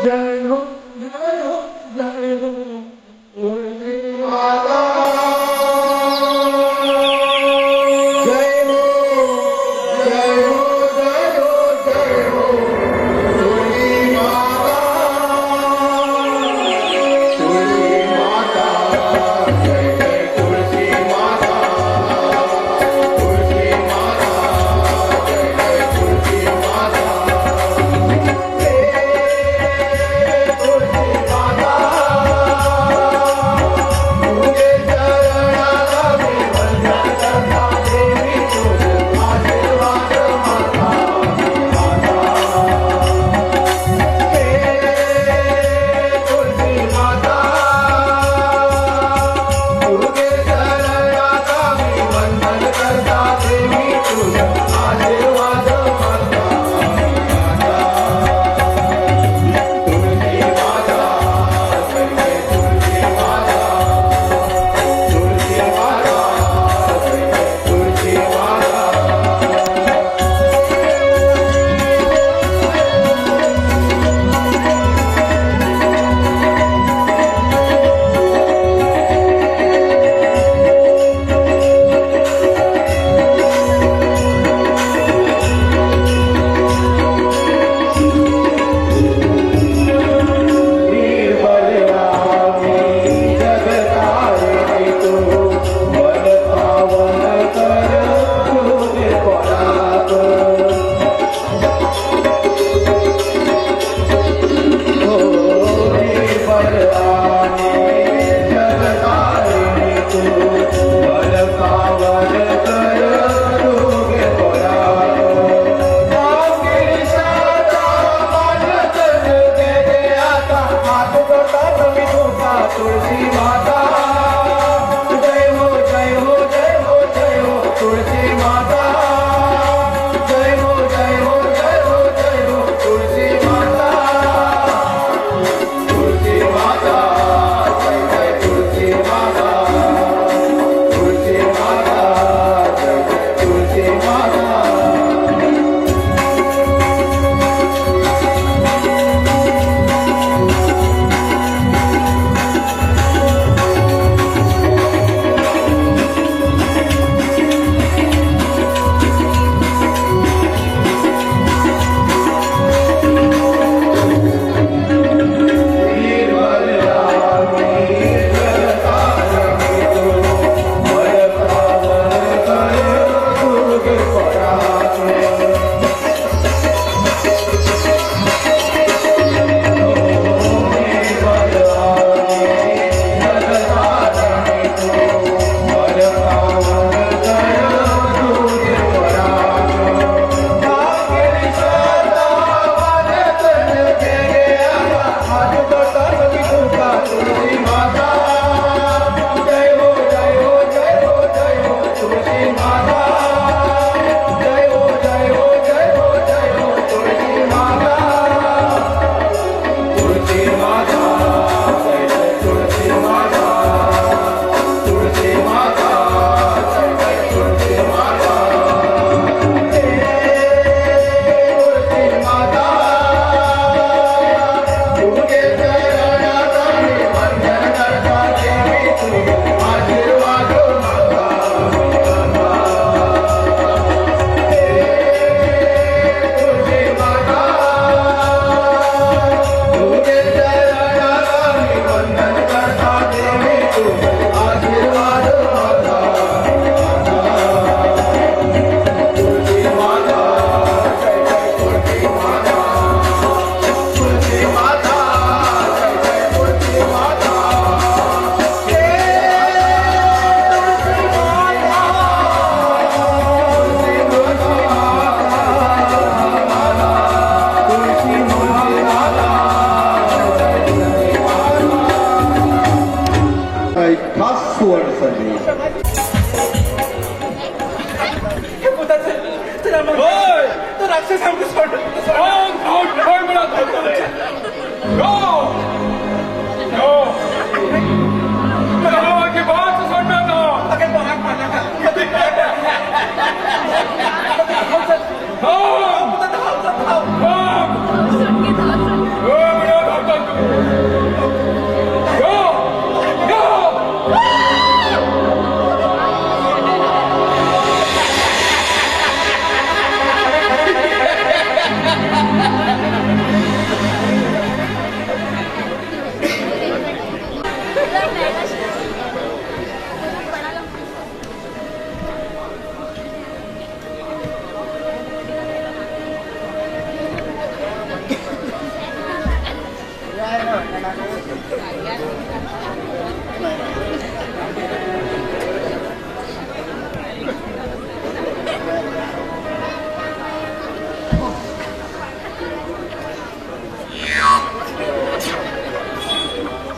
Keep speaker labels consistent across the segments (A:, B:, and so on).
A: जय हो जय हो जय हो तुलसी माता। जय हो जय हो जय हो जय हो तुलसी माता, तुलसी माता जय जय तुलसी माता, तुलसी माता जय जय तुलसी माता।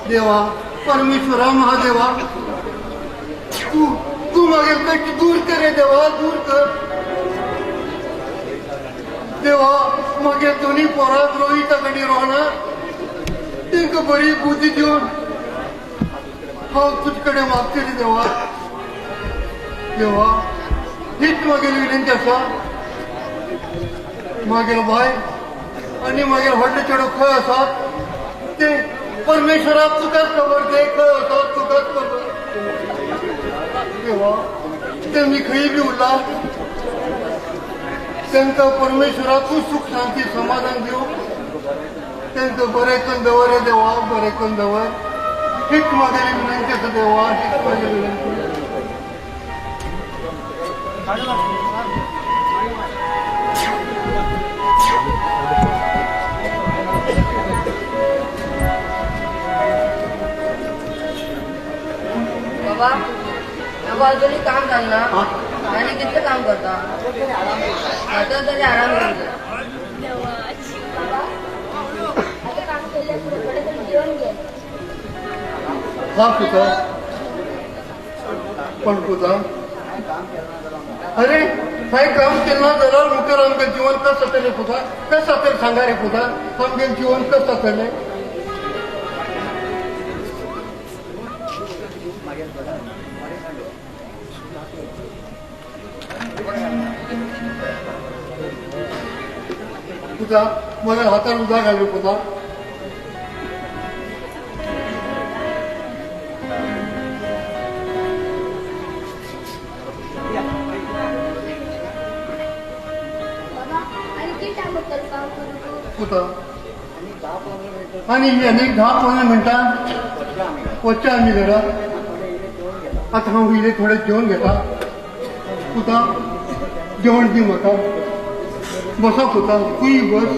A: देवा परमेश्वरा महादेवा, तू तू मागील कष्ट दूर कर रे देवा, दूर कर देवा. मागील दोन्ही पोराक रोहिता कडेन रोहना तांकां बरी बुद्धी दिवन हांव तुजे कडेन मागता रे देवा. देवा हीच मागेली विनंती आसा. मागेलो बाय आनी मागीर व्हडले चेडो खंय आसात ते परमेश्वराक तुकाच खबर, ते खंय आसात तुकाच खबर देवा. ते मी खंय बी उरला तांकां परमेश्वराकूच सुख शांती समाधान दिवं. तांकां बरें करून दवर रे देवा, बरें करून दवर. हीच मागेली विनंती आसा देवा, हीच मागेली विनंती.
B: बाबा बाबा अजूनही काम झालं ना आणि कितलं काम करता आता तरी आराम करतो.
A: हा पुता, पण पुता अरे काय काम केलं ना जाल्यार मुखार आमकां जीवन कसं जातलें पुता, कसं जातलें सांगा रे पुता, आमगेलें जीवन कसं जातलें? पुता म्हज्या हातार उदक घाल रे पुता. पुता आनी आनीक 10-15 मिनटां वचचें आमी घरा. आतां हांव इल्लें थोडें जेवण घेता पुता. जेवण दी म्हाका. बसा पुता, तूंय बस.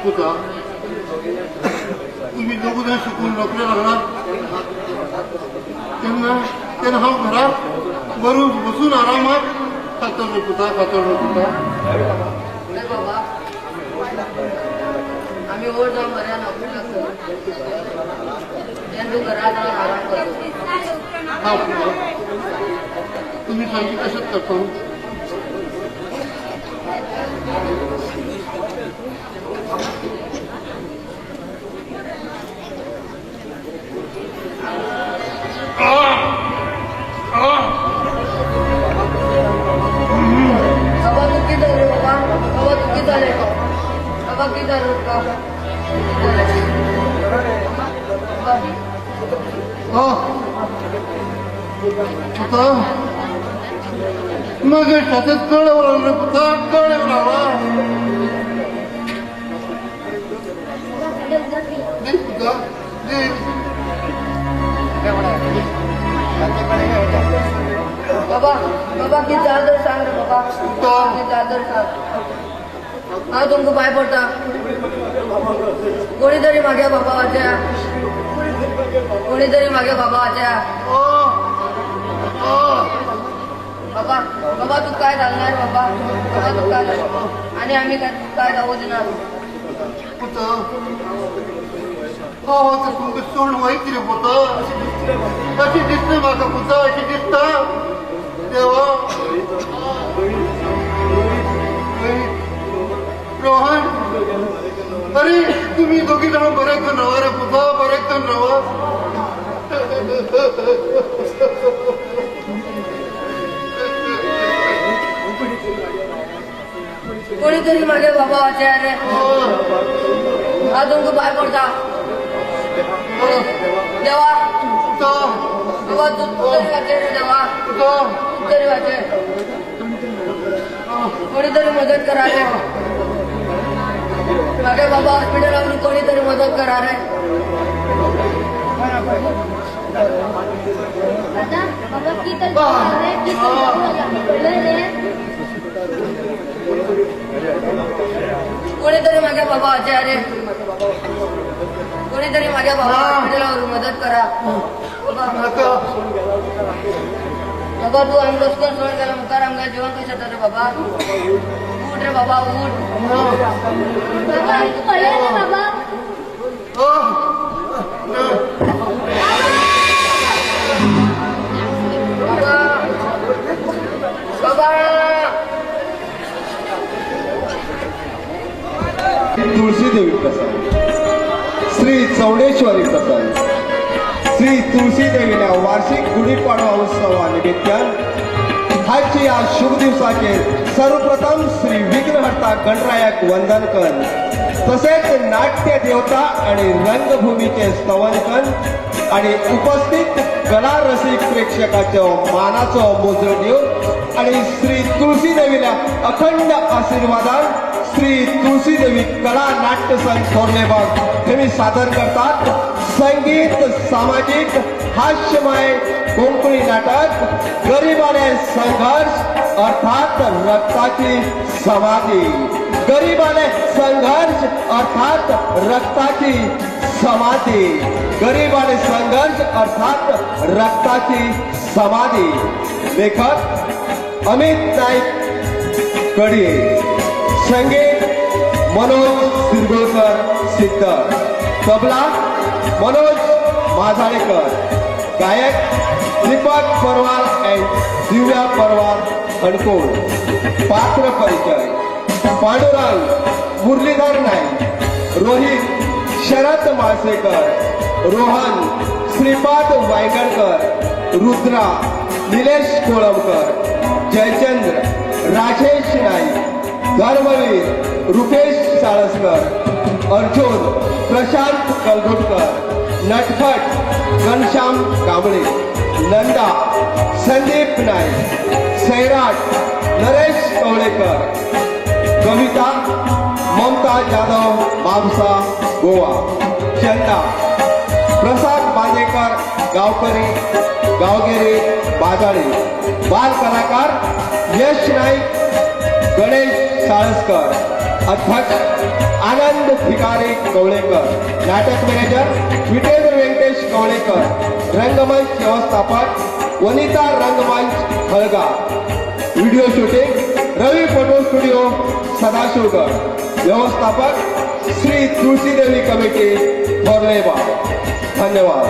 A: पुता तुम्ही दोघ जण शिकून नोकरी लागणार तेन्ना तेन्ना हांव घरात बरून बसून आरामात खातलो पुता, खातलो पुता.
B: बाबा आम्ही ओढ जाऊन बऱ्या नोकरी लागतो तेन्ना तूं घरात रावन आराम करतो.
A: हा पुता, तुम्ही सांगता तशेंच करता.
B: बाबा तू कितें जालें बाबा? बाबा तूं कितें जालें? बाबा कितें जालें तुका?
A: पुता म्हज्या छातीत कळ येवन रे पुता, कळ येवन रावला. दे पुता दे.
B: बाबा बाबा कितें जालें तर सांग रे बाबा, कितें जालें तर सांग. हांव तुमकां पांय पडटा. कोणी तरी म्हागे बाबा वाचया, कोणी तरी म्हागे बाबा वाचया. बाबा बाबा तूं काय जालें ना रे बाबा? बाबा तूं काय जालें? आनी आमी काय जावं दिना.
A: पुता हांव आतां तुमकां सोडून वयत रे पुता. अशें दिसता म्हाका पुता, अशें दिसता देवा. रोहन अरे तुम्ही दोघी जण बरें करून रावा रे पुता, बरें करून रावा.
B: कोणीतरी माझ्या बाबा वाचया रे. हांव तुमकां पांय पडटा देवा. बाबा तूं तरी वाचय रे देवा, तूं तरी वाचय. कोणीतरी मदत करा रे माझ्या बाबा हॉस्पिटलावरून कोणीतरी मदत करा रे.
C: दादा बाबा किती रे किती रे.
B: कोणीतरी माझ्या बाबा वाचया रे. कोणीतरी माझ्या बाबा हॉस्पिटलावरून मदत करा. बाबा तू आमकां करून सोड गेला मुखार आमकां जेवण कशें जाता रे बाबा. उठ रे बाबा उठ.
C: बाबा आमकां कळ्ळें रे बाबा.
B: बाबा बाबा.
D: तुळशीदेवी प्रसन्न, श्री चौडेश्वरी प्रसन्न, श्री तुळशीदेवीला वार्षिक गुढीपाडवा उत्सवानिमित्तान आजच्या या शुभ दिवसाचे सर्वप्रथम श्री विघ्नहर्ता गणरायाक वंदन कर, तसेच नाट्य देवता आणि रंगभूमीचे स्तवन कर आणि उपस्थित कला रसिक प्रेक्षकाचो मानाचो मुजरो दिवन आणि श्री तुळशीदेवीला अखंड आशीर्वादान श्री तुळशीदेवी कला नाट्य संघ थोरलेबाग हे मी सादर करतात संगीत सामाजिक हास्यमय कोंकणी नाटक गरिबाने संघर्ष अर्थात रक्ताची समाधी. गरिबाने संघर्ष अर्थात रक्ताची समाधी. गरिबाने संघर्ष अर्थात रक्ताची समाधी. लेखक अमित नाईक कडये, संगीत मनोज सिरगोळकर सिद्ध, तबला मनोज माजाळेकर, गायक दीपक परवार अँड दिव्या परवार हणकोण. पात्र परिचय: पांडुरंग मुरलीधर नाईक, रोहित शरद माळसेकर, रोहन श्रीपाद वायगणकर, रुद्रा निलेश कोळंबकर, जयचंद्र राजेश नाईक, धर्मवीर रुपेश साळसकर, अर्जुन प्रशांत कलगुटकर, नटखट घनश्याम कांबळे, नंदा संदीप नाईक, सैराट नरेश कवळेकर, कविता ममता जाधव म्हापसा गोवा, चंदा प्रसाद बांदेकर गावकरी गावगिरी बाजाळी, बाल कलाकार यश नाईक, गणेश साळसकर, अध्यक्ष आनंद भिकारी कवळेकर, नाटक मॅनेजर विटेंद्र व्यंकटेश कवळेकर, रंगमंच व्यवस्थापक Vanita Rangmanch Halga, video shooting Ravi photo studio Sadashivgad, व्यवस्थापक श्री तुळशीदेवी कमिटी थोरलेबाग. धन्यवाद.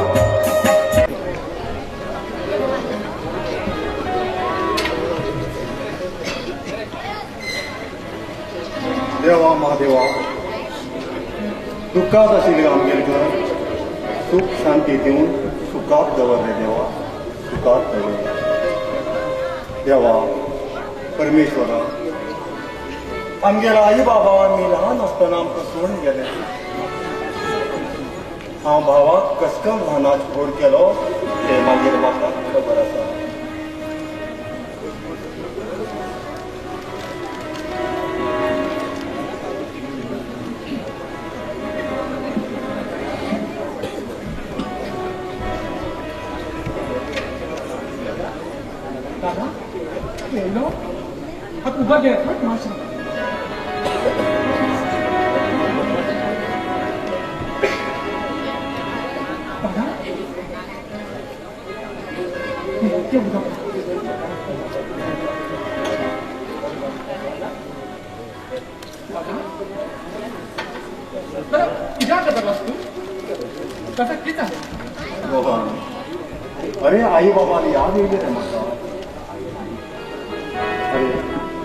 A: देवा महादेवा, दुःखात आशिल्लें आमगेलें घर सुख शांती दिवन सुखात दवर रे देवा, सुखात दवर देवा परमेश्वरा. आमगेल्या आई बाबा आमी ल्हान आसतना आमकां सोडून गेले. हांव भावाक कसकम ल्हानाच व्हड केलो तें मागीर म्हाका खबर आसा.
E: दादा येयलो आतां उबा घे मातशें. दादा ते उदक. दादा दादा कित्याक जाता तूं? दादा कितें जालें?
A: रोहन, अरे आई बाबाली याद येयली रे म्हाका. अरे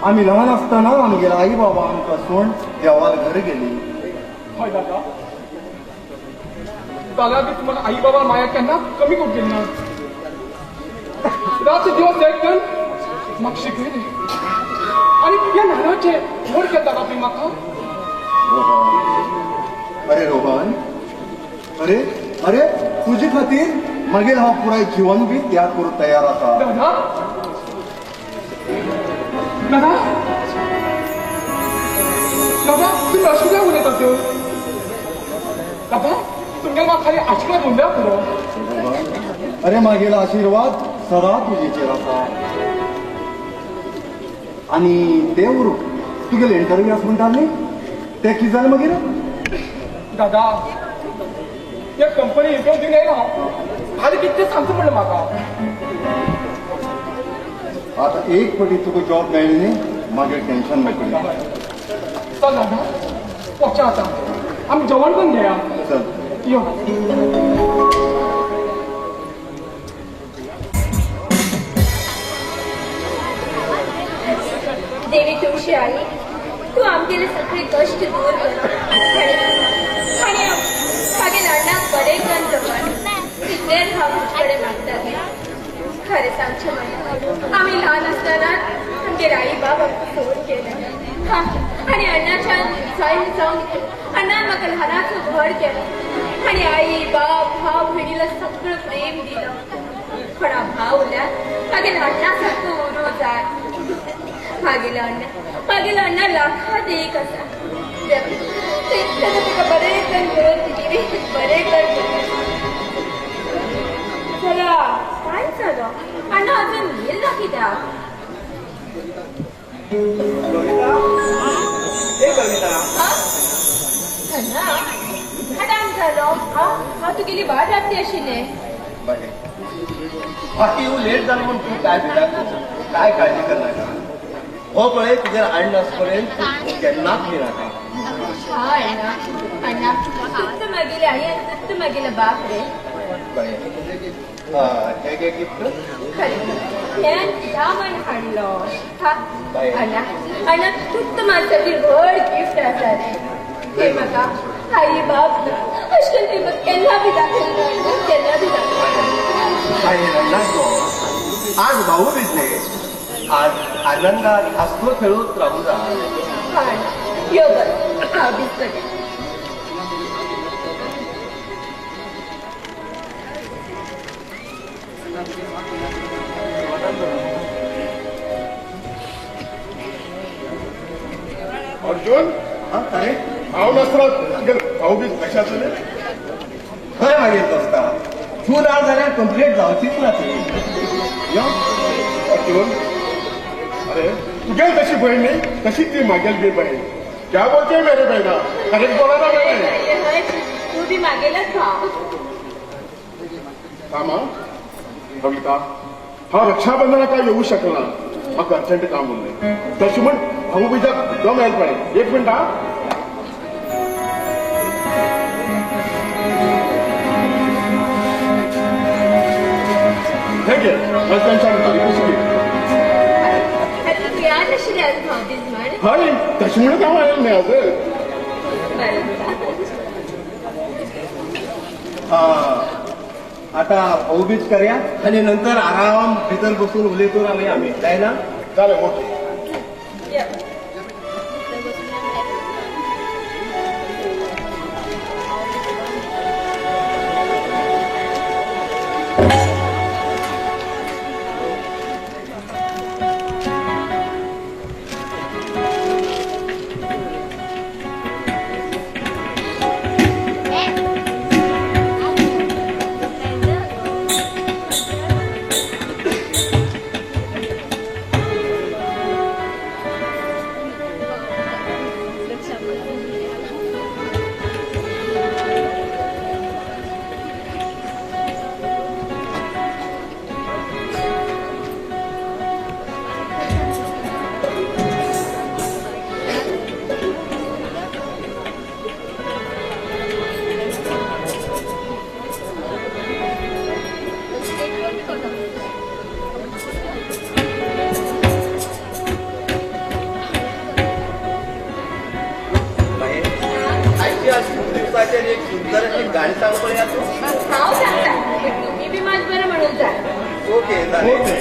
A: आमी ल्हान आसतना आमगेल्या आई बाबा आमकां सोडून देवाल घर गेली.
E: हय दादा, दादा बी तुम्हाला आई बाबा माया केन्ना कमी करूंक गेली ना. रात दिवस एक करून म्हाका शिकयलें. आनी ह्या ल्हानाचे व्हड केलें दादा तुवें म्हाका.
A: रोहन, अरे रोहन, अरे अरे तुजे खातीर मागीर हांव पुराय जीवन बी त्याग करूंक तयार आसा.
E: दादा, दादा, दादा तुमी अशें कित्याक उलयता त्यो? दादा तुमगेले म्हाका खाली आशिर्वाद उरल्या पुरो.
A: अरे मागीर आशिर्वाद सदा तुजेचेर आसा. आनी ते उरूं, तुगेले इंटरव्यू आसा म्हणटा न्ही, ते कितें जालें मागीर?
E: दादा त्या कंपनी इंटरव्यू दिवन येयला हांव, हालीं कितें सांगचें पडलें म्हाका.
A: आतां एक फावटी तुका जॉब मेळ्ळी न्ही, मागीर टेन्शन नाका.
E: चल दादा वचया आतां, आमी जेवण करून घेया.
A: चल
E: यो.
C: देवी तुळशी आई, तूं आमगेले सगळे कश्ट दूर कर आनी मागीर अण्णाक बरें कर जमन तितलेंच हांव तुजे कडेन मागतालें. खरें सांगचें म्हणल्यार आमी ल्हान आसतना आमगेर आई बाब आमकां सोडून गेले. हा, आनी अण्णाच्यान जायन जावन अण्णान म्हाका ल्हानाचो व्हड केलो आनी आई बाब भाव भयणीला सगळो प्रेम दिलो. पण हांव भाव उरल्यार मागीर अण्णा सारको उरूं जाय. मागीर अण्णा, मागीर अण्णा लाखांत एक आसा. तुका बरें कर म्हणून तुजी बरें कर. चला काय जालो अण्णा अजून येयल ना कित्याक? अण्णा कितलो टायम जालो? हांव तुगेली वाट राखती आशिल्लें.
D: बाकी येऊ लेट जालो म्हूण तूं काय भिरांत काय काळजी करनाका. हो पळय तुजेर अण्ण आस पर्यंत तूं केन्नाच भिनाका.
C: हा अण्णा, अण्णा तूंच मागेली आई आनी तूंच मागेलो बाप रे.
D: बरें, हें घे गिफ्ट.
C: खरें हें दामन हाडलो. हा अण्णा, अण्णा तूंच म्हाज्या व्हड गिफ्ट आसा रे. ते म्हाका आई बाप ना अशें करून तुवें म्हाका केन्ना बी दाखयलें ना, केन्ना बी दाखयलें.
D: रडनाक गो, आज भाऊ भिजले, आज आनंदात हासतो खेळत राहू जा.
C: हा यो बस, हांव भिजतलें.
F: अर्जुन,
A: अरे
F: हांव नासतना तुगेल भाऊ बीज कशें आसतलें?
D: खंय मागीर दोस्ता, तूं ना जाल्यार कंप्लीट जावचीच ना ती.
F: यो अर्जुन, अरे तुगेल तशी बहीण न्ही तशी ती मागेल बी बहीण. क्या बोलते मेरे बहिणा, करेक्ट बोला ना मैंने.
C: तूं बी मागेलच भाव.
F: थांब कविता, हांव रक्षाबंधनाक काय येवूं शकना, म्हाका अर्जंट काम उरलें. तशें म्हण भाऊ बीजाक दम हेल्प पळय. एक मिनट हा. हे घे हजबंडच्या कशी घे.
C: तूं याद आशिल्ली आज भाव बीज म्हण.
F: हय, तशें म्हणून हांव आयलें न्ही आज.
D: आता भाऊबीज करूया आणि नंतर आराम भितर बसून उलयतो आम्ही आम्ही जाय ना?
F: चालेल, ओके.
D: एक सुंदर अशी गाणी सांग पळया तूं.
C: हांव सांगता, पण तुमी बी मात बरें म्हणूंक जाय.
D: ओके, जालें.
F: ओके.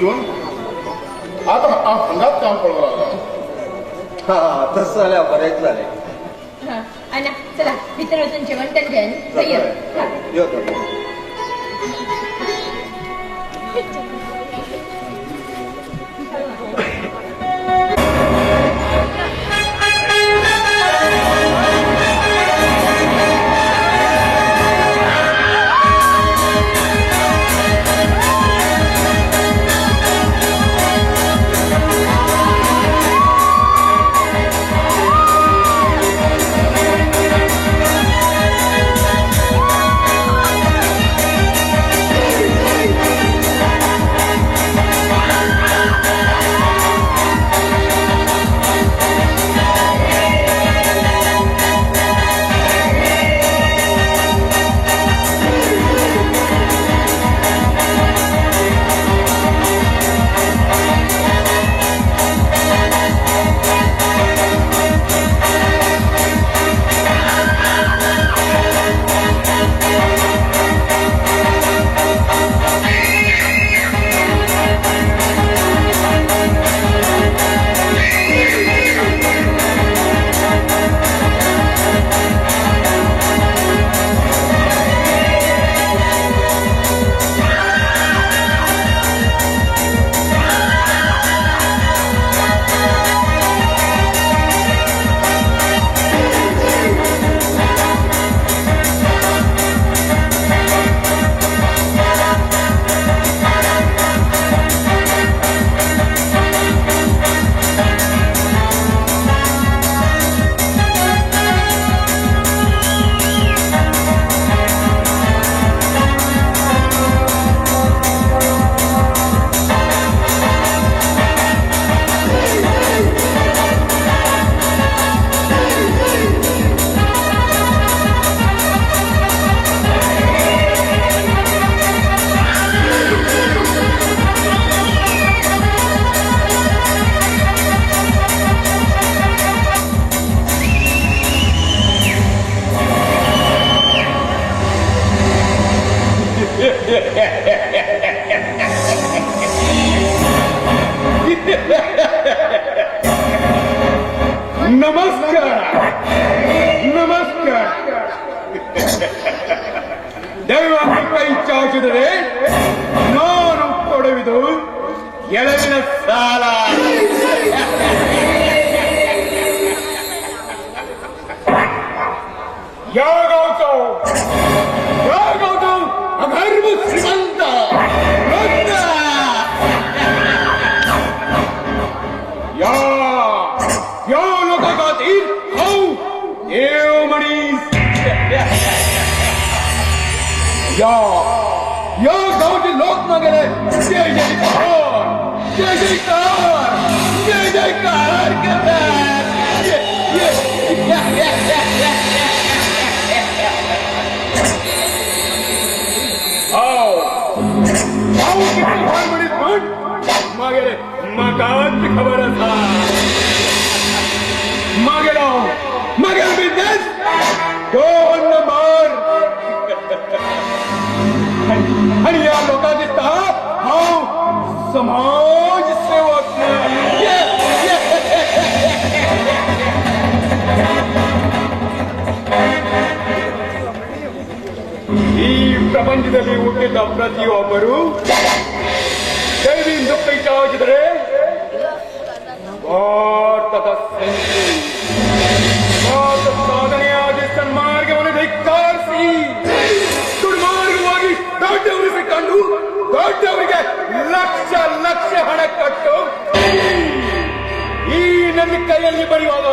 F: अर्जुन, आता हांव हांगाच काम पळोवंक लागला.
D: हा, तसं जाल्यार बरेंच जालें.
C: आना चला भितर वचून जेवण तर घे.
D: यो तर.
E: नमस्कार नमस्कार. ದೈವ ಕೈ ಚಾಚಿದರೆ ನಾನು ಕೊಡುವುದು ಎಳವಿನ ಸಾಲ. ಯಾಗೌತೋ ಯಾಗೌತೋ ಅಗರ್ಭ ಶ್ರೀಮಂತ ಯಾ या लोकाखातीर हांव देव मनीस. या या गांवचे लोक मागेले जय जयकार जय जयकार जय जयकार करतात. हांव हांव कितलो व्हड मनीस म्हण मागेले म्हाकाच खबर आसा. मागेलो मागेलो बिझनेस 2 नंबर. आणि या लोकांक दिसता हांव समाज सेवक. ಈ ಪ್ರಪಂಚದಲ್ಲಿ ಹುಟ್ಟಿದ ಪ್ರತಿಯೊಬ್ಬರು ದೈವಿಂದು ಕೈ ಚಾಚಿದರೆ ಭಾರತದ ಸಂತು ಭಾರತ ಸಾಧನೆಯಾಗಿ ಸನ್ಮಾರ್ಗವನ್ನು ಧಿಕ್ಕಾರಿಸಿ ದುರ್ಮಾರ್ಗವಾಗಿ ದೊಡ್ಡವರಿಗೆ ಕಂಡು ದೊಡ್ಡವರಿಗೆ ಲಕ್ಷ ಲಕ್ಷ ಹಣ ಕಟ್ಟು ಈ ನನ್ನ ಕೈಯಲ್ಲಿ ಬರೆಯುವಾಗ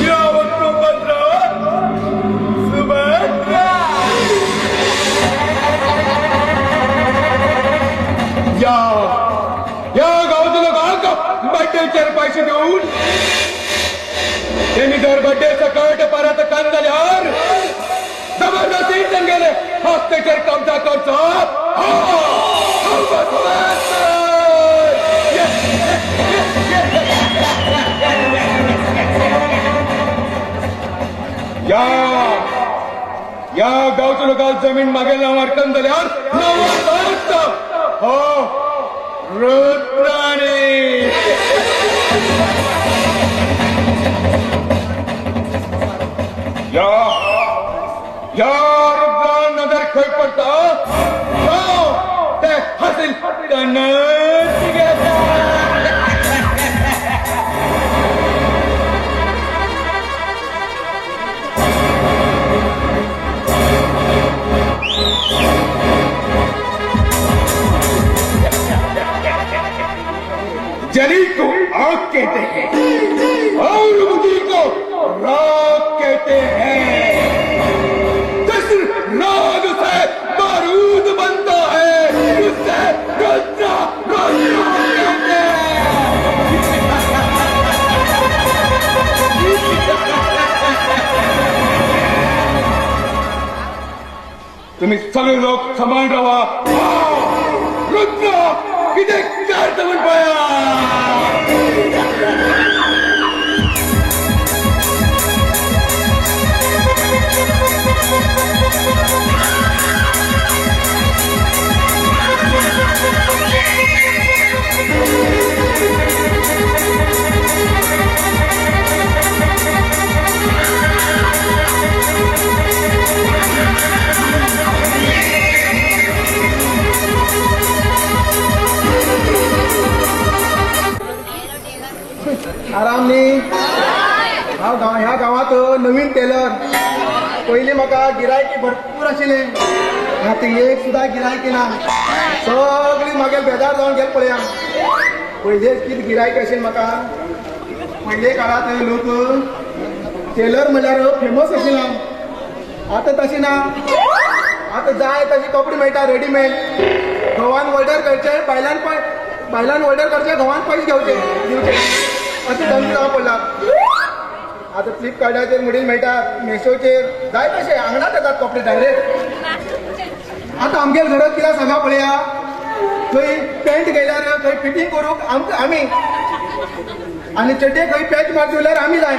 E: ಯಾವತ್ತು ಭದ್ರ ಸುಭದ್ರ. या या गावच्या लोकांक बड्डेचेर पैसे देऊन त्यांनी जर बड्डे सकट परत काम जाल्यार जबरदस्ती गेले हस्तेचेर कब्जा करचो.
F: या या गावच्या लोकांना जमीन मागेल मारकन झाल्यावर हो रुद्राने या या रुद्रा नजर खंय पडता ते हासील जली को आग कहते हैं और मुझी को राग कहते हैं। जिस राग से बारूद बनता है उससे रुद्रा रुद्रा कहते हैं। तुम्ही सगळे लोक समान राहा। रुद्रा किती करता म्हण पाया।
A: आराम न्ही हांव गांव ह्या गांवांत नवीन टेलर। पयलीं म्हाका गिरायकी भरपूर आशिल्लें, आतां एक सुद्दां गिरायकी ना। सगळी म्हागे बेजार जावन गेले पळया। पयलीं कितें गिरायक आशिल्लें म्हाका। पयले काळांत लोक टेलर म्हणल्यार फेमस आशिल्लो, आतां तशें ना। आतां जाय तशे कपडे मेळटा रेडीमेड। घोवान ऑर्डर करचे, बायलान बायलान ऑर्डर करचे, घोवान पयशे घेवचे दिवचे अशें धंदो जावं पडला। आतां फ्लिपकार्टाचेर मुडील मेळटा, मेशोचेर जाय तशें आंगणात येतात कपडे डायरेक्ट। आतां आमगेर घरांत कितें सांगा पळया, खंय पॅन्ट गेल्यार खंय फिटींग करूंक आमकां आमी, आनी चड्डे खंय पॅच मारचे जाल्यार आमी जाय।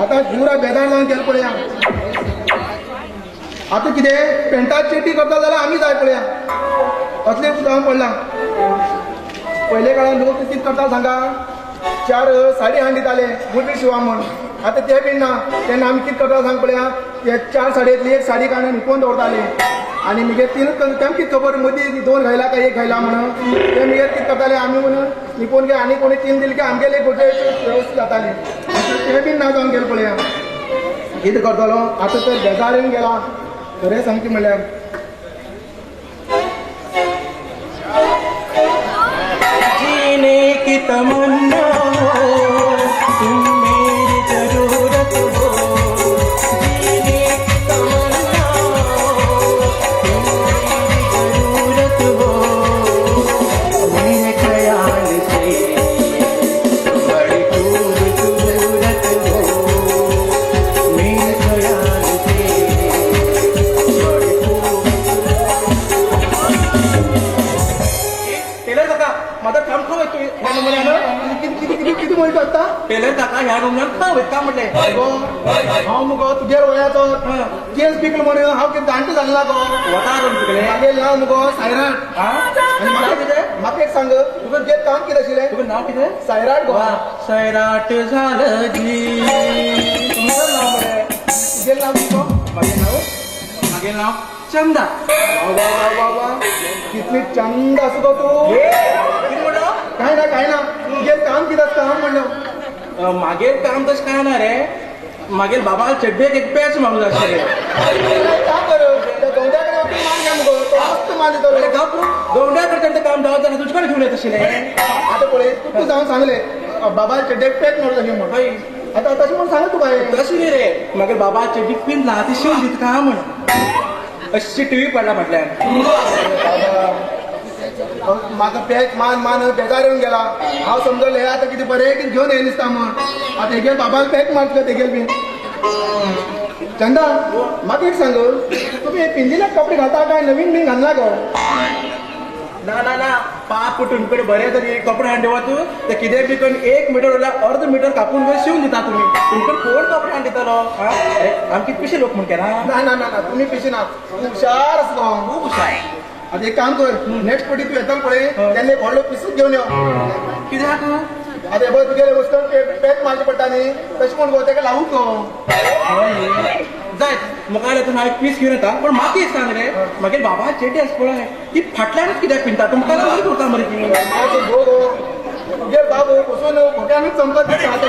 A: आतां पुरा बेजार जावन गेले पळया। आतां कितें पॅन्टाक चड्डी करता जाल्यार आमी जाय पळया, असलें जावन पडलां। पयले काळान लोक कितें करता सांगा, चार साडी हाडून दिताले गुटी शिवा म्हूण, आतां ते बीन ना। तेन्ना आमी कितें करता सांग पळया, ते चार साडयेंतली एक साडी काडून लिपोवन दवरताले आनी मगीर तीन तेम कितें खबर मदीं दोन घायला काय एक घायला म्हणून ते मगीर कितें करताले आमी म्हणून लिपोवन घे आनी कोणी तीन दिले की आमगेले गोटे व्यवस्थीत जाताले। आतां ते बीन ना जावन गेले पळया। कितें करतलो आतां तर बेजार येवन गेला खरें सांगचें म्हणल्यार।
G: जीने की तमन्ना हो, तुम मेरी जरूरत हो। जीने की तमन्ना हो, तुम मेरी जरूरत हो। मेरे ख्याल से बड़ी खूबसूरत हो, मेरे ख्याल से बड़ी खूबसूरत।
E: टेलर काका माझा काम खंय वयता ह्या नमुन्यान?
A: कितें कितें म्हणटा आतां?
E: टेलर काका ह्या नमुन्यान खंय वयता म्हटलें?
A: हांव मुगो तुगेर वयाचो केस पिकलो म्हणून हांव कितें जाणटो जालें ना गो।
E: वता पिकले
A: मागेर नांव मुगो सायराट। आनी म्हाका कितें, म्हाका एक सांग, तुगें काम कितें आशिल्लें?
E: तुगें नांव कितें?
A: सायराट गो।
E: सैराट झालं जी तुमचं नाव मरे?
A: तुगेलें नांव कितें गो?
E: मागें नांव, मागें नांव चंदा।
A: वा वा वा वा, कितली चंद आसा गो तूं।
E: कितें म्हणलो?
A: कांय ना कांय ना, तुगेलें काम कितें आसता हांव म्हणलो?
E: मागेर काम तशें कांय ना रे, मागीर बाबा चड्डेक एक पॅच मारूंक जाय आशिल्लें।
A: काम कर, गवंड्या कडेन वचून मान घे मुगो, तो मस्त मान दितलो।
E: अरे गप, गवंड्या कडच्यान तें काम जावचें ना, तुजे कडेन घेवन येता आशिल्लें।
A: आतां पळय तूं जावन सांगलें बाबा चड्डेक पॅच मारूंक जाय म्हूण, आतां तशें म्हूण सांगलें तुका हांवें।
E: तशें न्ही रे, मागीर बाबा चड्डीक पिंजला ती शिवून दिता काय म्हूण, अशी टिवी पडला फाटल्यान।
A: म्हाका पॅच मान मान बेजार येवन गेला। हांव समजलें आतां कितें बरें कितें घेवन येयलें दिसता म्हूण। आतां हेगेल बाबाक पॅच मारतलो तेगेल बीन। चंदा म्हाका एक सांग, तुमी पिंजिल्ले कपडे घालता काय नवीन बीन घालना गो?
E: ना ना ना पाप तुमकडे बरे तरी कपडे हाडून देवा तूं, ते कितें बी करून 1 मिटर जाल्यार अर्द मिटर कापून शिवून दिता तुमी। तुमकडे कोण
G: कपडे हाडून दितलो. अरे आमकी पिशे लोक म्हण केला.
F: ना ना ना, तुम्ही पिशे ना, तूं हुशार आसा गो.
G: खूब हुशार.
F: आतां एक काम कर, नेक्स्ट फावटी तूं येतलो पळय तेन्ना एक व्हडलो पिसूच घेवन यो.
G: कित्याक?
F: आतां हे पळय तुगेले वचून पॅक मारचें पडटा न्ही, तशें म्हण गो तेका लावूच गो.
G: जायत मुखार येतून हांव एक पीस घेवन येता. पूण म्हाका एक सांग रे, मागीर बाबा चेटी आसा पळय ती फाटल्यानूच कित्याक पिंता? तुमकां वयर उरता मरे ती.
F: गो गो तुगेर बाबू बसून भोक्यानूच चमकत चमकत.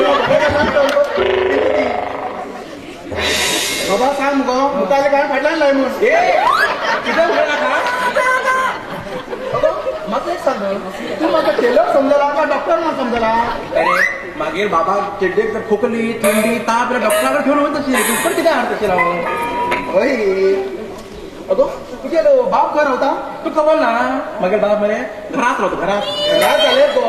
F: बाबा सांग मुगो मुखारले काय फाटल्यान लाय म्हूण.
G: ए कितें उलय नाका.
F: म्हाका एक सांग, तूं म्हाका टेलर समजला काय डॉक्टर म्हूण समजला?
G: अरे मागीर बाबा चेड्डेक जर खोकली थंडी ताप डॉक्टरा कडेन घेवन वयता तशी, तूं कितें हाड तशें राव.
F: हय अगो तुगेलो बाप खंय रावता?
G: तूं खबर ना मागीर बाप मरे घरांत रावता. घरांत
F: घरांत जालें गो,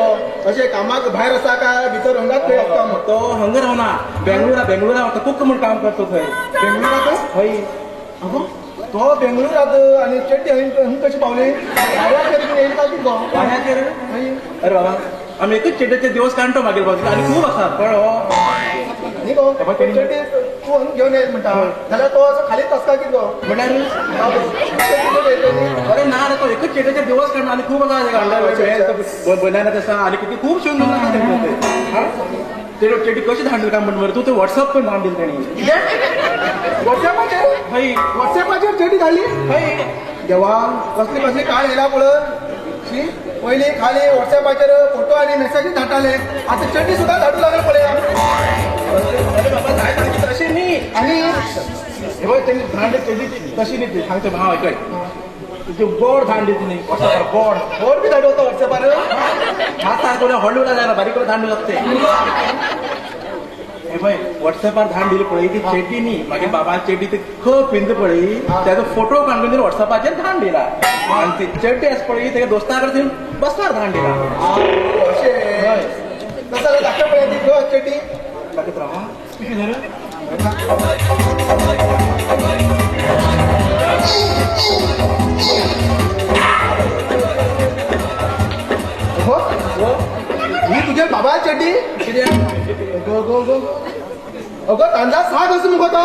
F: अशें कामाक भायर आसा काय भितर हंगात खंय आसता?
G: तो हंगा रावना, बेंगळुरा बेंगळुरा वता, कुक म्हूण काम करतो थंय.
F: बेंगळुराक?
G: हय.
F: अगो तो बेंगळुरात आनी चेड्डी हंग कशी पावली? वाऱ्याचेर येयली काय कितें गो?
G: वाऱ्याचेर? अरे बाबा आमी एकूच चेड्डेचे दिवस काडटो मागीर बाजूक आनी खूब आसात कळ्ळो.
F: न्ही गो चेड्डी तूं हंग घेवन येयल म्हणटा जाल्यार तो असो खालीच आसता कितें गो?
G: म्हणल्यार अरे ना रे, तो एकूच चेड्डेचे दिवस काडटा आनी खूब आसा बन्यान आसा आनी कितें खूब शिवून आसा तें. चेड्डी कशी धाडली काय म्हण मरे तूं? ते वॉट्सअप पण धाडली तेणी.
F: वॉट्सएपाचेर?
G: हय.
F: वॉट्सएपाचेर चेड्डी धाडली?
G: हय.
F: देवा कसली कसली काळ येयला पळय. शी पयलीं खाली वॉट्सएपाचेर फोटो आनी मेसेजी धाडटाले, आतां चेड्डी सुद्दां धाडूं लागले पळय.
G: अरे बाबा जाय सारकी तशी न्ही.
F: आनी
G: हे पळय तेणी धाडली चेड्डी तशी न्ही. ती सांगता हांव आयकय, तुजी गोड धाडली तिणी वॉट्सएपार. गोड
F: गोड बी धाडू वता वॉट्सएपार?
G: हात कोणा व्हडलो जायना, बारीक करून धाडू लागते. हे पळय वॉट्सएपार धाड दिली पळय ती चेड्डी न्ही. मागीर बाबा चेड्डी ती खूब पिंद पळय तेजो फोटो काडून तिणें वॉट्सएपाचेर धाड दिला आनी ती चेड्डी आसा पळय तेगे दोस्ता कडेन बसणार धाड दिला.
F: अशें तसं जाल्यार दाखय पळय ती गो चेड्डी.
G: दाखयत राव. कितें जालें?
F: हो ही तुगे बाबा चेड्डी?
G: कितें?
F: गो गो गो अगो तांदळा साग असो मुगो तो.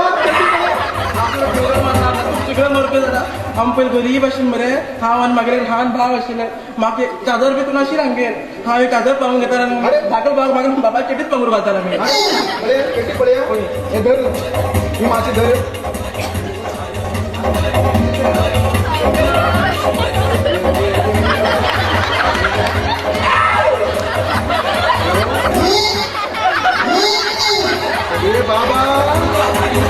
G: सगळं मरपी जाता. आमी पयलीं गरीब आशिल्ले मरे, हांव आनी मागीर ल्हान भाव आशिल्ले. म्हाका एक चादर बी नाशिल्ली आमगेर. हांव एक चादर पांगरून घेतालो, धाकलो भाव मागीर बाबा चेड्डीच पांगरून घालतालो आमी.
F: पळय चेड्डी पळय, हे धर ही मातशी धर. अरे बाबा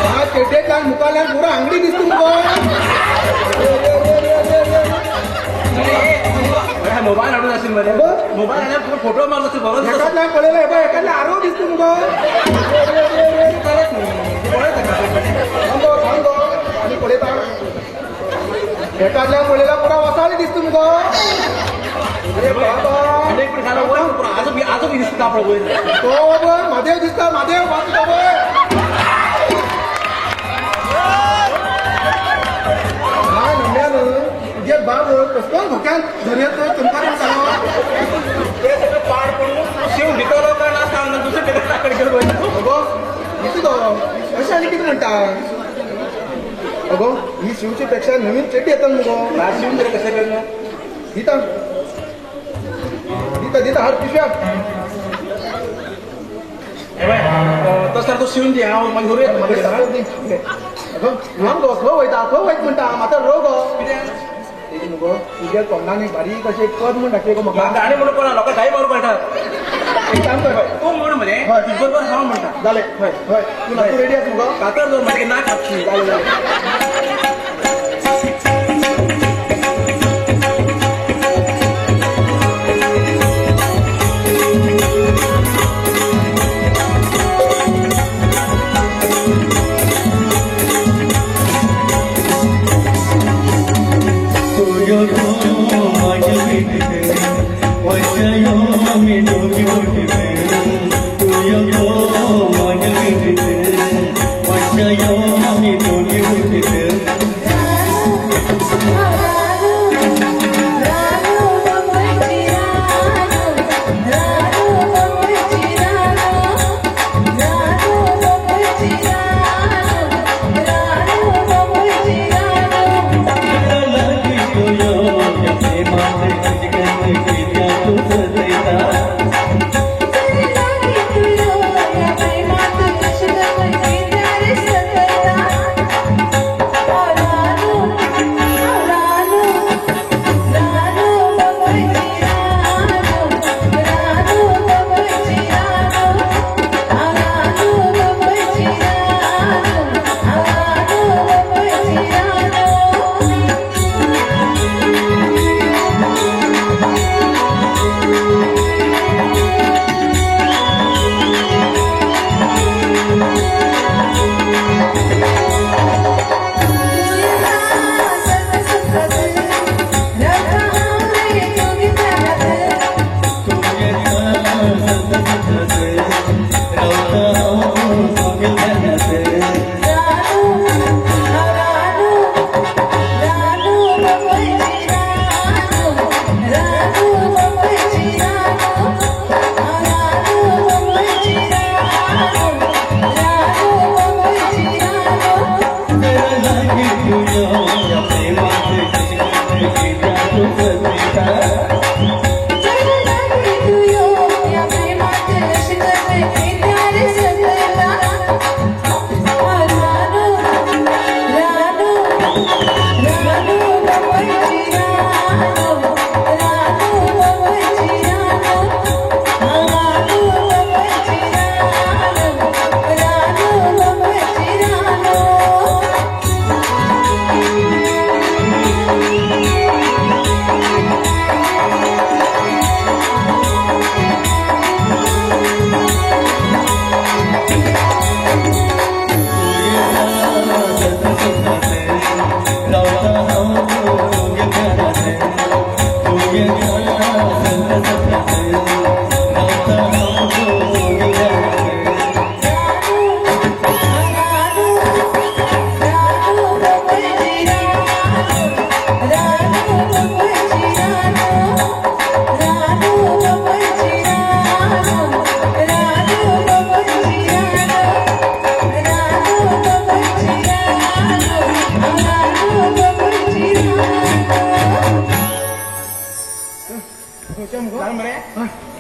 F: हा चेड्डेच्यान मुखाल्यान पुरो आंगडी दिसता मुगो.
G: मोबायल हाडून आशिल्ले मरे, मोबायल हाडल्यार तुका फोटो मारलो असेल बरो.
F: एकादल्यान पळयलें हे पळय एकादल्यान आरो दिसता मुगो. सांग सांग गो आनी पळयता एकादल्यान पळयल्यार पुरो वसाळी दिसता मुगो. अरे बाबा
G: आजो बी दिसता पळय वयर
F: तो पळय म्हादेव दिसता, म्हादेव वाचता पळय. ना नम्यान तुगे बाब कसलो धोक्यान धरयत चमकार सांगो.
G: ते सगळं पाड पडून शिव भितर काय ना सांग, दुसरे टेलरा कडेन गेलो.
F: अगो कितें गो अशें आनी कितें म्हणटा? अगो ही शिवची पेक्षा नवीन चेड्डी येता मुगो.
G: ना शिवून तरी कशें करना?
F: दिता दिता दिता हाड पिशव्या.
G: तसो तूं शिवून दी, हांव मागीर व्हरूया.
F: अगो ल्हान गो खंय वयता खंय वयता म्हणटा म्हाका रो गो. कितें मुगो तुज्या तोंडान एक बारीक अशें कर म्हूण दाखय गो म्हाका.
G: गाणें म्हणून कोणा लोकां गाय मारूंक कळटा.
F: एक काम कर
G: तूं म्हण मरे, तुजे बरोबर हांव म्हणटा.
F: जालें. हय हय तूं रेडी आसा मुगो?
G: कातर दवर मागीर ना कापशी.
F: जालें जालें.
H: Yo,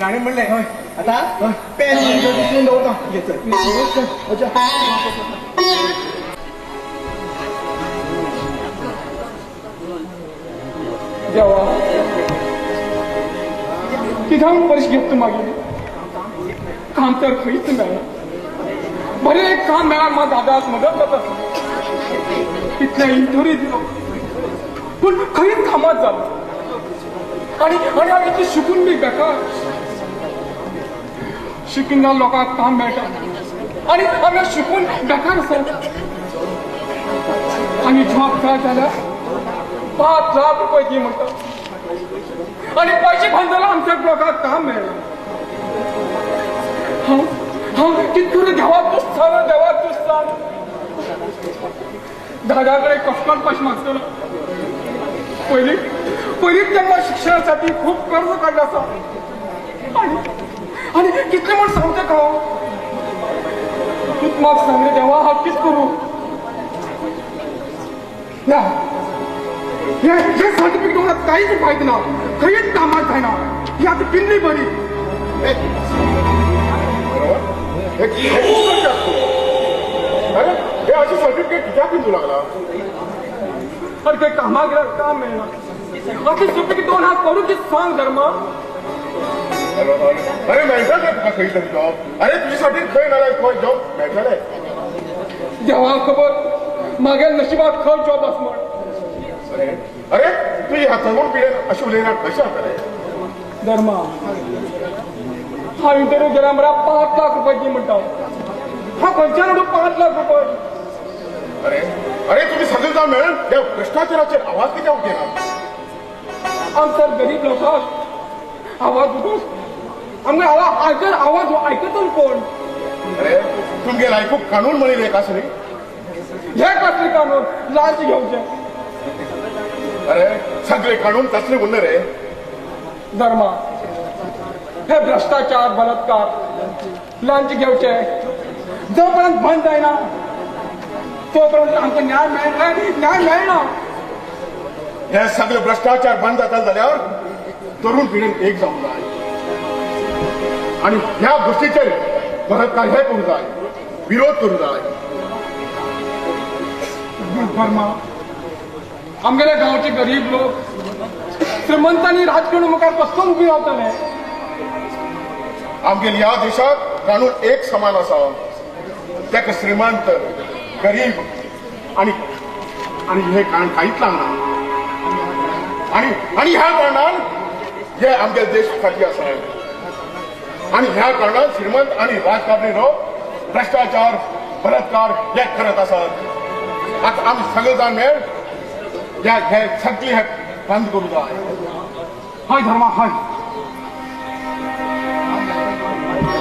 G: गाणे म्हणले आता पेन दवरता.
E: देवा कित्याक पयशे घेता मागीर काम तर खंयच मेळना. बरें एक काम मेळ्ळा म्हाका दादाक मदत जाता. इतले इंटरव्यू दिलो पूण खंयच कामात जालो. आनी आनी हांव इतलें शिकून बी बेकार. शिकून ना लोकांक काम मेळटा आनी आमी शिकून बेकार आसा. आनी जॉब जाय जाल्यार 5 लाख रुपये दी म्हणटा आनी पयशे बंद जाल्यार आमच्या लोकांक काम मेळना. हांव हांव कितें करूं देवा तूं सांग, देवा तूं सांग. दादा कडेन कसलोच पयशे मागतलो. पयलीं पयलींच तेंकां शिक्षणासाठी खूब कर्ज काडलें आसा. आनी आनी कितलें म्हूण सांगचें हांव तूंच म्हाका सांग रे देवा, हांव कितें करूं? ह्या हे सर्टिफिकेट म्हाका कांयच फायदो ना, खंयच कामाक जायना. ही आतां पिल्ली बरी.
F: अरे हे अशें सर्टिफिकेट कित्याक पिंजू लागला?
E: अरे ते कामाक गेल्यार काम मेळना. असले सर्टिफिकेट दोन हात करूं कितें सांग धर्मा?
F: अरे मेळटा तुका खंय तरी जॉब. अरे तुजे साठी खंय ना खंय जॉब मेळटले.
E: देवा खबर मागेल नशिबात खंय जॉब आसा म्हण.
F: अरे अरे तुजी हातावून पिळेन अशें उलयना कशें जातलें?
E: धर्मा हांव इंटरव्यू गेल्या म्हळ्यार 5 लाख रुपये दी म्हणटा. हांव खंयच्यान हाडूं 5 लाख रुपये?
F: अरे अरे तुमी सगळे जावन मेळून त्या भ्रश्टाचाराचेर आवाज कित्याक उठयना?
E: आमच्या गरीब लोकांक आवाज उठून आमकां आवाज आवाज आयकतलो कोण?
F: अरे तुमगेर आयकूंक कानून म्हणिल्लें एक आसा न्ही?
E: हे कसलें कानून? लांच घेवचें.
F: अरे सगळे कानून तसले उरले रे.
E: धर्मा हे भ्रष्टाचार बलात्कार लांच घेवचे जोपर्यंत बंद जायना तोपर्यंत आमकां न्याय मेळना, न्याय मेळना.
F: हे सगळे भ्रष्टाचार बंद जाता जाल्यार तरुण पिढीन एक जावंक जाय आनी ह्या गोष्टीचेर बलात्कार हे करूंक जाय, विरोध करूंक जाय.
E: धर्मा आमगेले गांवचे गरीब लोक श्रीमंतांनी राजकारण मुखार बसून उबी रावतले.
F: आमगेले ह्या देशात कानून एक समान आसा. ताका श्रीमंत गरीब आनी आनी हे कारण कांयच लागना. आनी आनी ह्या कारणान हे आमगे देश फाटी आसा. आनी ह्या कारणान श्रीमंत आनी राजकारणी लोक भ्रष्टाचार बलात्कार हे करत आसात. आतां आमी सगळे जाण मेळ ह्या हे सगळी हे बंद करूंक जाय.
E: हय धर्मा हय.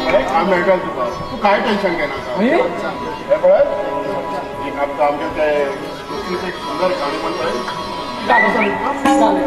F: अरे काम मेळटलें तुका, तूं कांय टेन्शन घेनाका.
A: हे पळय, एक आमकां आमगे ते कोंकणीचें एक सुंदर गाणें म्हण पळय.
E: चालेल चालेल.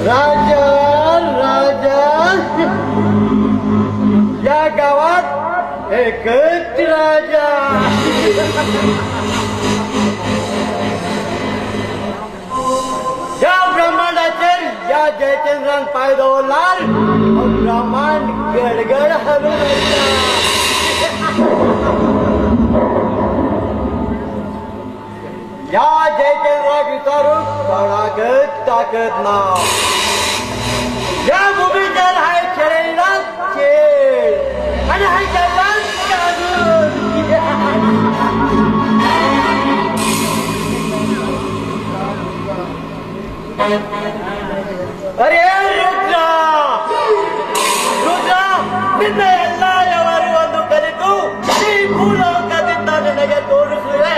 D: राजा राजा या गावात एकच राजा. या ब्रह्मांडाचेर या जयचंद्रान पाय दवरला, ब्रह्मांड गडगड हलून. विचारूंक कोणाकच ताकद ना. ह्या भुमीचेर हाय खेळयला खेळ आनी हाय केला कानून. अरे रुद्रा रुद्रा, ನಿನ್ನ ಎಲ್ಲ ವ್ಯವಹಾರವನ್ನು ಕಲಿತು ಈ ಭೂಲೋಕದಿಂದ ನಿನಗೆ ತೋರಿಸುವೆ.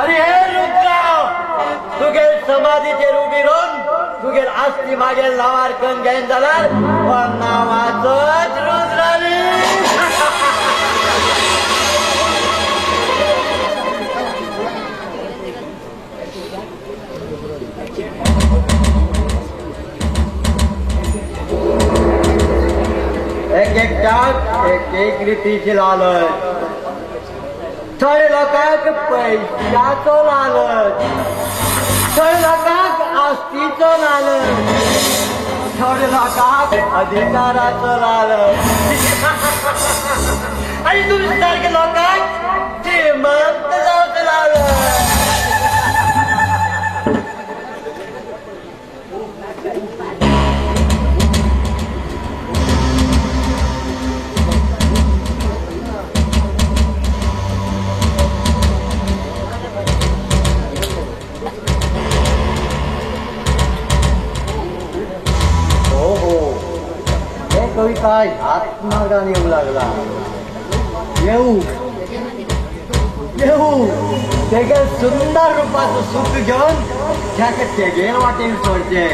D: अरे रुद्रा, तुगेल समाधीचेर उबी रावन तुगेल आस्ती मागेल नांवार करून घेयन जाल्यार हो नांवाचोच रुद्रानी. एक एक टाक एक एक रितीची लालच, थोडे लोकांक पैशाचो लालच, थोडे लोकांक आस्तीचो लालच, थोडे लोकांक अधिकाराचो लालच आनी तुमच्या सारक्या लोकांक श्रीमंत जावचो लालच. कविता ह्याच मार्गान येवंक लागला. येऊ येऊ तेगे सुंदर रुपाचो सुख घेवन ताका तेगेर वाटेन सोडचें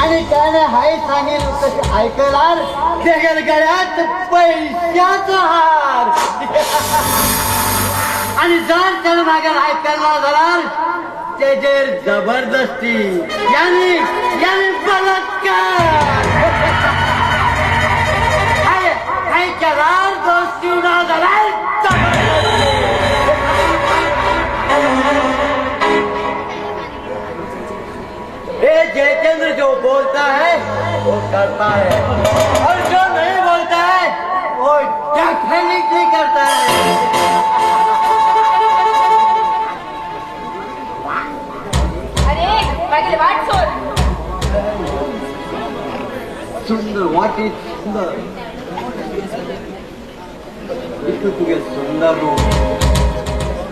D: आनी ताणें हाय सांगील तशें आयकल्यार तेगेर गळ्यांत पैशाचो हार आनी जर ताणें मागीर आयकलो जाल्यार तेजेर जबरदस्ती यानी यानी बलात्कार. करार दोस्ती ना जाल्यार जबरदस्ती. ए जयचंद्र, जो बोलता है वो करता है और जो नहीं बोलता है वो डेफिनेटली करता है.
C: अरे मागील वाट सोड.
D: सुंदर, what is सुंदर? कितू तुगे सुंदर रूप,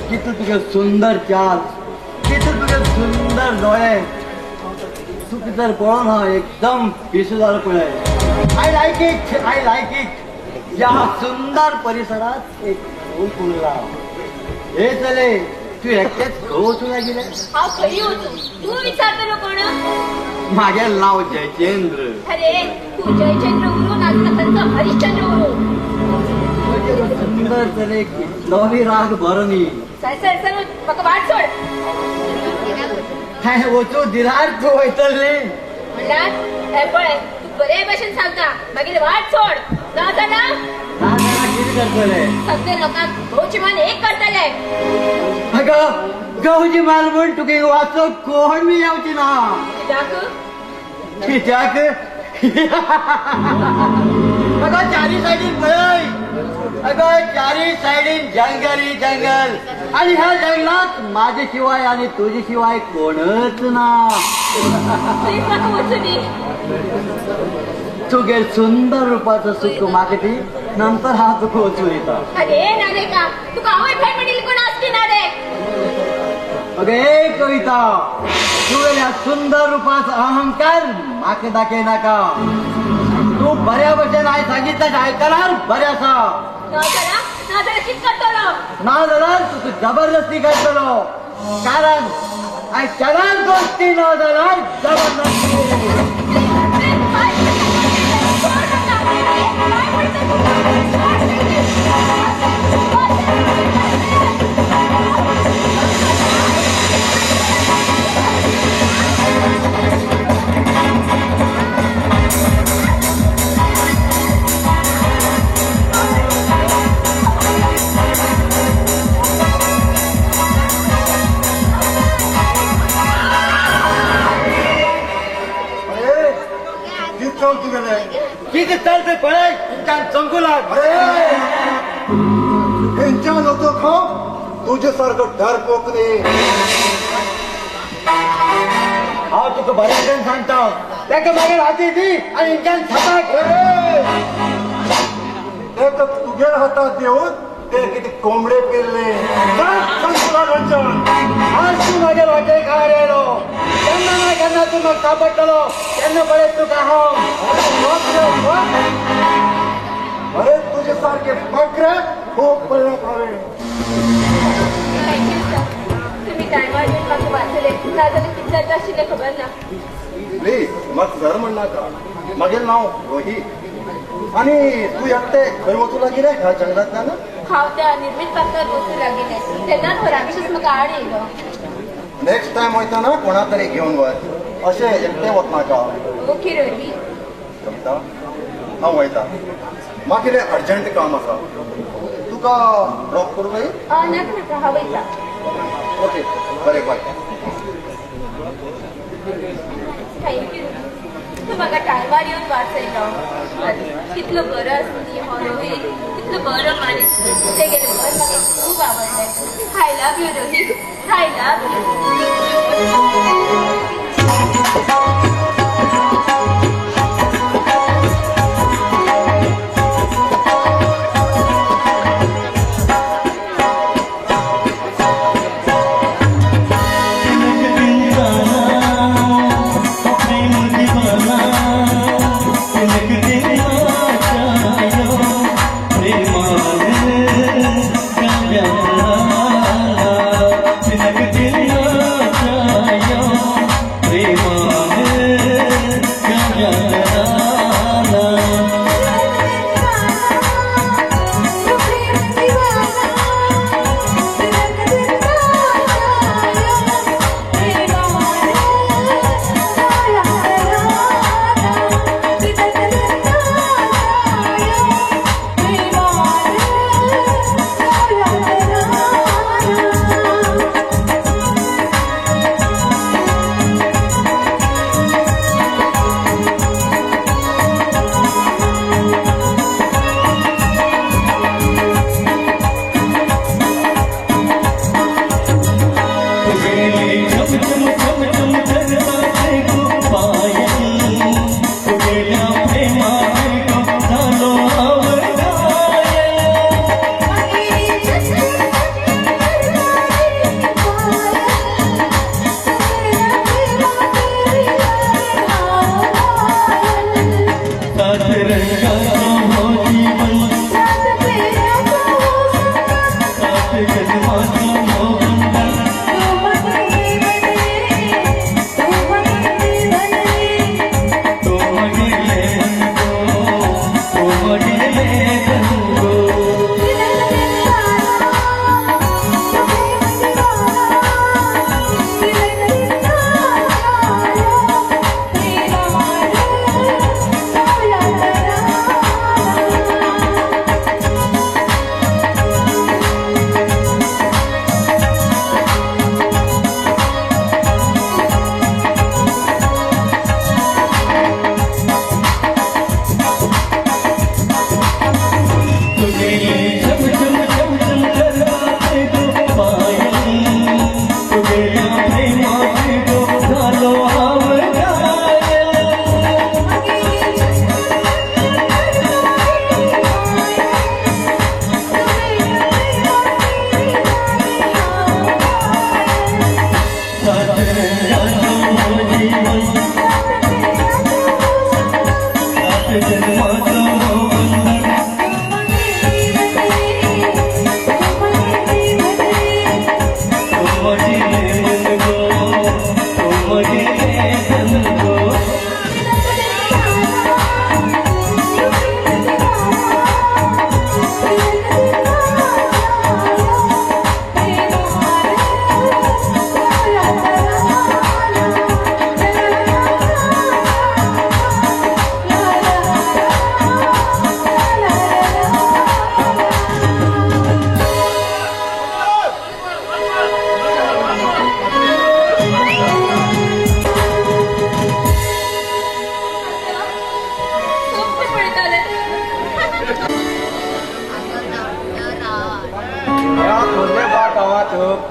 D: कितू तुगे सुंदर चाल, कितू तुगे सुंदर दोळे. तुका जर पळोवन हांव एकदम पिसो जालो पळय. I like it, I like it. ह्या सुंदर परिसरात एक फूल फुलला. हे चले, तूं एकटेच खंय वचूं लागिलें?
C: हांव खंय वचूं तूं विचारतलो कोण?
D: म्हागेलें नांव जयचंद्र.
C: अरे तूं जयचंद्र उरूं नाजाल्यार खंयचो हरिश्चंद्र उरूं.
D: सुंदर चले, कितलोय राग बरो न्ही.
C: सर सर सर, म्हाका वाट सोड.
D: हें वचूं दिल्यार तूं वयतलें न्ही.
C: म्हणल्यार हें पळय, तूं बरे भशेन सांगता, मागीर वाट सोड. ना जाल्यार
D: ना जाल्यार कितें करतलें?
C: सगळे लोकांक गंवची मान एक करतले.
D: अगं गंवची माल म्हूण तुका वाचोवंक कोण बी येवची ना.
C: कित्याक?
D: कित्याक? अगं चारी सायडीन पळय, अगं चारी सायडीन जंगल ही जंगल आनी ह्या जंगलात म्हाजे शिवाय आनी तुजे शिवाय कोणच ना.
C: प्लीज म्हाका वचूं दी.
D: तुगेर सुंदर रुपाचो सुख म्हाका दी, नंतर हांव तुका वचूं दिता.
C: अरे ना रे का, तुका आवय भाय म्हणिल्ली कोण आसची ना रे.
D: अगं ए कविता, तुवें ह्या सुंदर रुपाचो अहंकार म्हाका दाखय नाका. तूं बऱ्या भशेन हांवें सांगितलें आयकल्यार बरें आसा.
C: ना जाल्यार कितें करतलो?
D: ना जाल्यार तुका जबरदस्ती करतलो. कारण हांवें केन्नाच दोस्ती ना जाल्यार जबरदस्ती. कितें चलता पळय. इंचान चंकुलाक.
A: अरे हेंच्यान होतो खाव तुझे सारखं डरपोक न्ही.
D: हांव तुका बरे कडेन सांगता, ताका मागीर हाती दी आनी इंचान छापाक.
A: ते तर तुगेर हातात देऊन ते किती कोंबडे पेरले.
D: आज तूं म्हाजे वाटेक हार येयलो, केन्ना ना केन्ना तूं म्हाका सापडटलो, केन्ना पळयत तुका हांव.
A: अरे तुझे सारखे बकरे खूप पडले हांवें.
C: Thank you sir, तुम्ही टायमार येवन म्हाका वाचयलें, नाजाल्यार कितें जाता आशिल्लें खबर ना.
A: प्लीज म्हाका सर म्हणनाका, म्हागेलें नांव रोहीत. आनी तूं एकटें खंय वचूं लागिलें ह्या जंगलांतल्यान?
C: हांव त्या निर्मीत पात्रात वचूं लागिल्लें तेन्नाच हो राक्षस म्हाका आड येयलो.
A: नेक्स्ट टायम वयतना कोणा तरी घेवन वच, अशें एकटें वचनाका.
C: ओके रोहीत.
A: कविता, हांव वयता, म्हाका इल्लें अर्जंट काम आसा. तुका ड्रॉप करूं जाय?
C: नाका नाका, हांव वयता.
A: ओके, बरें, बाय.
C: Thank you, तूं म्हाका टायमार येवन वाचयलो. कितलो बरो आसा न्ही हो रोहीत, कितलो बरो मनीस. तेगेलें मन म्हाका खूब आवडलें. I love you Rohit, I love you.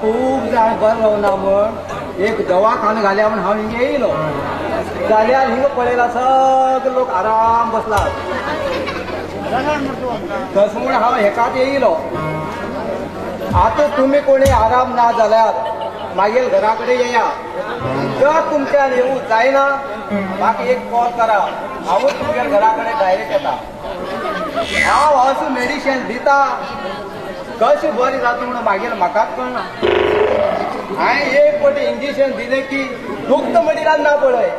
D: खूब जाण बरें रावना म्हण एक दवाखानो घाल्या म्हण हांव हिंगा येयलो जाल्यार हिंगा पळयला सगळे लोक आराम बसला तस म्हूण हांव हेकाच येयलो. आतां तुमी कोणी आराम ना जाल्यार मागीर घरा कडेन येया. जर तुमच्यान येवूं जायना म्हाका एक कॉल करा, हांवूच तुमच्या घरा कडेन डायरेक्ट येता. हांव असो मेडिशन दिता कशें बरें जाता म्हणून मागीर म्हाकाच कळना. हांवें एक पटी इंजेक्शन दिलें की दुखत म्हणल्यार ना पळय.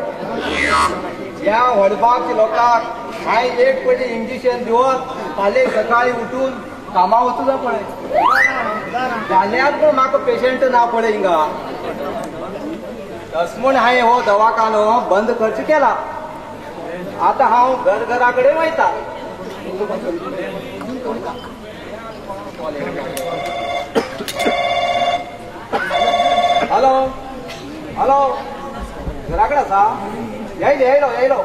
D: ह्या व्हडबागच्या लोकांक हांवें एक पटी इंजेक्शन दिवन फाल्यां सकाळीं उठून कामा वचूं जाय पळय. जाल्यार पूण म्हाका पेशंट ना पळय हिंगा. तस म्हूण हांवें हो दवाखानो बंद करचो केला. आतां हांव घर घरा कडेन वयता. हॅलो हॅलो, घरा कडेन आसा? येयलो येयलो येयलो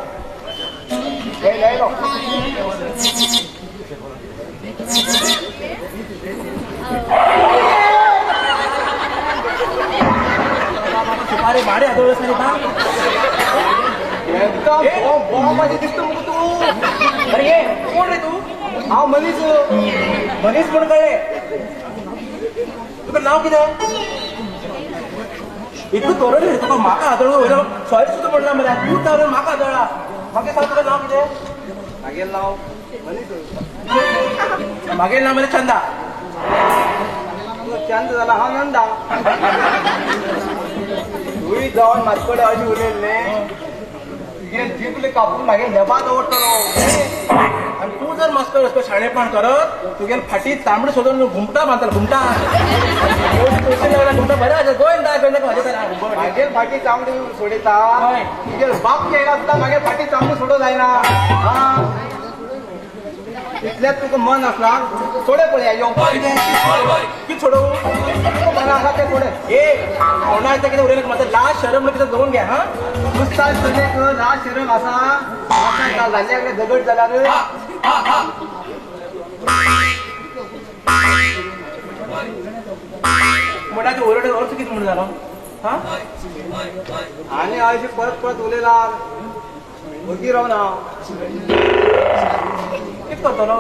D: येयलो येयलो.
G: सुपारी भाडे आदोळस न्ही बा.
D: एकदम बॉम्ब दिसता मुगो तूं.
G: अरे ये कोण रे तूं?
D: हांव मनीस.
G: मनीस म्हूण कळ्ळें, तुका नांव कितें? इतलो तोरण रे तुका म्हाका आदळ वयलो सॉरी सुद्दां म्हणला मरे. तूं तर म्हाका आदळ्ळा. म्हाका सांग तुका नांव कितें?
D: मागीर नांव मनीस.
G: मागीर नांव मरे चंदा.
D: तूं चंद जाला, हांव नंदा. तुवें जावन म्हाजे कडेन अशें उलयलें न्ही, तुगे जिबले कापून मागीर लेपा दवरतलो.
G: आनी तूं जर मास्तर अशें शाणेपण करत तुगेले फाटी तांबडी सोदून घुमटा बांदतलो. घुमटा घुमटा बरें आसा. गोंयदा गोंयदा
D: मागीर फाटी चामडी सोडयता. तुगेले बाप येयला सुद्दां मागीर फाटी चामडी सोडूं जायना. इतल्यात तुका मन आसला सोडे पळया यो.
G: कितें सोडूं?
D: तुका मन आसा तें सोडे.
G: ए कोणा येता कितें उलयलें म्हाका लाज शरम म्हणून कितें दवरून घे. हा
D: नुस्ता चलयेक लाज शरम आसा जाल्ल्या कडेन दगड जाल्यार
G: म्हणटा ते ओरड अर्थ कितें म्हूण जालो? हा
D: आनी अशें परत परत उलयला वगी रावना.
G: कितें करतलो?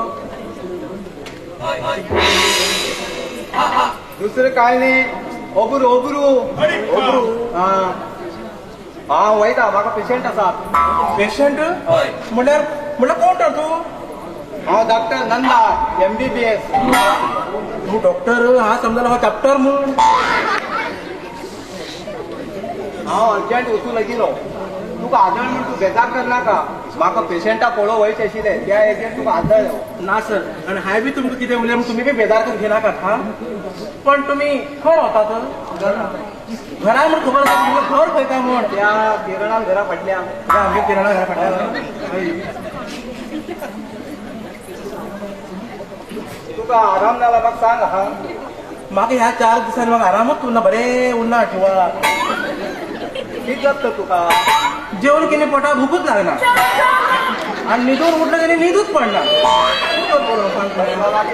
D: दुसरें कांय न्ही. ओबरू ओबरू ओबरू. आं हांव वयता, म्हाका पेशंट आसा.
G: पेशंट म्हणल्यार म्हणल्यार कोण तर तूं?
D: हांव डॉक्टर नंदा MBBS.
G: तूं डॉक्टर? हा समजलो हांव डॉक्टर म्हूण.
D: हांव अर्जंट वचूं लागिलो. तुका आदळ म्हूण तूं बेजार करनाका. म्हाका पेशंटा पळोवंक वयचें आशिल्लें त्या हेजेर तुका आदळ.
G: ना सर, आनी हांवें बी तुमकां कितें उलयलें म्हूण तुमी बी बेजार करून घेनाकात. हा पण तुमी खंय रावतात? घरा म्हूण खबर आसा तुमकां घर खंय काय म्हूण?
D: त्या किरणान घरा फाटल्या.
G: आमगे किरणा घरा फाटल्या.
D: तुका आराम जाला म्हाका सांग. हा
G: म्हाका ह्या 4 दिसांनी म्हाका आरामूच उरना. बरें उरना ठेवा.
D: कितें जाता तुका?
G: जेवण केलें पोटाक भुकूच लागना आनी न्हिदून उठलें जाल्यार न्हिदूच पडना.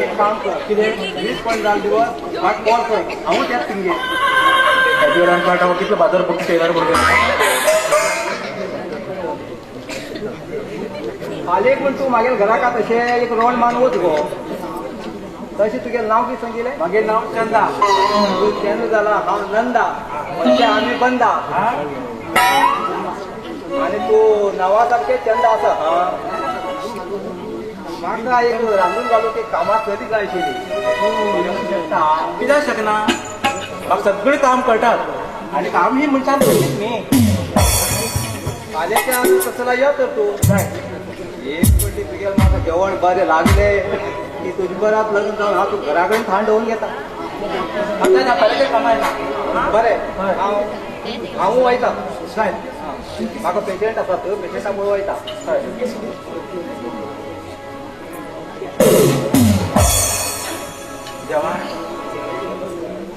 D: एक काम कर, कितें 20 पण जाल दिवस म्हाका कॉल कर, हांवूच येता तुमगेर.
G: वेळान कळटा कितलो बाजार बुक केल्यार बरोबर.
D: फाल्यां पूण तूं मागीर घराक तशें एक रोंड मारून वच गो. तशें तुगेलें नांव कितें सांगिल्लें?
G: मागीर नांव चंदा.
D: तूं चंद जाला, हांव नंदा, म्हणजे आमी बंदा. आनी तूं नांवा सारकें चंदा आसा. म्हाका एक रांदून घालूंक एक कामाक चली जाय आशिल्ली. तूं येवंक शकता?
G: कित्याक शकना? म्हाका सगळें काम कळटात आनी काम ही मनशान करचीच न्ही.
D: फाल्यांच्या तसला यो तर तूं. एक पडली तुगेलें म्हाका जेवण बरें लागलें की तुजे बरात लग्न जावन हांव तुका घरा कडेन थांड दवरून घेता.
G: आतां फाल्यांच्या कामार येता.
D: बरें, हांव हांवूय वयता. म्हाका पेशंट आसा, थंय पेशंटा पळोवंक वयता.
G: देवा,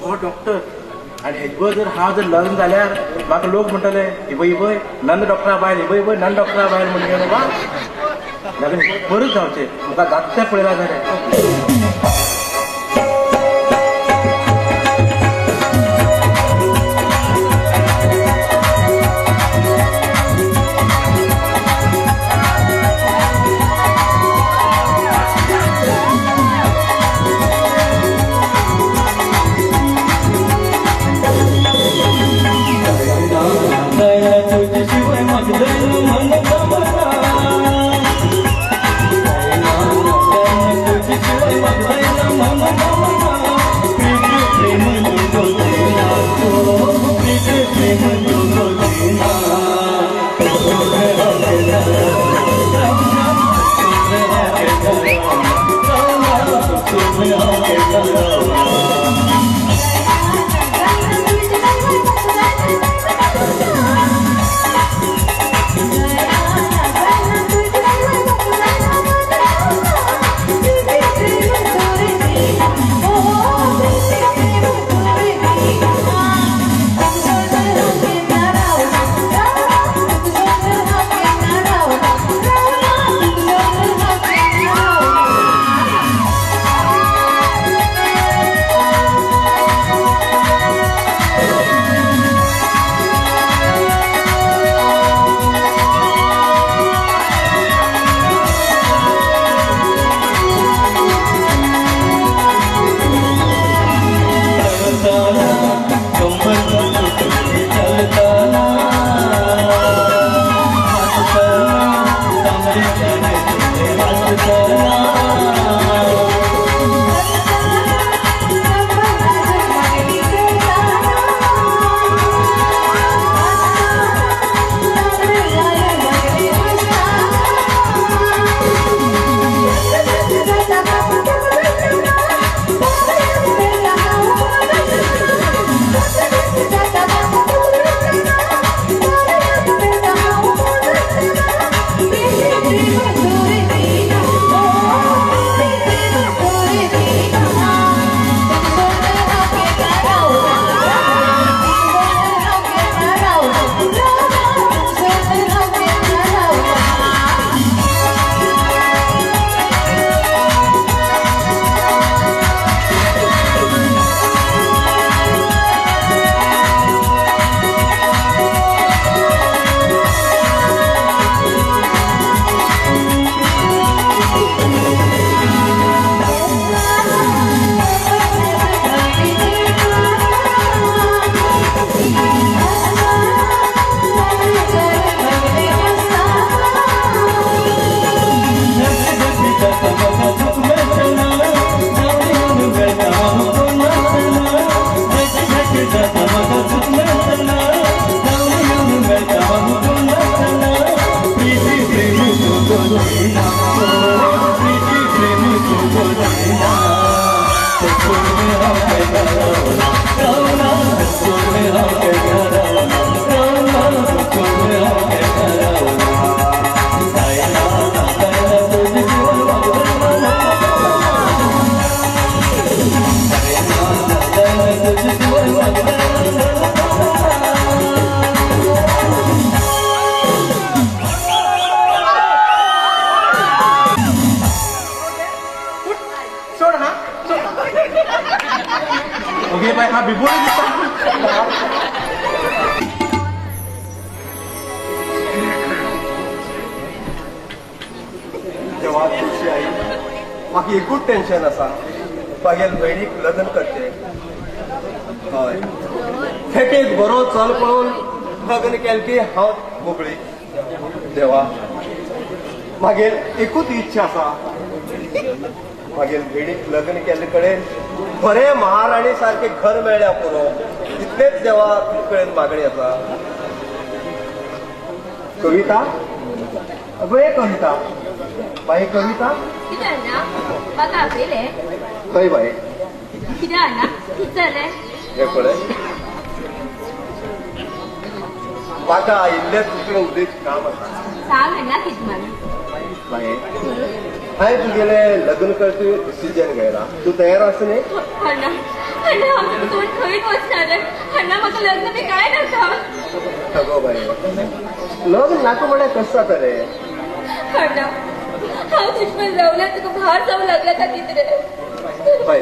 G: हो डॉक्टर आनी हेजे जर हांव जर लग्न जाल्यार म्हाका लोक म्हणटले इबय इबय नंद डॉक्टरा बायल, इबय इबय नंद डॉक्टरा बायल म्हणून बाबा लग्न बरें जावचें. म्हाका जाता तें पळयलां जाल्यार. ओके बाय हा बिबोळ दिसता.
F: तेव्हा तुळशी आई म्हाका एकूच टेन्शन आसा, मागीर भयणीक लग्न करचें. हय, थेट बरो चल पळोवन लग्न केलें की हांव मोकळी. देवा मागीर एकूच इच्छा आसा, मागीर भयणीक लग्न केल्ले कडेन बरें महाराणी सारकें घर मेळ्ळ्या पुरो, इतलेंच देवा तुजे कडेन मागणी आसा. कविता, अगो हे कविता बाई, कविता
C: कितें जालें? म्हाका आपयलें.
F: खंय बाई?
C: कितें जालें? कितें जालें?
F: हें पळय, म्हाका आयिल्लें तुजे उद्देश काम आसा.
C: सांग अण्णा कितें मागीर.
F: बाई, हांवें तुगेलें लग्न करचे डिसिजन घेयला, तूं तयार आसा न्ही?
C: अण्णा, अण्णा हांव तुका सोडून खंयच वचना रे. अण्णा म्हाका लग्न बी कांय नाका.
F: अगो बाई, लग्न नाका म्हळ्यार कशें जाता रे?
C: अण्णा हांव दुश्मन रावल्या, तुका भार जावं लागला का कितें रे?
F: बाई,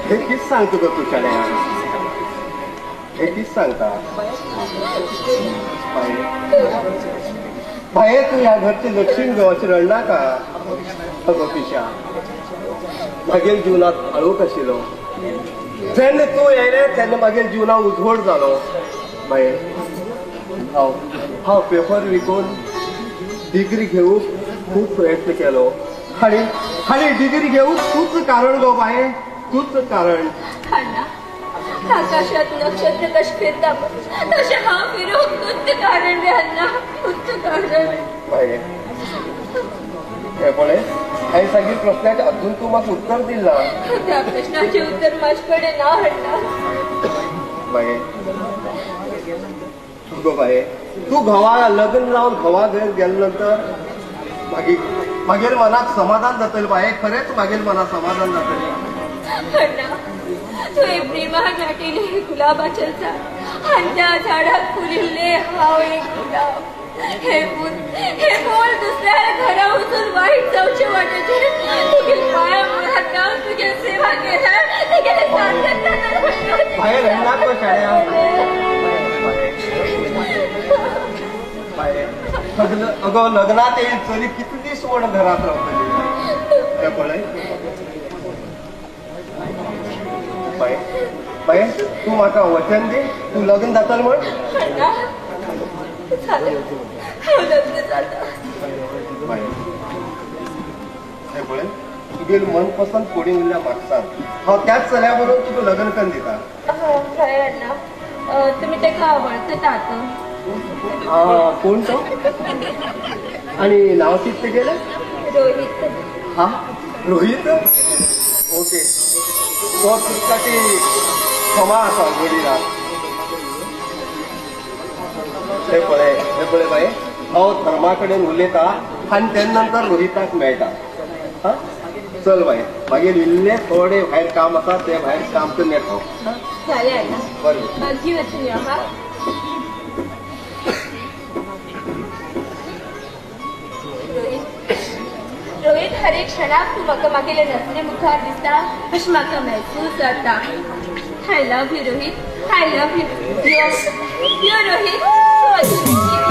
F: हें कितें सांगता गो तूं शाण्या, हें कितें सांगता? बाई, बाये तूं ह्या घरचें लक्ष्मी गो, अशें रडनाका. अगो पिशा, मागीर जिवनांत काळोख आशिल्लो, जेन्ना तूं येयलें तेन्ना मागीर जिवनांत उजवड जालो. बाये, हांव पेपर विकून डिग्री घेवंक खूब प्रयत्न केलो आनी आनी डिग्री घेवंक तूंच कारण गो बाये, तूंच कारण.
C: आकाशात नक्षत्र कशें फिरता तशें हांव फिरूंक तूंच कारण रे अण्णा, तूंच कारण.
F: बाये, हें पळय, हांवें सांगिल्ल्या प्रस्नाचें अजून तूं म्हाका उत्तर दिलें ना.
C: त्या प्रश्नाचें उत्तर म्हाजे कडेन ना अण्णा.
F: बाये, गो बाये, तूं घोवा लग्न जावन घोवा घर गेले नंतर मागीर मागीर मनाक समाधान जातलें बाये, खरेंच मागीर मनाक समाधान जातलें.
C: अण्णा, तुवें प्रेमान वाटिल्लें गुलाबाचें झाड आनी त्या झाडाक फुलिल्लें हांव एक गुलाब. हे फूल, हे फूल दुसऱ्या घरा वचून वायट जावचें वाटेचें तुगे पांया मुळांत रावन तुगे सेवा केल्यार तुगेलें सार्थक जाता.
F: बाये रडनाका गो शाण्या. बाये, अगो लग्नात येईल चली कितले दीस म्हण घरांत रावतली? हें पळय बाये, बाये तूं म्हाका वचन दी, तूं लग्न जातलें म्हण.
C: जालें, हांव लग्न जाता.
A: तुगेली मनपसंत कोणी उरल्या म्हाका सांग, हांव त्याच चल्या बरोबर तुका लग्न करून दिता.
C: खरें अण्णा, तुमी ताका आवडटा आतां.
A: कोण तो आणि नाव कितें तुगेलें?
C: रोहित.
A: हा रोहित, ओके. तो तुका क्षमा आसा वडिला. हे पळय, हे पळय बाये, हांव धर्मा कडेन उलयता आनी तेन्ना नंतर रोहिताक मेळटा. हा चल बाये, मागीर इल्लें थोडें भायर काम आसा, तें भायर काम करून येता.
C: जालें अण्णा,
A: बरें
C: मागीर वचून यो. हा रोहित, रोहित, हर एक क्षणाक तूं म्हाका मागेले नजरे मुखार दिसता अशें म्हाका महसूस जाता. I love you Rohit, I love you. यो यो रोहित, तूं अजून
H: You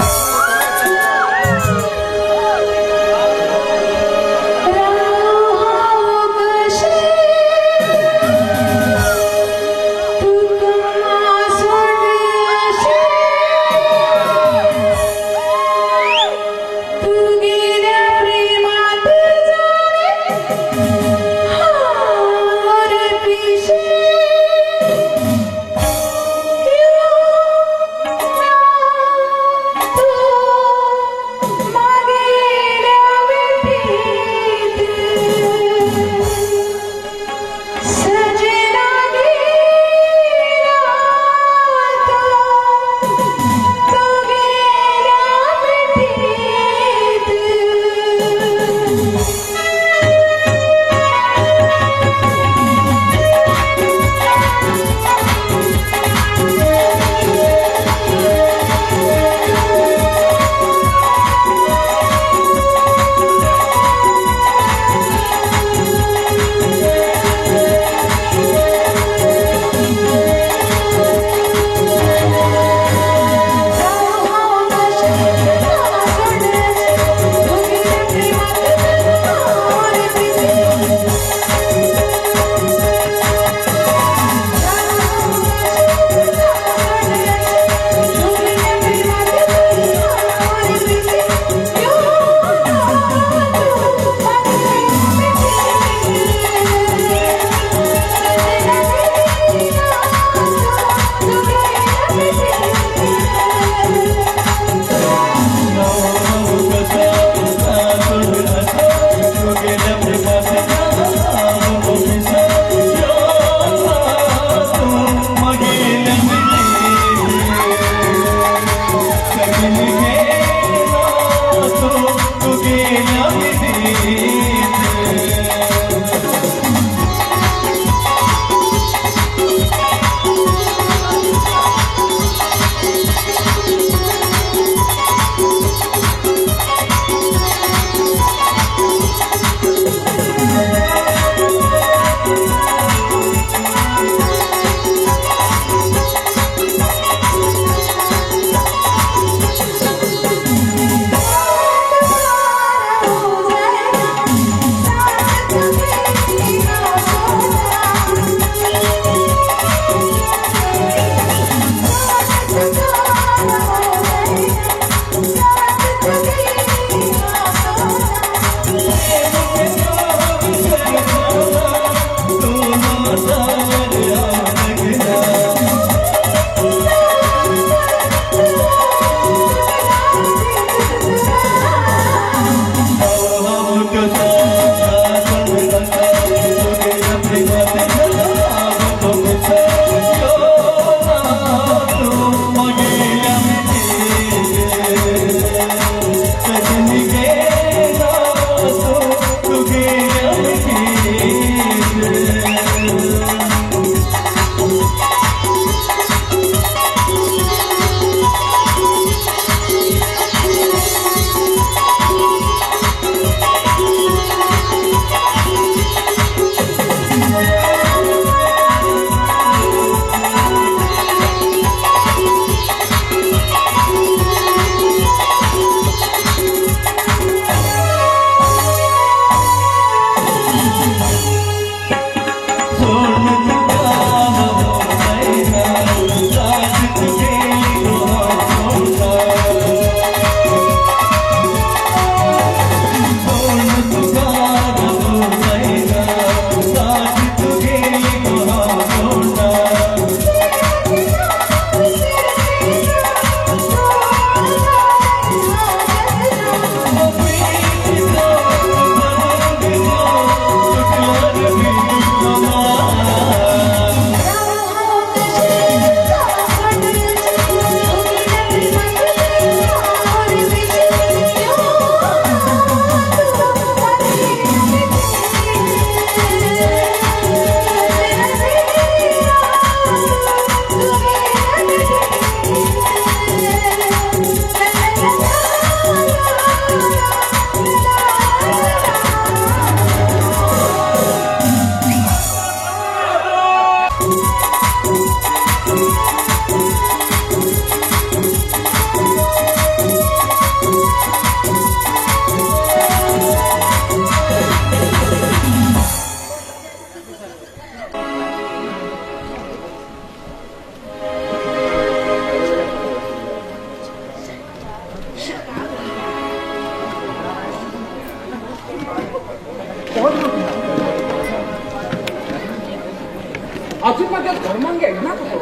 E: आमच्या धर्मांक घेना कसो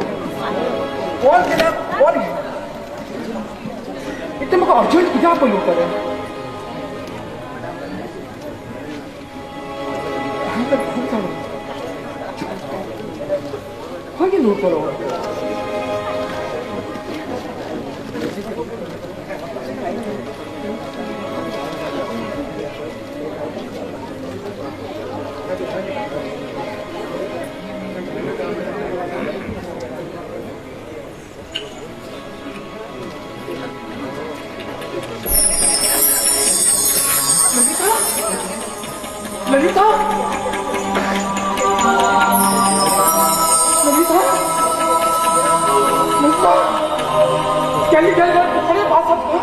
E: कॉल केल्यार कॉल घे इतलें म्हाका अर्जंट कित्याक पयलीं उरता रे खूब जालो खंय गेलो उरतलो ललिता ललिता ललिता केली गेली बरे भासत का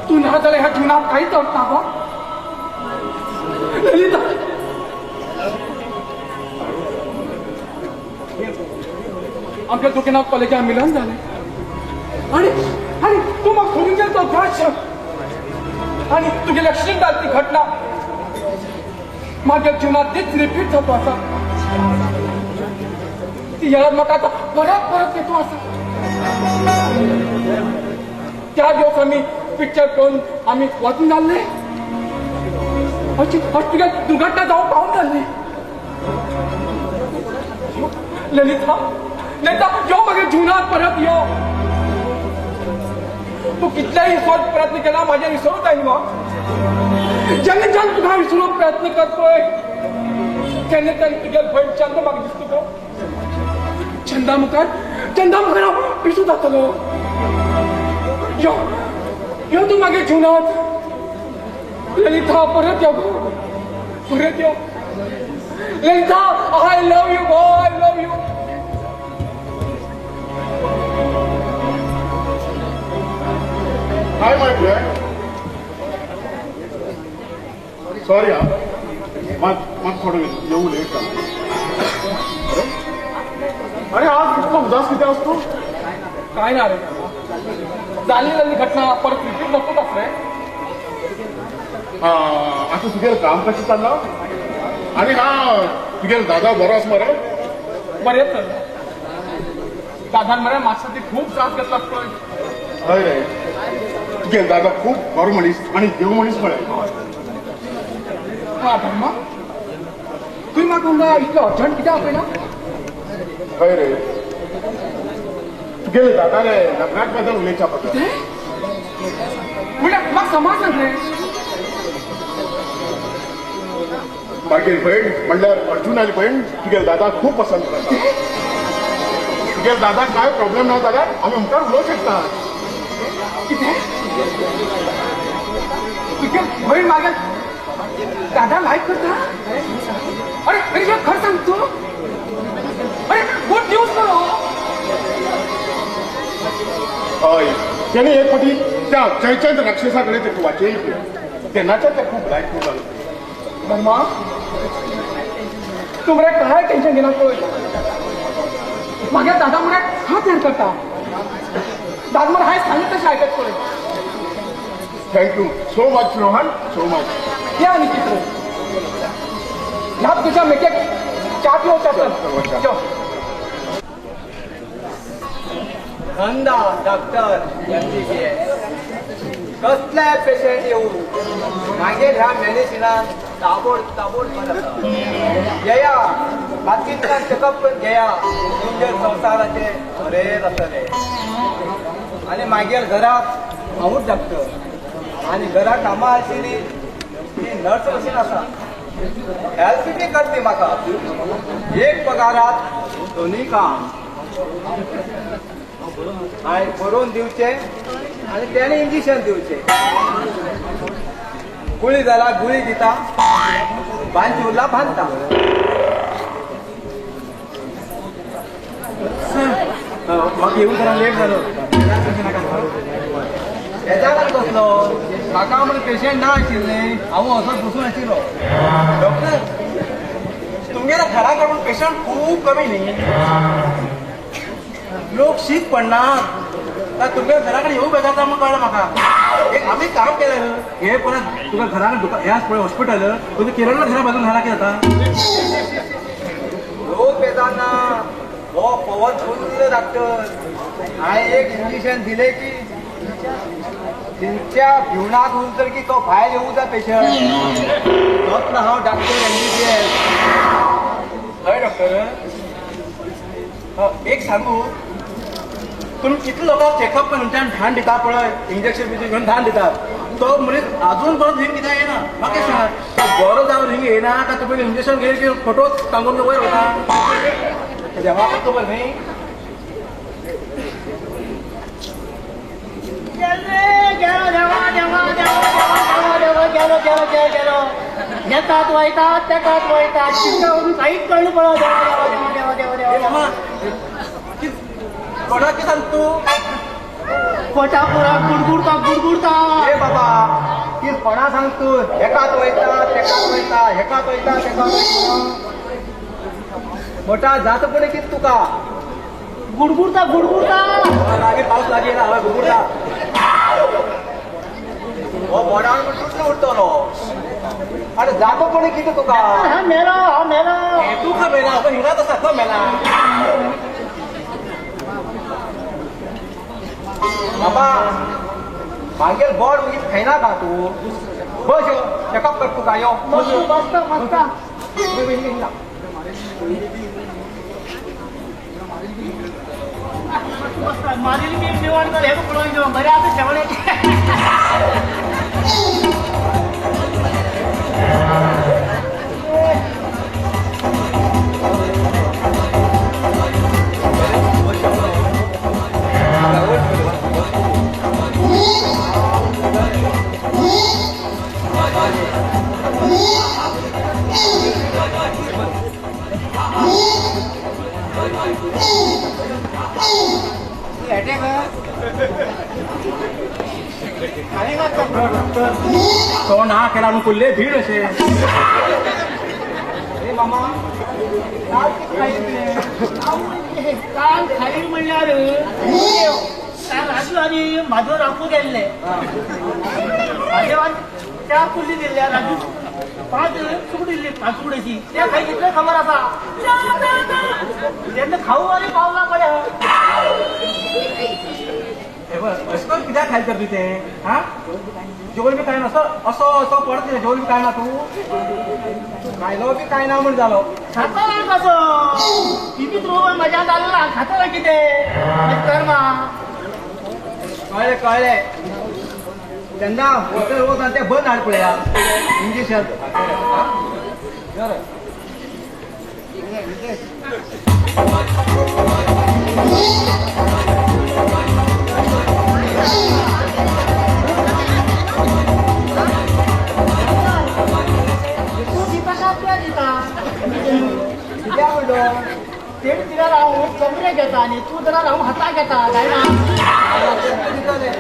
E: तू ना जाल्यार ह्या जिवनात कांयच अर्थ ना गो ललिता आमच्या दुकानात कॉलेजात मिलन जालें आनी आनी तूं म्हाका सोडून गेलो तो दृश्य आनी तुगेल्या ऍक्सिडंट जाली ती घटना म्हाज्या जिवनात तीच रिपीट जातो आसा ती याद म्हाका आतां परत परत येतो आसा त्या दिवस आमी पिक्चर पळोवन आमी वचून जाल्ले अशी अशी तुगे दुर्घटना जावंक पावून जाल्ली ललिता ललिता यो म्हागे जिवनात परत यो तू कितल्याही विसर प्रयत्न केला माझ्या विसरूच जाईल मग जेन्ना जेन्ना तुका विसरूंक प्रयत्न करतोय तेन्ना तेन्ना तुगे भयण चंदा म्हाका दिसता गो चंदा मुखार हांव पिसू जातलो यो यो तूं म्हागे जिवनात ललिता परत यो गो परत यो Lalita I love you go I love you
F: Hi, my friend. Sorry, मत थोडं येऊ लेट झालं. अरे आज इतका उदास किती असतो?
E: काय ना रे, झाली झाली घटना परत रिपीट नकोच रे.
F: आता तुझे काम कसं चाललं? आणि हा तुझे दादा बरा असणार आहे?
E: बरेच चाललं. दादा मरे माझ्यासाठी खूप त्रास घेतला.
F: हय रे, तुझे दादा खूप बरो मनीस आणि देव मनीस मळे.
E: हा धर्मा, तुवें म्हाका हांगा इतलो अर्जंट कित्याक आपयला?
F: हय रे, तुगेले दादा रे लग्नाक बद्दल उलयच्या पडटा.
E: म्हणल्यार म्हाका समाज सांग रे.
F: मागीर भयण म्हणल्यार अर्जुनाली भयण तुगेले दादा खूब पसंत करता. तुगेले दादा काय प्रॉब्लेम ना जाल्यार आमी मुखार उलोवंक शकता.
E: कितें तुगे भयण मागीर दादा लायक करता? अरे अरे खरें सांग तूं. अरे गुड न्यूज मरो.
F: हय, तेणे एक फावटी त्या जयचंद राक्षसा कडेन तेका वाचयलें तेन्नाच्यान तें खूब लायक जालें.
E: धर्मा, तूं मरे काय टेन्शन घेना पळय. मागीर दादा मरे हात तयार करता. दादा मरे हांवें सांगितलें तशें आयकत पळय.
F: Thank you so much Rohan, so much.
E: या आनी कितें ह्या तुज्या मेकेक च्या पिवच्या.
D: Nanda doctor M B B S कसले पेशंट येऊ मागीर ह्या मेडिसिनान ताबोड ताबोड बरं घेया, बाकीच्यान चेकअप करून घेया, तुमच्या संवसाराचे बरें जातलें. आनी मागीर घराक हांवूच डॉक्टर आनी घरा कामां आशिल्ली ती नर्स भशेन आसा, हेल्प बी करती म्हाका. एक पगारात दोनूय काम हांवें बरोवन दिवचें आनी तेणें इंजेक्शन दिवचें. गुळी जाल्यार गुळी दिता, बांदची उरला बांदता.
G: म्हाका येवंक जरा लेट जालो.
D: हेज्या कसलो म्हाका म्हण पेशंट ना आशिल्लें, हांव असोच बसून आशिल्लो. डॉक्टर तुमगेल्या घरा कडून पेशंट खूब कमी न्ही, लोक शीत पडना. तुमच्या घरा कडेन येवंक बेजारता म्हूण कळ्ळें म्हाका. एक आमी काम केलें हे परत तुका घरा कडेन दुकान हें पळय हॉस्पिटल तुका केरळा घरा बाजून घरा कितें जाता. लोक बेजाना हो पवन फुल्ल डॉक्टर हांवें एक इंजेक्शन दिलें की तेंच्या भिवणाक उरतर की तो भायर येवूं जाय पेशंट. तोच ना हांव डॉक्टर MBBS.
G: हय डॉक्टर, एक सांगू, तुमी कितले लोकांक चॅकअप करून धान दिता पळय, इंजेक्शन बिजेक्शन घेवन धान दितात, तो मनीस अजून परत हिंग कित्याक येना? म्हाका सांग, तो बरो जावन हिंग येना काय तुमी इंजेक्शन घेवन की फोटो सांगून वयर वता? देवाक खबर न्ही.
A: गेलो गेलो गेलो गेलो येतात वयतात तेकात वयतात काहीच कळलं पळो. देवा देवा देवा देवा देवा.
G: कोणाक सांग तूं?
A: पोटापुरा गुडगुडता गुडगुडता.
D: ए बाबा की कोणा सांग तूं? हेकात वयता तेकात वयता हेकात वयता तेकात वयता. मोठा जात पण कित तुका
A: गुडगुडता गुडगुडता.
G: लागीं पावस लागीं ना हय गुडगुडता.
D: हो बोडान तुटलो उरतलो. आनी जातो पण कितें तुका?
A: हा मेलो हा मेलो.
G: तूं खंय मेला? हिंगाच आसा खंय मेला?
D: बाबा मागेल बोड मागीर खायना का तूं? बस यो चॅकअप कर तुका यो.
A: बसता बसता. मारील बी निवाण कर हें पळोवन घेवन बरें आतां शेवणें.
G: तो ना केला म्हणून कुल्ले भीड अशें.
D: अरे मामा
A: काल खाली म्हणल्यार काल राजू आनी म्हाजो राखू गेल्ले. म्हादेवान चार कुल्ली दिल्ल्या, राजू 5 सुकडी दिल्ली, 5 सुकडेची त्या खाई कितले खबर आसा. तेन्ना खाऊ आनी पावला पळय.
G: अशें करून कित्याक खायत तर तूं तें? आं जेवण बी कांय ना? असो असो असो पडत जेवण बी कांय ना तूं?
D: खायलो बी कांय ना म्हण जालो.
A: खाता कसो तिबीत रोग मजा जालो ना. खाता कितें कर्मा.
D: कळ्ळें कळ्ळें. तेन्ना हॉटेल वच आनी तें बंद हाड पळया इंजेक्शन.
A: तूं दिता काय त्या दिता?
D: कित्याक म्हणलो?
A: तेणी दिल्यार हांव कमरे घेता आनी तूं जाल्यार हांव हाताक घेता. जायना
D: दितलें.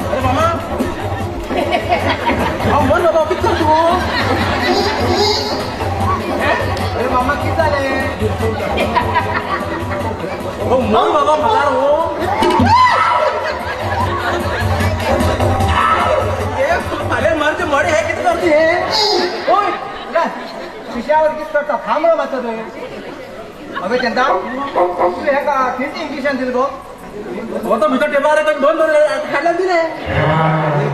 G: अरे मामा हांव मन बाबा कितें करता तूं?
D: अरे मामा कितें जालें?
G: हो मन बाबा म्हाका हो. अरे मरचे मडे हे कितें करता हे?
D: ओय पिशावर कितें करता? थांब रे मातसो तुवें. अबे चंदा, तूं हेका खंयचें इंजेक्शन दिलें गो?
G: तो भितर टेबलार दोन दोन खाडल्यान दिले.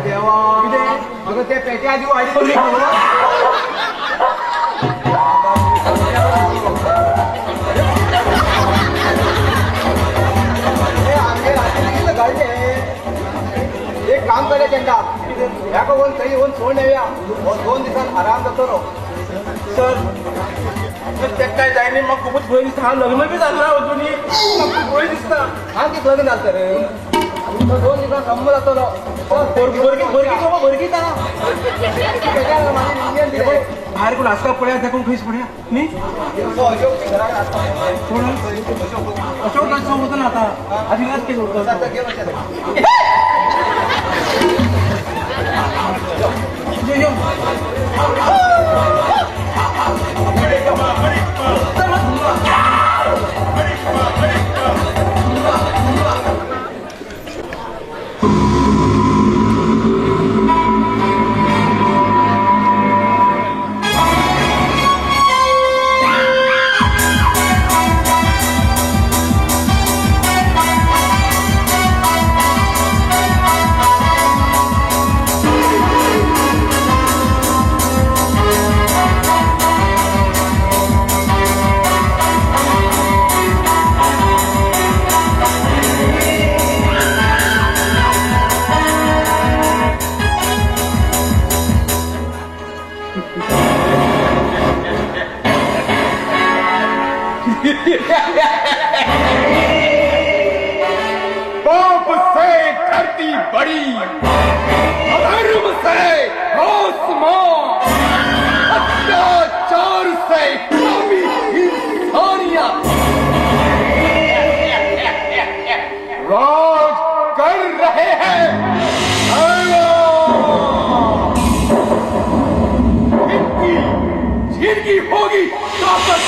D: देवा, अगं ते पेट्या दिऊ आडी. एक काम करे तेंका, ह्या कोण थंय येवन सोड येवया, 2 दिसान आराम जातलो.
G: सर तेका जाय न्ही, म्हाका खुबूच भंय दिसता. लग्न बी जालें ना अजून, म्हाका खूब भंय दिसता.
D: हांव कितें लग्न जालें तर 2 दिसान संब जातलो.
G: भरगी भायर कोण आसता पळया, ते कोण खंयच पळया न्ही. कोण अशोक वचना आतां आनी आज कितें उरता.
F: पाप से धरती बड़ी, अधर्म से आसमान, अत्याचार से कमी इंसानियत राज कर रहे हैं। इनकी जिंदगी होगी ताकत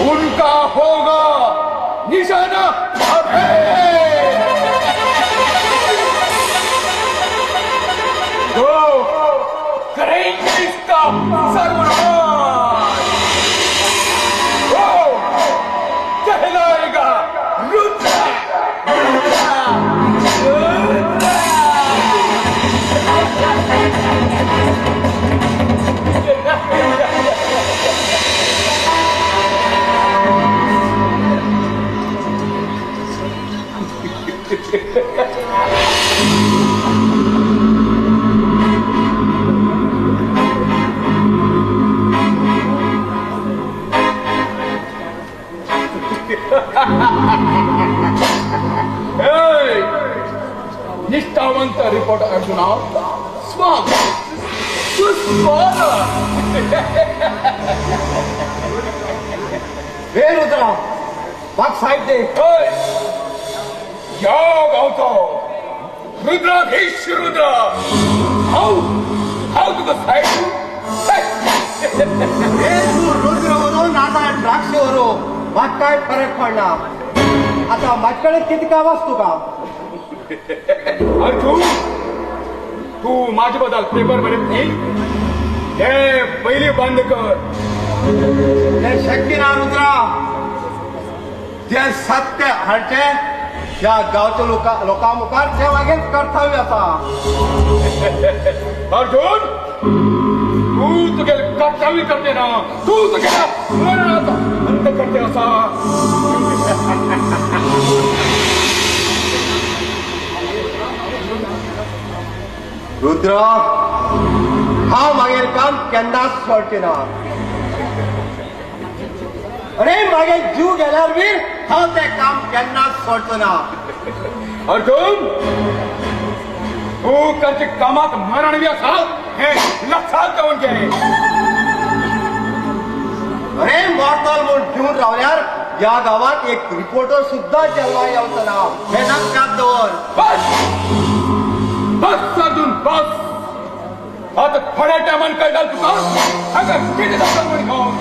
F: उनका होगा निशाना अभय। तो करेंगे इसका सर्वनाश, वो कहलाएगा रुद्र। रुद्र। निष्ठावंत रिपोर्टर अर्जुना, स्वागत सुस्वागत.
D: हे रुद्रा, बाग साहेब दे.
F: या गावचो रुद्राधीश रुद्र, हांव हांव तुका साहेब.
A: हे तू रुद्र वरून आता द्राक्ष वरून म्हाका काय फरक पडना. आता माझ्याकडे किती काम असतो का?
F: अर्जुन, तू माझे बद्दल पेपर मध्ये नाही, हे पहिले बंद कर.
A: हे शक्य ना रुद्रा, जे सत्य हाडचे ह्या गावच्या लोकां मुखार ते मागीर कर्तव्य आसा.
F: अर्जुन, तू तुगे कर्तव्य करते ना, तू तुगे मरणाचो अंत करते आसा.
A: रुद्र, हांव मागीर काम केन्नाच सोडचे ना. अरे मागीर जीव गेल्यार बी हांव तें काम केन्नाच सोडचो ना.
F: अर्जुन, तू करचे कामात मरण बी आसा हे लक्षात दवरून घे.
A: अरे मरतल म्हूण घेवन रावल्यार ह्या गांवात एक रिपोर्टर सुद्दां जल्मा येवचो ना, हें लक्षात दवर.
F: बस बस अर्जुन बस. आता थोड्या टायमान कळटा तुका हांगा कितें जाता म्हूण.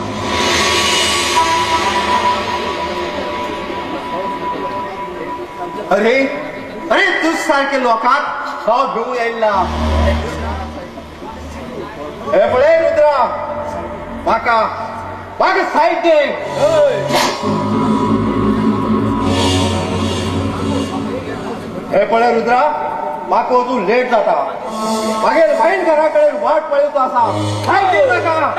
A: अरे अरे तूं सारके लोकांक हांव घेवंक येयला. हे पळय रुद्रा, म्हाका
D: म्हाका सायड दे. हे पळय रुद्रा, म्हाका वचून लेट जाता. मागीर बायन घरा कडेन वाट पळयत आसा. सायड दे नाका.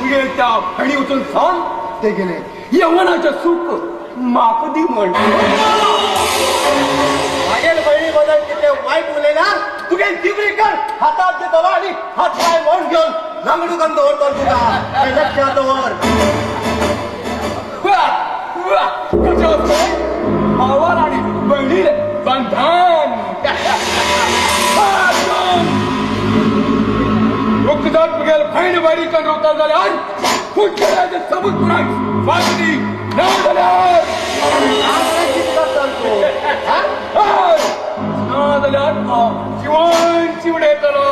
F: तुगे त्या फणी वचून सांग ते गेले यवनाचें सुख म्हाका दी म्हण.
D: मागीर भयणी बद्दल कितें वायट उलयल्यार तुगे जिबरी कर हातात दितलो आनी हात पांय मोड घेवन नांगडू करून दवरतलो तुका. हें लक्षात दवर.
F: भावान आनी भयणीले बंधन. रुखदार तुगेल भयण बारी करून रोवता जाल्यार फुटकऱ्याचें सबूत पुराय वागदी ना जाल्यार ना जाल्यार जिवन चिवडयतलो.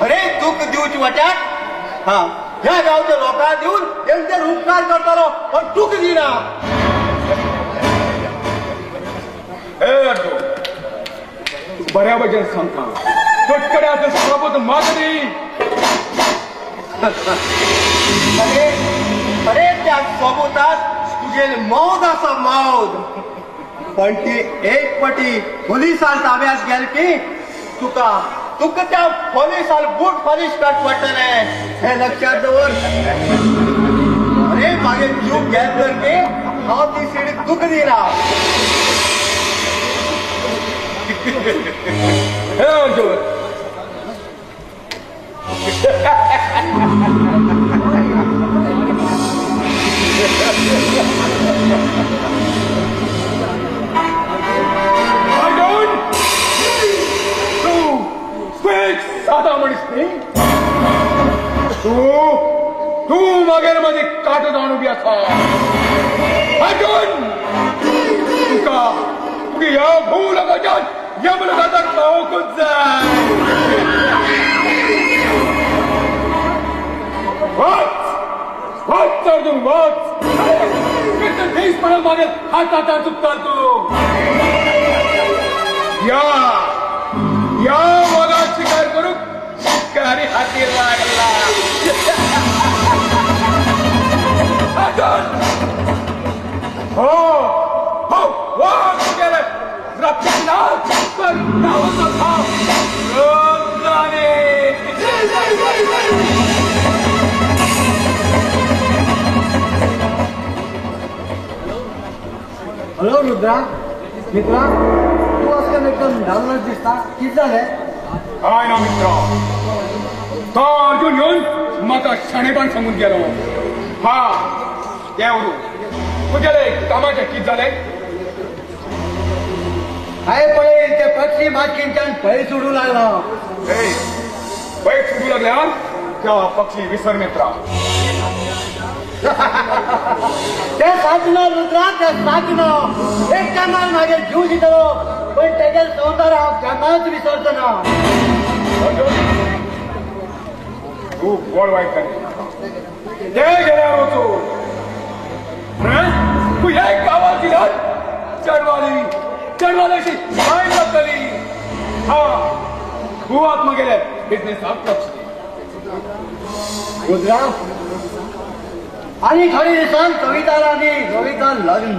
D: अरे दुःख दिवची वाट्याक हा ह्या गांवच्या लोकांक दिवन तेंचेर उपकार करतलो पण दुःख दिना.
F: हे अर्जो, बऱ्या भशेन सांगता, फटकड्याचें सबूत मागदी.
D: अरे अरे त्या सबूतात तुगेली मौज आसा मौज. पण ती एक पटी पोलिसान ताब्यात गेल की तुका तुका त्या पोलिसान बूट पॉलिश कर पडटलें. हें लक्षात दवर. अरे मागीर जीव गेल तर की हांव ती सिडी तुका दिना.
F: हे अर्जुन, अर्जुन, तूं तूं एक सादा मनीस न्ही. तूं तूं मागीर म्हजी कांटो जावन उबी आसा. अर्जुन, तुका तुगे ह्या भूलोकाच्यान यमलोकांत पावोवंकूच जाय. वच वच अर्जुन वच. कितले दीस म्हणून मागीर हात हातार चुकता तूं. या या वागाक शिकार करूंक शिकारी हाती लागला. अर्जुन, हो हो वाग तुगेले रक्षणाक कर धांवत आसा.
D: हॅलो रुद्रा, मित्रा, तूं आजकाल एकदम डाउनच दिसता. कितें जालें?
F: काय ना मित्रा, तो अर्जुन येवन म्हाका शाणेपण सांगून गेलो. हा तें उरूं, तुगेले कामाचें कितें जालें?
D: हांवें पळय ते पक्षी मातशेंच्यान पयस उडूं लागलो.
F: पयस उडूं लागल्यार त्या पक्षी विसर मित्रा.
D: ते साजना रुद्रा, ते साजना. एक टायमार मागीर जीव दितलो पण तेजे संवसार हांव केन्नाच विसरचो ना.
F: तूं गोड वायट कर ते गेल्यार वचूं. तूं एक गांवांत दिल्यार चेडवाली चेडवाली अशी बायल लागतली. हा तूं आत मागेले बिजनेसाक लक्ष दी.
D: रुद्रा, आनी थोडे दिसान कविता आनी रोहिता लग्न.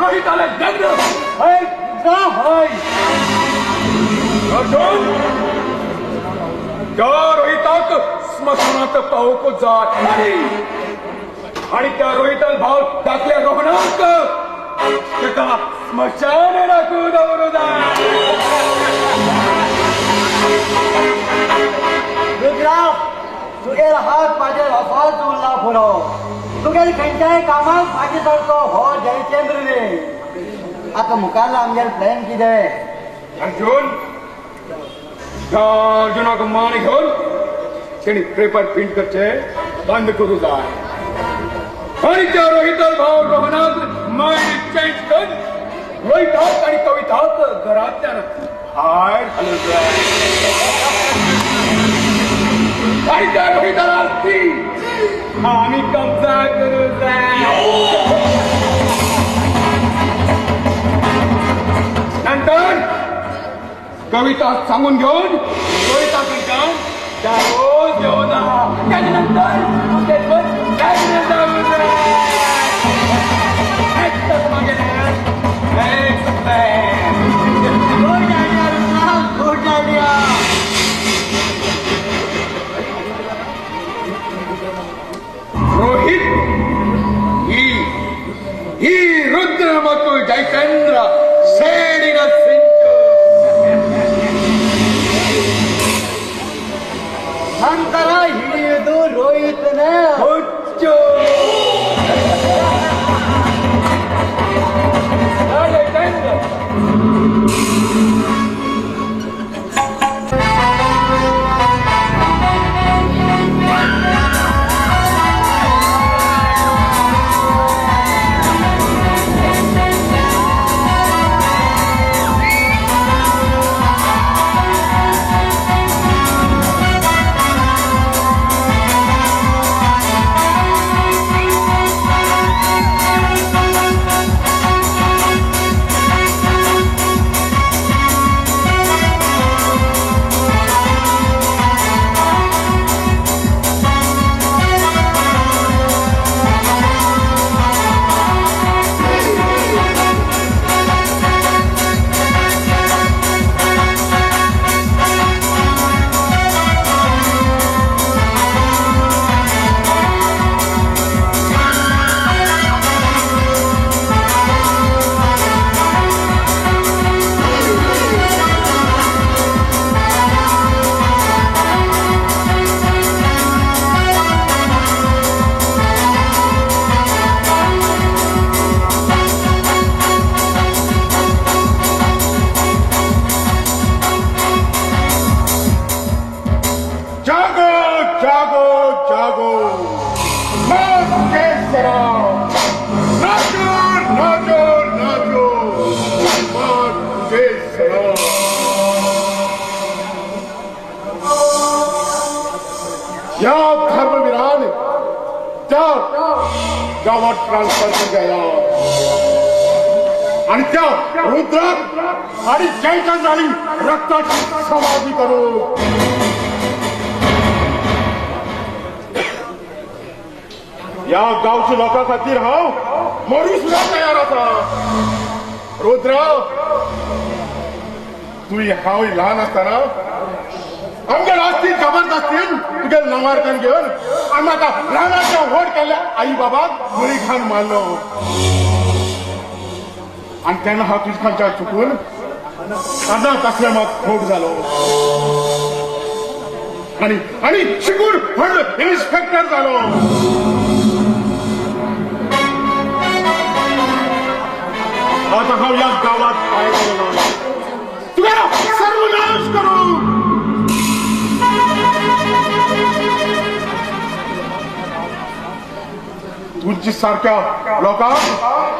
F: रोहिताले लग्न.
D: हय रुद्रा, हय.
F: अर्जुन, त्या रोहिताक स्मशानात पावोवंक जाय आनी त्या रोहितान भाव धाकल्या रोहनाक ताका स्मशान राखून दवरूं जाय.
D: रुद्रा, तुगेल हात म्हाजेर असोच उरला पुरो. तुगेल खंयच्याय कामाक फाटीं सरचो हो जयचंद्र रे. आतां मुखारलो आमगेर प्लॅन कितें?
F: अर्जुन, त्या अर्जुनाक मान घेवन तेणी पेपर प्रिंट करचे बंद करूं जाय आनी त्या रोहिताल भाव रोहनाक मायंड चेंज कर रोहिताक आनी कविताक घरांतल्यान भायर घालूंक जाय. आनी त्या रोहिताला ती
E: आमी कब्जा करूं जाय. नंतर कविता सांगून घेऊन कविता कडच्यान डायव्होर्स घेऊन त्याच्यानंतर लग्न जाऊ जाय. एकच मागेल एक plan.
D: Good idea Rudra, good idea.
F: Rohit ಈ ಈ ರುದ್ರ ಮತ್ತು ಜಯಚಂದ್ರ ಸೇಡಿನ ಸಿಂಚು.
D: ನಂತರ ಹಿಡಿಯುವುದು ರೋಹಿತನ
F: ಹುಚ್ಚು. ಜಯಚಂದ್ರ. जागो जागो जागो, मौत के सराब, नाचो नाचो नाचो, मौत के सराब. या धर्मवीराने त्या गावात ट्रान्सफर केला आणि त्या रुद्रात आणि जयचंद्राने रक्ताची समाधी करू. या गावच्या लोकां खातीर हांव मरू सुद्धा तयार आसा. रुद्र, तूं हांव ल्हान आसतना आमगे आसती जबरदस्तीन तुगे लंगारकान घेवन आनी म्हाका ल्हानाच्या व्हड केल्ल्या आई बाबाक गुळी खावन मारलो. आनी तेन्ना हांव तुजे खांच्या चुकून अनाथ आश्रमात खोट जालो आनी आनी शिकून व्हड इन्स्पेक्टर जालो. आता हांव ह्या गावात पांय पडलो, तुगेलो सर्वनाश करूं. तुमची सारख्या लोकांक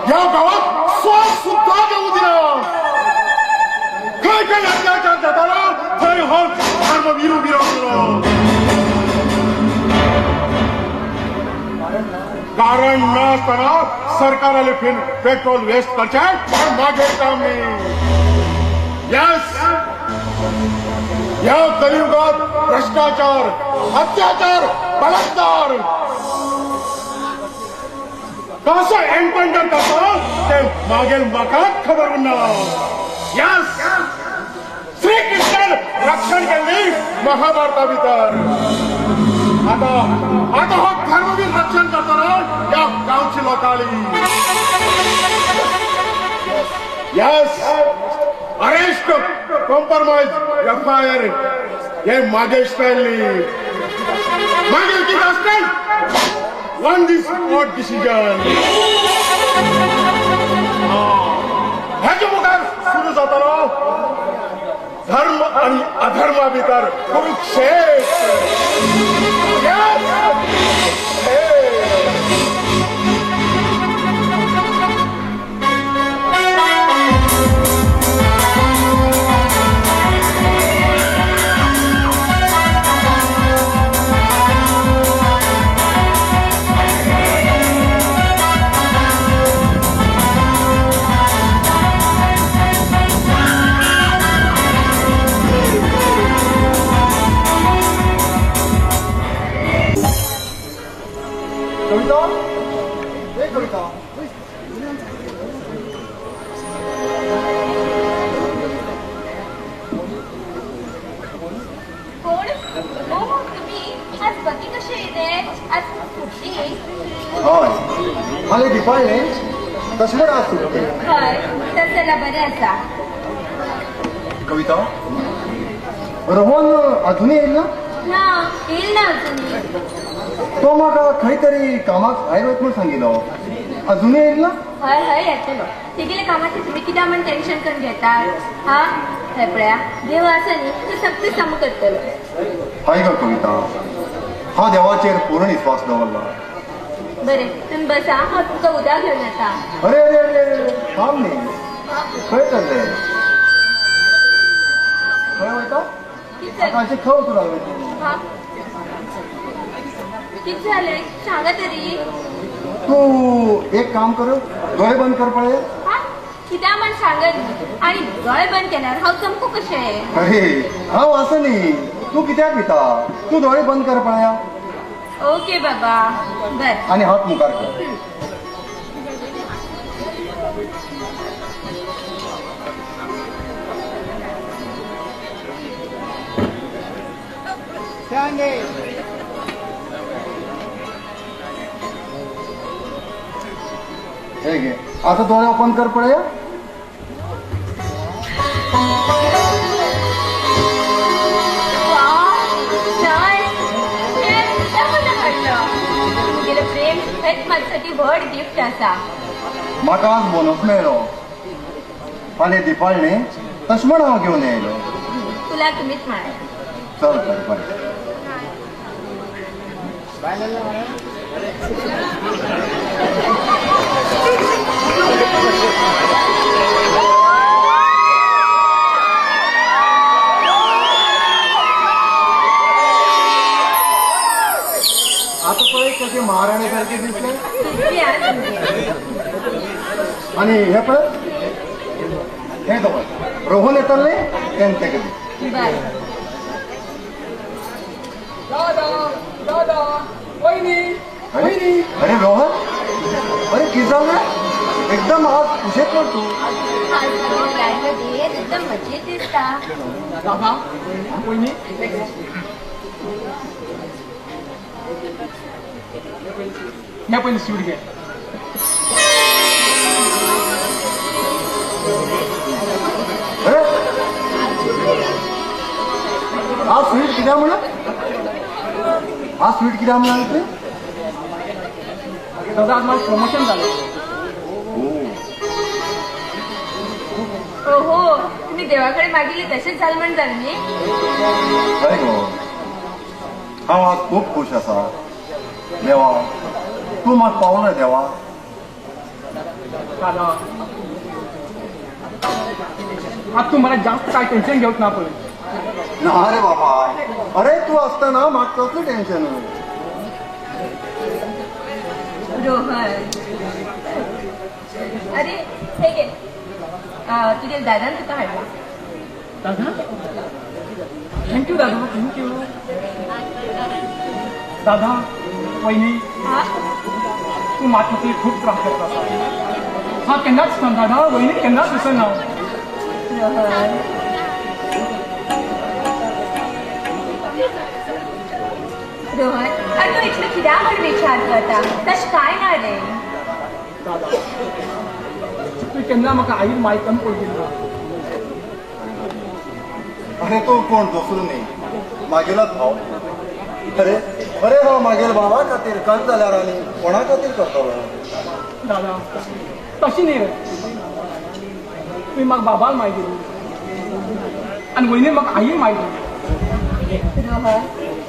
F: ह्या गावात श्वास सुद्धा घेवं दिना. खंय खंय अत्याचार जातालो थंय हो धर्मवीर उबी रावलो. कारण नासतना सरकाराले फिन पेट्रोल वेस्ट करचें पण मागीर काम न्ही. यस, ह्या कलियुगात भ्रष्टाचार, अत्याचार, बलात्कार कसो एनकाउंटर करता ते मागीर म्हाकाच खबर ना. यस, श्रीकृष्णान रक्षण केल्ली महाभारता भितर. आता आता हो धर्मवीर रक्षण करतना ह्या गांवची लोकांनी. यस, अरेस्ट, कॉम्प्रोमाइज, एफआयआर हे मागे स्टायल न्ही. मागीर कितें style? On the spot decision. हेजे मुखार सुरू जातालो धर्म आणि अधर्मा भितर कुरुक्षेत्र.
A: कविता, ए कविता,
C: कोण? ओ तुम्ही आज बगी कसे येते? आज सुट्टी?
A: हय, हाले दिपाळी न्ही, तशें म्हण आज सुट्टी.
C: हय, तर चला बरें आसा.
A: कविता, रोहन अजूनय येयल ना?
C: ना, येयल ना अजूनय.
A: तो म्हाका खंय तरी कामाक भायर वयता म्हूण सांगिल्लो, अजूनय येयल ना?
C: हय हय येतलो. तेगेले कामाचें तुमी कित्याक म्हण टेन्शन करून घेतात? हा, थंय पळया देव आसा न्ही, तो सगळें साम करतलो.
A: हय गो कविता, हांव देवाचेर पूर्ण विस्वास दवरला.
C: बरें, तुमी बसा, हांव तुमकां उदक घेवन येता.
A: अरे अरे अरे, थांब न्ही, खंय चल्ले? खंय वयता? आतांचे खंय वचूं लागले तूं?
C: कितें जालें सांगा तरी.
A: तूं एक काम कर, दोळे बंद कर पळय.
C: कित्याक म्हण सांगत आनी दोळे बंद केल्यार हांव चमकूं कशें?
A: अरे हांव आसा न्ही, तूं कित्याक भिता? तूं दोळे बंद कर पळया.
C: ओके बाबा, बरें.
A: आनी हात मुखार कर. हे घे, आता दोळे ओपन कर पळया.
C: प्रेम हेच म्हाज्यासाठी व्हड गिफ्ट आसा.
A: म्हाका आज बोनस मेळ्ळो, फाल्यां दिपाळ न्ही, तशें म्हण हांव घेवन येयलो.
C: तुला तुमीच म्हळ्यार.
A: चल चल बरें. आता पळय कशें महाराणी सारकें दिसलें. आनी हे पळय, हे दवर, रोहन येतलें तेन्ना तेका दी.
E: दादा, दादा, वहिनी, वहिनी.
A: अरे रोहन, अरे कितें जालें? एकदम आज खुशेत मर तूं.
C: एकदम मजेत दिसता.
E: दादा, वहिनी, हे पयलीं स्वीट घे.
A: अरे आज स्वीट कित्याक म्हणा? आज स्वीट कित्याक म्हणा तुवें?
E: दादा, आज म्हाजें प्रमोशन जालें.
C: ओहो, तुम्ही देवा कडेन मागिल्लें तशेंच जालें म्हण जालें न्ही?
A: हय गो, हांव आज खूब खूश आसा. देवा, तूं म्हाका पावलो देवा.
E: दादा, आज तूं मला जास्त काय टेन्शन घेवच ना पळय.
A: ना रे बाबा, अरे तूं आसतना म्हाका कसलें टेन्शन?
C: रोहन, अरे हे घे, तुगे दादान तुका हाडला.
E: दादा, thank you Dada, thank you दादा. वहिनी, तूं म्हाजे खातीर खूब त्रास घेता. हांव केन्नाच दिसना दादा, वहिनी, केन्नाच दिसना.
C: रोहन, रोहन, आनी तूं इतलो कित्याक म्हण विचार करता? तशें कांय ना रे.
E: दादा, तूं केन्ना म्हाका आईन मायकन पळयली ना.
A: अरे तो कोण दुसरो न्ही, म्हागेलोच भाव. अरे अरे हांव म्हागेल भावा खातीर कर जाल्यार आनी कोणा खातीर करतलो?
E: दादा, तशें न्ही रे, तुवें म्हाका बाबान माय दिली आनी वयनी म्हाका आईन माय दिली.
C: रोहन,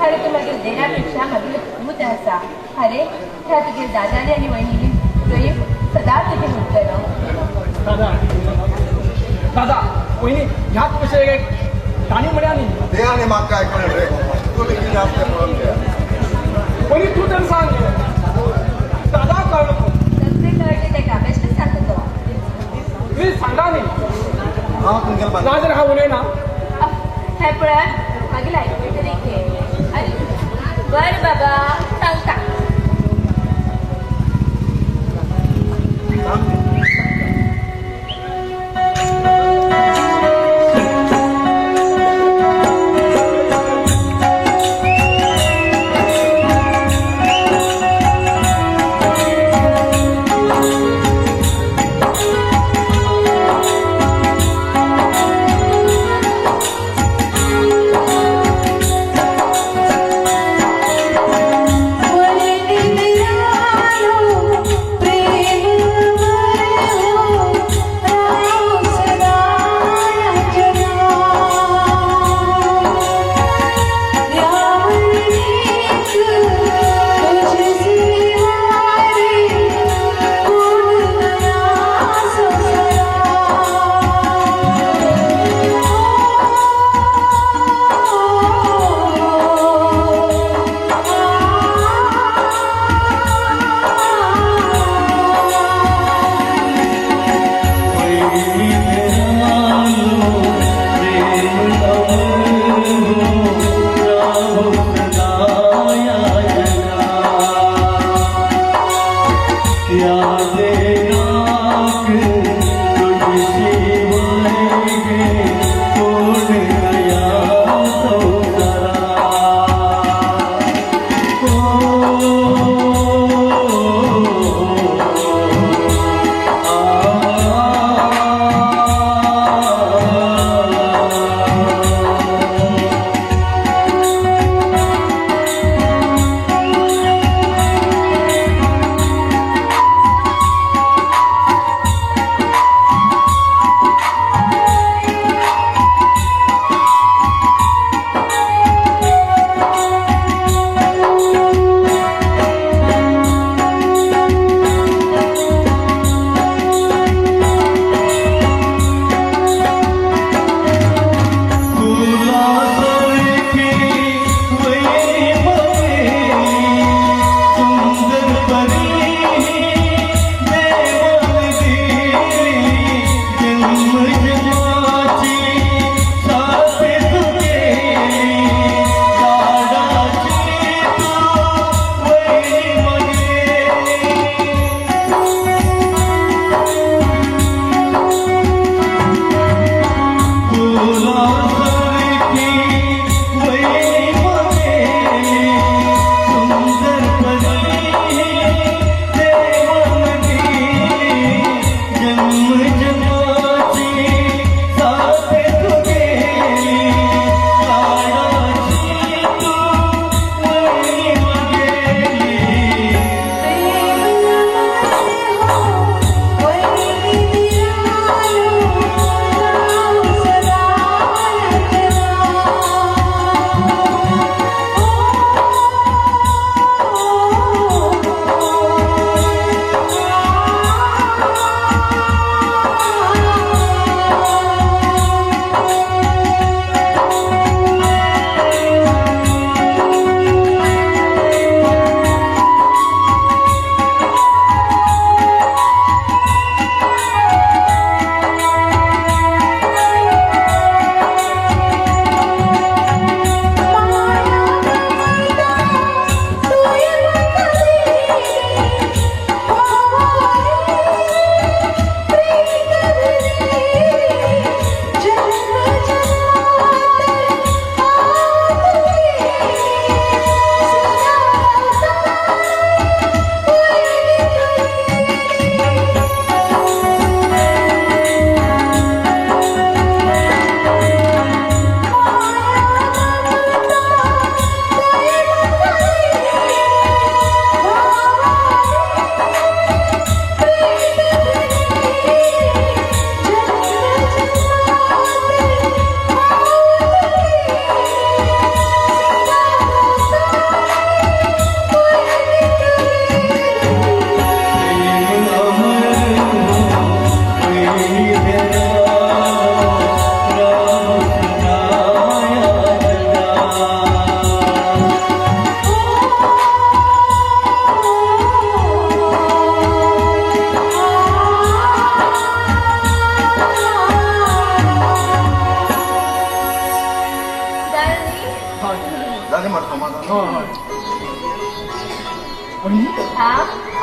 C: अरे तूं म्हागेल देरा पेक्षा म्हागेलो पूत आसा. अरे ह्या तुगे दादाली आनी वयनीली प्रेम सदांच तुजें उरतलो.
E: दादा, दादा, वयनी, ह्याच विशयाक एक काणी म्हळ्या न्ही.
A: ते आनी म्हाका आयकून रे, तूं कितें आसलें पळोवन घे.
E: वयनी, तूं तर सांग. दादा कळ्ळो
C: सगळें कळटें तेका, बेश्टेंच सांगता तो.
E: तुवें सांगा न्ही.
A: हांव तुमगेलो
E: ना जाल्यार हांव उलयना.
C: हें पळय, मागीर आयकून तरी घे. आनी बरें बाबा, सांगता.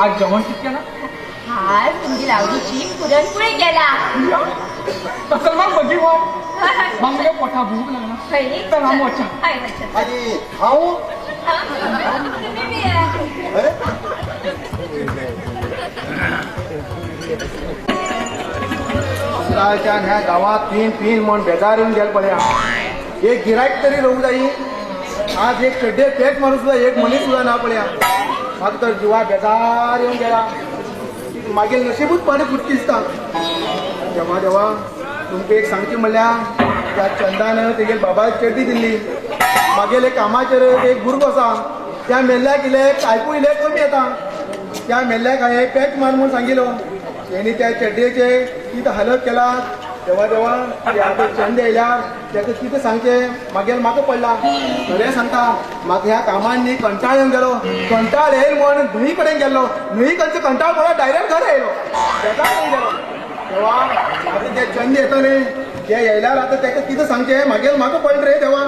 E: आज जेवण कित केलां?
C: आज तुमची आवडीची पुरणपोळी केला.
E: चल मग बघी हो, मग पोटा भूक लागला. चला मोचा.
A: आणि हांव
C: तुम्ही बी.
F: सकाळच्यान ह्या गावात तीन तीन म्हण बेजार येऊन गेले पळया. एक गिरायक तरी रोवूं जाई, आज एक चड्डे पेट मारू सुद्दां एक मनीस सुद्दां ना पळया. म्हाका तर जिवा बेजार येवन गेला. मागीर नशीबूच पाणी फुटकी दिसता. देवा देवा, तुमकां एक सांगचें म्हणल्यार त्या चंदान तेगेल बाबाक चड्डी दिल्ली. मागेले कामाचेर एक भुरगो आसा, त्या मेल्ल्याक इल्लें आयकूं इल्लें कमी येता. त्या मेल्ल्याक हांवें पॅच मार म्हूण सांगिलो, तेणी त्या चड्डेचे कितें हालत केला. देवा देवा, ते आतां चंद येयल्यार तेका कितें सांगचें मागीर म्हाका पडला. खरें सांगता, म्हाका ह्या कामान न्ही कंटाळ येवन गेलो. कंटाळ येयल म्हण न्हंय कडेन गेल्लो, न्हंय कडचो कंटाळ पडलो, डायरेक्ट घर येयलो, बेजार येवन गेलो. देवा, आतां ते चंद येतले, ते येयल्यार आतां तेका कितें सांगचें मागीर म्हाका पडलें रे देवा.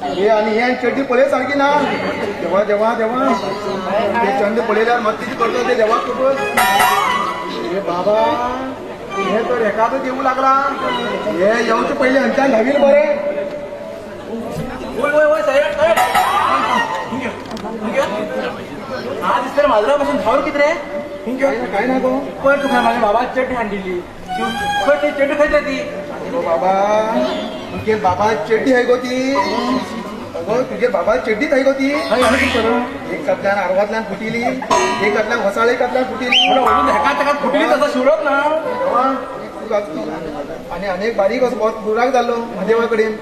F: हे आनी हे चड्डी पळय सारकी ना. देवा देवा देवा, ते चंद पळयल्यार म्हाका कितें करता ते देवाक खबर. हे बाबा, हे तर एकादो येवं लागला. हे येवचे पयलीं हांच्यान धावील बरें.
G: वय वय वय साहेब साहेब, आज दिसता माजरा पासून धांवर कितें रे?
F: काय ना गो,
G: पळय तुका म्हाज्या बाबा चड्डी हाडिल्ली, खंय ती चड्डी खंय रे ती?
F: बाबा, तुगे बाबा चड्डी हाय गो ती. अगो तुगे बाबा चड्डीच हाय गो ती. एक कातल्यान आरवांतल्यान फुटिली, एक कातल्यान घोसाळे कातल्यान फुटिली,
G: हेका तेका फुटिली, तसो शिवलोच ना.
F: आनी अनेक बारीक असो बुराक जाल्लो म्हादेवा कडेन.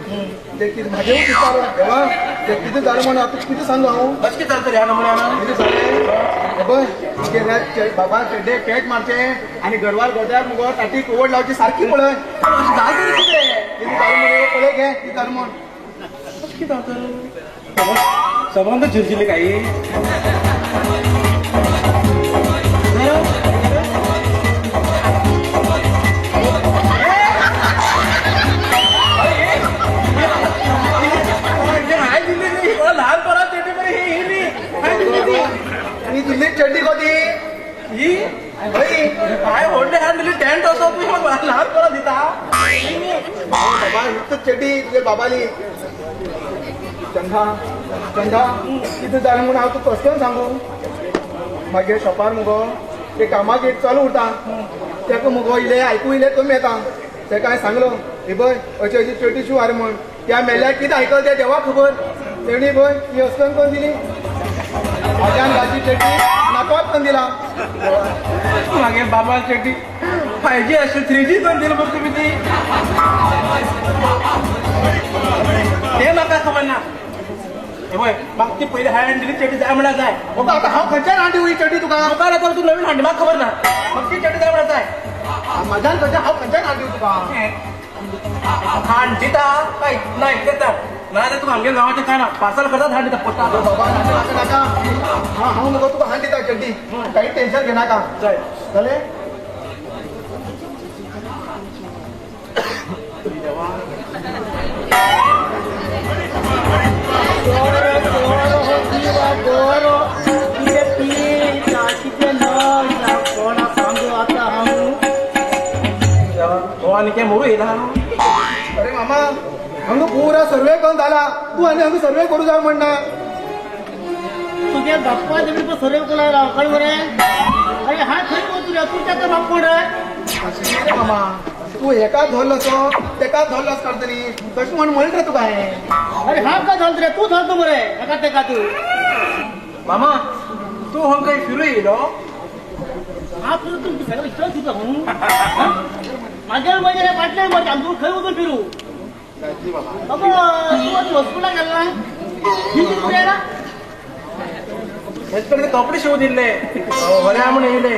F: ते कितें म्हादेव दिसतालो. देवा, ते कितें जालें म्हण आतां कितें सांगू हांव?
G: अशें कितें जालें तर ह्या नमुन्यान?
F: कितें जालें पळय, तुगे बाबा चड्डे पॅच मारचे आनी गरवार गोट्यार मुगो ताटी कोवड लावची सारकी पळय.
G: अशें जालें तरी कितें?
F: कितें जालें म्हण पळय घे, कितें जालें म्हण.
G: अशें कितें जालें तर? सबंद झिरझिरली काही.
F: ही दिल्ली चड्डी गो ती.
G: ही काय व्हडले हाड दिली टेंट असो तूं ल्हान पोरां दिता.
F: बाबा, ही तर चड्डी तुगे बाबाली. चंदा चंदा, कितें जालें म्हूण हांव तुका कसलें सांगू? मागीर शॉपार मुगो ते कामाक एक चालू उरता, तेका मुगो इल्लें आयकूं इल्लें कमी येता. तेका हांवें सांगलो, हे पळय अशी अशी चड्डी शिव आरे म्हण. त्या मेल्याक कितें आयकलें तें देवाक खबर. तेणी पळय ही असकन करून दिली, म्हाज्यान घालची चड्डी नातवाक करून दिला.
G: मागीर बाबा चड्डी 5G आशिल्ली 3G करून दिली मग तुमी ती. ते म्हाका खबर ना. पळय म्हाका ती पयली हांवें दिली चड्डी जाय म्हणल्यार जाय.
F: आतां हांव खंयच्यान हाडली ही चड्डी तुका?
G: मुखार आतां तूं नवीन हाडली म्हाका खबर ना. म्हाका ती चड्डी जाय म्हणल्यार जाय.
F: म्हाज्यान खंयच्या हांव खंयच्यान हाडली तुका?
G: हाड दिता काय ना इतलें ना जाल्यार तुका आमगे गांवाचें काय ना पार्सल करतात हाड दिता पोस्टा.
F: बाबा नाका नाका, हां हांव मुगो तुका हाड दिता चड्डी, कांय टेन्शन घेनाका.
G: जाय
F: जालें?
G: आनी काय मोरू येयला.
F: अरे मामा, हांगा पुरा सर्वे करून जाला, तूं आनी हांगा सर्वे करूं जाय म्हणना.
A: तुगे बाप्पा जमीन सर्वे केला कळ मरे. अरे हा खंय वचूं रे तूं? ताका बाप कोण?
F: मामा, तूं हेका धरलो तेका धरलोस करतली तशें म्हण म्हणलें रे तुका हांवें.
A: अरे हांव काय धरलो रे? तूं धरतो मरे हेका तेका तूं.
G: मामा, तूं हांगा खंय फिरूं येयलो?
A: हांव फिरूं तुमकां सगळें इतलो दिता मागीर मागीर फाटले मागीर आमकां खंय वचून फिरूं? बाबा, तूं आतां हॉस्पिटलाक गेलो ना?
G: हेच कडेन कपडे शिवून दिल्ले बरे म्हण येयले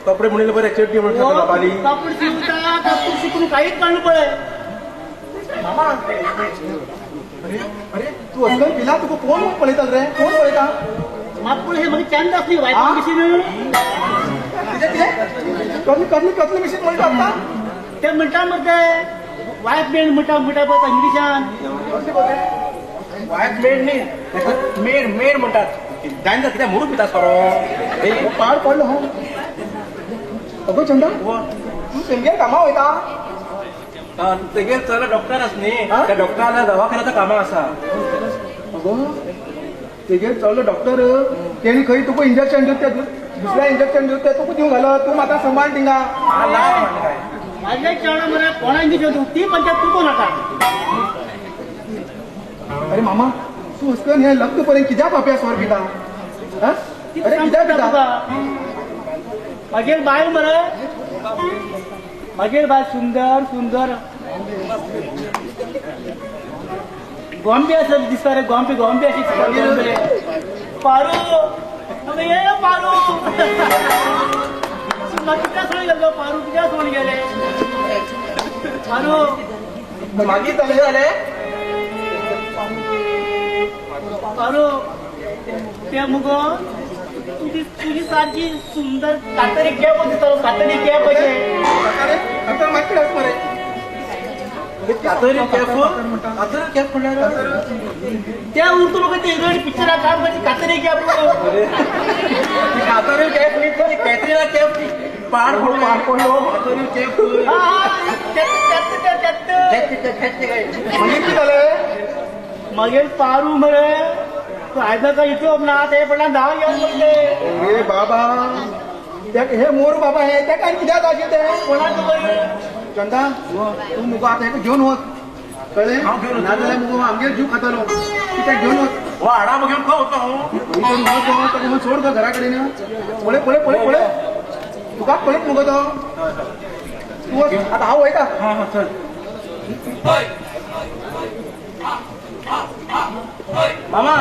G: कपडे म्हणले बरे चड्डी म्हणून बाबाली.
A: कपडे शिवता कपडे शिकून काहीच काडून पळय.
F: मामा, अरे अरे तूं असलो पिला, तुका कोण पळयता रे? कोण पळयता?
A: म्हाका पळय, हे म्हाका चंद आसली वायट मशीन.
F: कितें कितें कसली कसली कसली मशीन म्हणटा आतां?
A: ते म्हणटा मरे ते वायफ मेड म्हणटा म्हणटा पळय इंग्लिशान.
G: वायफ मेड न्ही, मेड मेड म्हणटात. जायना कितें मोरू पिता सोरो
F: पाड पडलो हांव.
E: अगो चंदा, तूं तेमगेर कामां वयता?
G: तेगेर चलो डॉक्टर आस न्ही, त्या डॉक्टराला दवाखान्याचं कामां आसा.
E: अगो तेगेर चलो डॉक्टर, तेणी खंय तुका इंजेक्शन दिवं, ते दुसऱ्या इंजेक्शन दिवं, ते तुका दिवंक घालो. तूं म्हाका सांबाळ थिंगा.
H: माझ्या चेडो मरे कोणा इंजेक्शन दिवं ती पंचायत तूं कोण आतां?
E: अरे मामा, तूं हसकन हे लग्न पर्यंत कित्याक अभ्यास वर पिता? अरे कित्याक पिता?
H: मागीर बायल मरे, मागीर बायल सुंदर सुंदर गोंबे आसा दिसता रे, गोंबे गोंबे अशी दिसता गोंबे. पारू ये पारू कित्याक सोडून गेलो? पारू कित्याक सोडून गेले? पारू
E: मागीर जालें जालें
H: पारू ते मुगो तुजी तुजी सारकी सुंदर कातरी कॅप दिसतालो, कातरी कॅप अशें.
E: कातर मागीर आसा मरे.
G: कातरी कॅप, कातरी कॅप म्हणल्यार
H: ते उरतो म्हाका ते हिरोइन पिक्चराक काम करची कातरी कॅप.
G: कातरी कॅप न्ही, ती कॅटरीना कॅप. पाड पडलो, पाड पडलो. कातरी कॅप.
E: मागीर कितें जालें?
H: मागीर पारू मरे तूं आयज काय हिशोब ना, ते पडल्यान धांव घेवन पडले.
E: अरे बाबा, हे मोर बाबा, हे तेका आनी कित्याक जाय तें
H: कोणाक खबर?
E: चंदा, तूं मुगो आतां हेका घेवन वच, कळ्ळें? नाजाल्यार मुगो आमगेर जीव खातलो. कित्याक घेवन वच?
G: हो हाडा घेवन खंय वता हांव?
E: ताका म्हणून सोड गो घरा कडेन. पळय पळय पळय पळय, तुका पळयत मुगो तो. तूं वच आतां, हांव वयता.
G: हां हां चल. मामा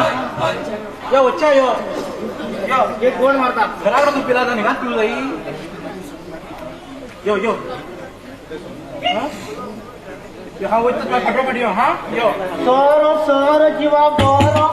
G: यो वच्चा यो यो.
H: एक गोड मारता
G: घरा कडेन तूं पिला जाता न्ही, पिवं जाय. यो यो यो, हांव वयता तुका फाटोफाट यो. हां यो.
H: सोरो सोरो जिवा बोरो.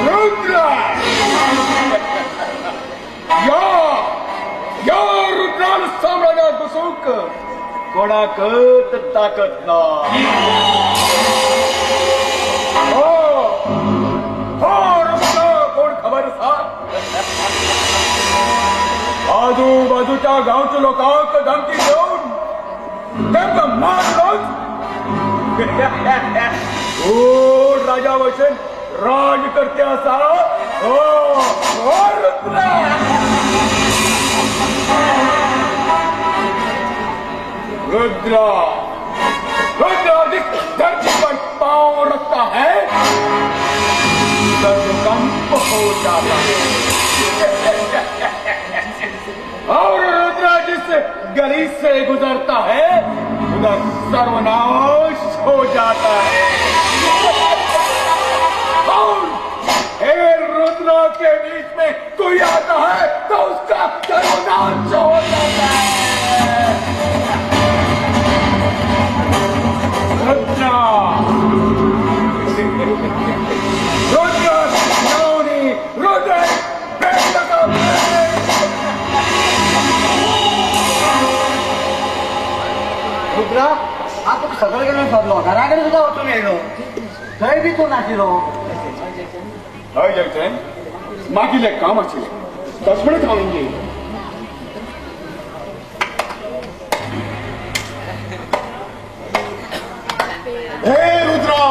F: रुद्र, या या रुद्रान साम्राज्यात बसूंक कोणाकच ताकद ना. हो हो रुद्र कोण खबर आसा? आजूबाजूच्या गांवच्या लोकांक धमकी देऊन तांकां मारून कोण राजा भशेन राज करते आसा. हो हो रुद्र. रुद्र रुद्र जिस धरती पर पांव रखता है उधर भूकंप हो जाता है. और रुद्र जिस गली से गुजरता है उधर सर्वनाश हो जाता है. और हे रुद्र के बीच में कोई आता है तो उसका सर्वनाश हो जाता है. रुद्र रुद्र नवनी रुद्र बेटा का
D: रुद्रा, हांव तुका सगळे कडेन सोदलो, घरा कडेन सुद्दां वचून येयलो, थंय बी तूं नाशिल्लो.
F: हय जगचें, मागीर काम आशिल्लें तशें म्हणत हांव इंगे.
I: हे रुद्रा,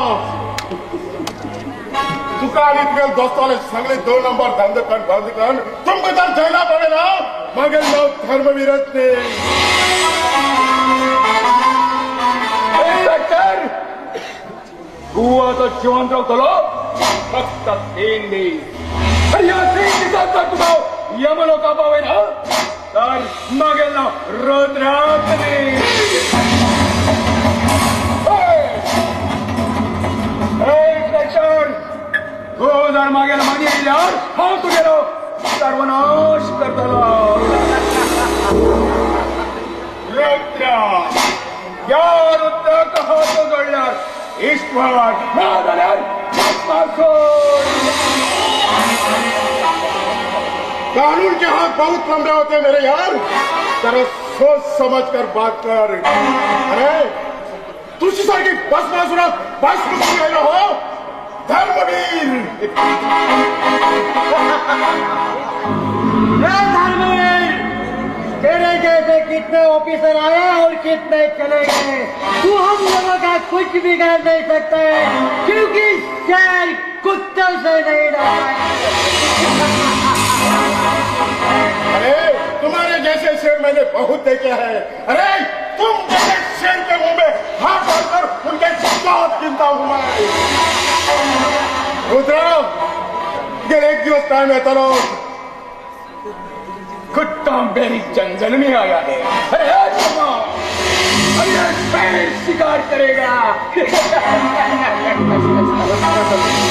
I: तुका आनी तुगे दोस्ताले सगळे 2 नंबर धंदे कर धंदे कर. तुमकां जर जैला पडले ना, मागीर नांव धर्मवीरच न्ही.
F: इन्स्पेक्टर, तूं आतां जिवंत रावतलो फक्त 3 दीस. आनी ह्या 3 दिसांत जर तुका यमलोका पावयना तर मागीर नांव रुद्राच न्ही. इन्स्पेक्टर, तूं जर मागीर मागीर येयल्यार हांव तुगेलो सर्वनाश करतलो. रुद्र, या रुद्राक हात जोडल्यार ईश्वर, ना जाल्यार भस्मासूर.
I: कानून के हाथ बहुत लंबे होते हैं मेरे यार, जरा सोच समझ कर बात कर। अरे तुझी सारखी भस्मासुरात भस्म गेलो हो धर्मवीर।
D: धर्मवीर, तेरे जैसे कितने ऑफिसर आए और कितने चले गए, तू हम लोगों का कुछ बिगाड़ नहीं सकता है, क्योंकि शेर कुत्तों से नहीं डरता।
I: अरे तुम्हारे जैसे शेर मैंने बहुत देखे हैं। अरे तुम जैसे शेर के मुंह में हाथ डालकर उनके दांत गिनता हूं मैं। रुद्र, एक दिवस टाइम येतालो।
F: कुत्ता मेरी जंगल में आया है। अरे अरे शेर शिकार करेगा।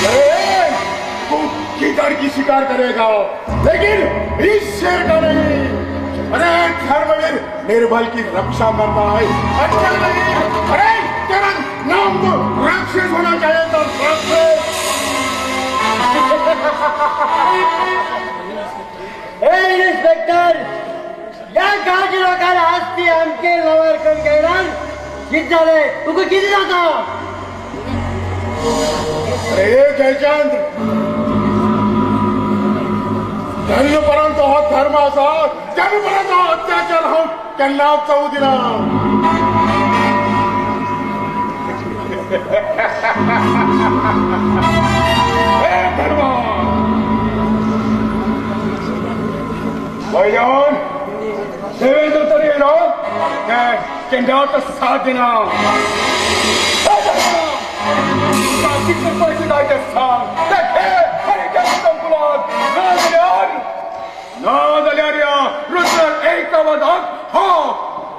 I: अरे तू किधर की शिकार करेगा, लेकिन इस शेर का नहीं। अरे धर्मवीर निर्बल की रक्षा करता है, अच्छा नहीं। अरे तेरा नाम तो राक्षस होना चाहिए था, राक्षस।
D: ए इन्स्पेक्टर, या गांवच्या लोकांना आज ती आमचे लवर करून गेला। किती झाले तुका, किती जाता?
I: अरे जयचंद, धर्मपर्यंत हा धर्म असा, जन्मपर्यंत हा अत्याचार हा त्यांना जाऊ दिला।
F: धर्म भाईजान, देवेंद्र तरी येलो केंद्रात साथ देना। पैसे जायचे सांग ना जाल्यार या रुद्र एक आवाजात हो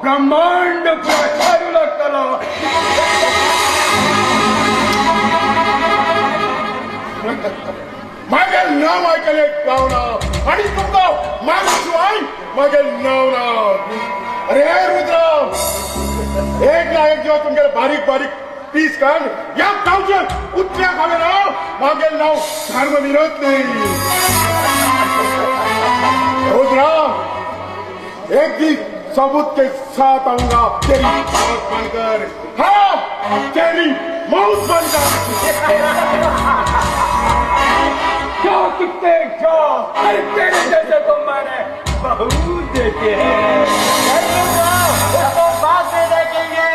F: ब्रह्मांड प्रचारू लागतलो।
I: मागे नाव ऐकले गाव ना आणि तुमका मागशिवाय मागे नाव ना। अरे रुद्र, एक ना एक दिवस तुमगे बारीक बारीक पीस काढ या गावचे उतऱ्या खावे ना, मागे नाव धर्म विरोध नाही। रुद्र, एक दिन सबूत के साथ आऊंगा तेरी मौत बनकर। हाँ, तेरी मौत बनकर।
F: क्या कुत्ते क्या, अरे तेरे जैसे तो मैंने बहुत देखे हैं।
D: तो बाद में देखेंगे।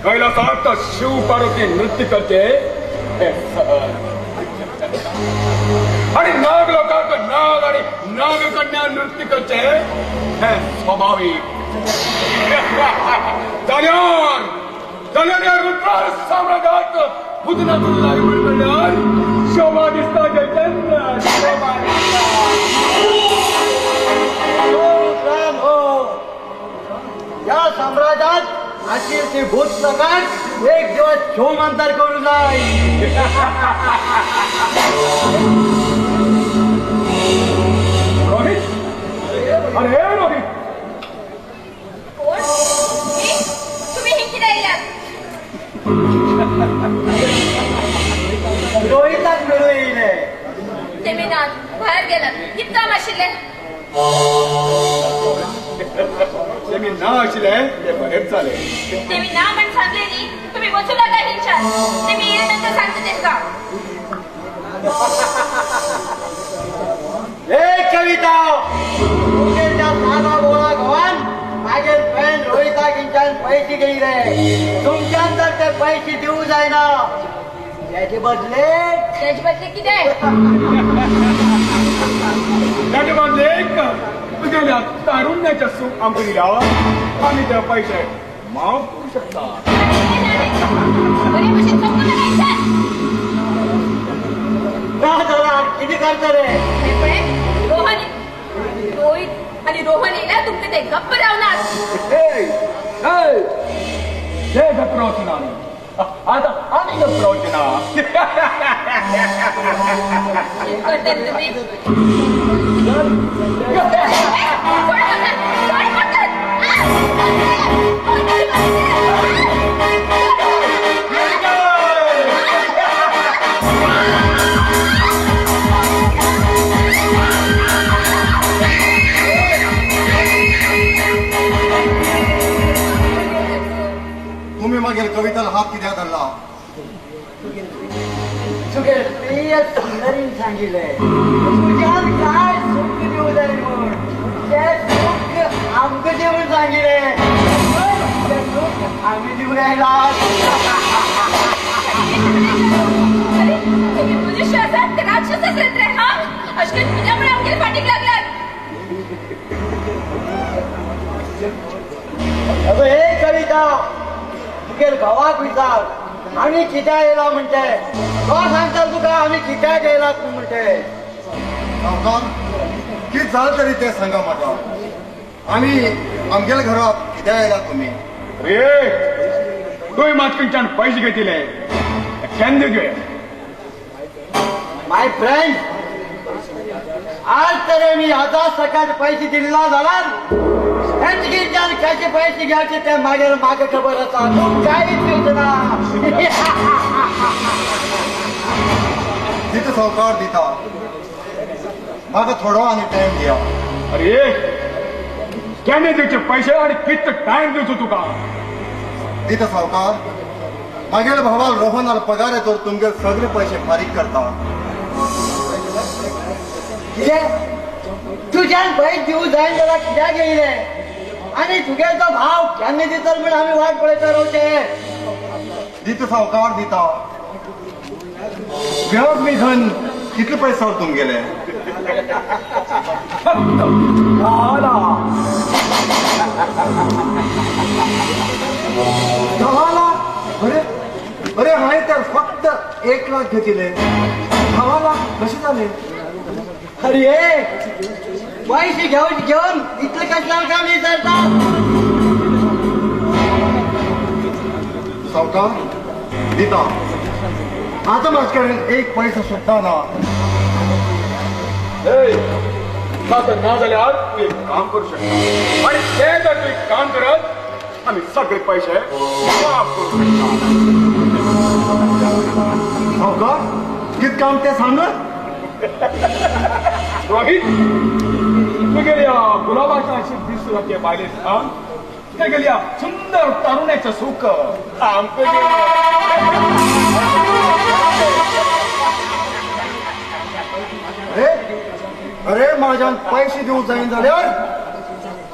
F: कैलासात तो शिव पार्वती नृत्य करते आणि नाग लोकांक नाग आणि नागकन्या नृत्य करते हे स्वाभाविक। जाल्यार जाल्यार या रुद्र साम्राज्यात भूतनाथ लागवड करल्यार शोभा दिसता जयचंद्र, शोभा दिसता।
D: हो राम हो, या साम्राज्यात अशी ती भूत प्रकार एक दिवस छो मंतर करू जाय।
F: रोहित, अरे रोहित,
C: कोण तुम्ही हे किती आलात?
D: रोहिताक मेळू येयले.
C: ते मी ना बाहेर गेलात, कित काम आशिल्लें?
F: ते मी ना आशिल्ले ते बरेच जाले.
C: ते मी ना म्हण सांगले न्ही, तुम्ही वचू नाका हिंच्यात. ते मी येले नंतर सांगता तेंका.
D: ए कविता, तुगेल्या सादा बोळा घोवान मागेल फ्रेंड रोहिताक हिंच्यान पैसे घेयले. तुमच्यान तर ते पैसे दिवू जायना, त्याचे बदले
C: त्याचे बदले कितें?
F: त्याचे बदले तुगेल्या तारुण्याच्या सुख आमकां दिल्या, आमी ते पैसे माफ करू शकता।
C: बरे भशेन समजू नाका हिंच्यान.
D: ना जाल्यार कितें करतले?
C: रोहन, रोहित आणि रोहन येयल्यार तुमकां ते गप्प रावनात.
F: ते गप्प रावचे ना, आता आमी गप्प रावचे ना.
C: कितें करतले तुमी? सोड म्हाका, सोड म्हाका.
A: मागीर कविताला हात कित्याक धरला?
D: तुगे प्रिय सुंदरीन सांगिल्लें तुज्यान काय सुख दिवं जाय म्हूण, तें सुख आमकां दी म्हूण सांगिल्लें, तें सुख आमी दिवंक आयला.
C: अरे तुम्ही मनुष्य आसात ते राक्षस आसात रे. हा अशें कित्याक म्हूण आमगेले फाटीक लागलात?
D: अगं हे कविता, तुगेल घोवाक विचार आमी कित्याक येयला म्हणटे, तो सांगता तुका आमी कित्याक येयला म्हणटे.
A: सावकार, कितें जालें तरी तें सांगा म्हाका. आमी आमगेल्या घरात कित्याक येयला तुमी?
F: अरे तुवें मात खंयच्यान पयशे घेतिले केन्ना घे?
D: My friend, आज तरी मी आतां सकाळ पैसे दिले ना जाल्यार हेंचकिच्यान कशे पैसे घेवचे ते मागीर म्हाका खबर आसा. तूं कांयच दिवचो ना.
A: दिता सावकार दिता, म्हाका थोडो आनी टायम दिया.
F: अरे केन्ना दिवचे पैसे आनी कितलो टायम दिवचो तुका?
A: दिता सावकार, मागेल भावाल रोहनाल पगार येतो तुमगेल सगळे पैसे फारीक करता.
D: कितें तुज्यान पयशे दिवं जायना जाल्यार कित्याक येयले? आनी तुगेलो तो भाव केन्ना दितलो म्हूण आमी वाट पळयता रावचे.
A: दिता सावकार दिता. व्याज मी धन कितले पैसे सावर तुमगेले?
F: फक्त 10 लाख.
A: 10 लाख? अरे अरे हांवें तर फक्त 1 लाख घेतिले, 10 लाख कशे जाले?
D: अरे पैसे घेवन घेवन इतले कशे काम विचारता?
A: सावकार दिता, आतां म्हाजे कडेन एक पैसा सुद्दां ना.
F: आतां ना जाल्यार तूं एक काम करूं शकता, आनी तें जर तूं एक काम करत आमी सगळे पैसे माफ करूं शकता.
A: सावकार, कितें काम तें सांग.
F: रोहित, तुगेल्या गुलाबाच्या अशी दिसला ते बायले सांग, तेगेल्या सुंदर तरुण्याचं सुख आमकां.
A: अरे अरे म्हाज्यान पैसे दिवंक जायना जाल्यार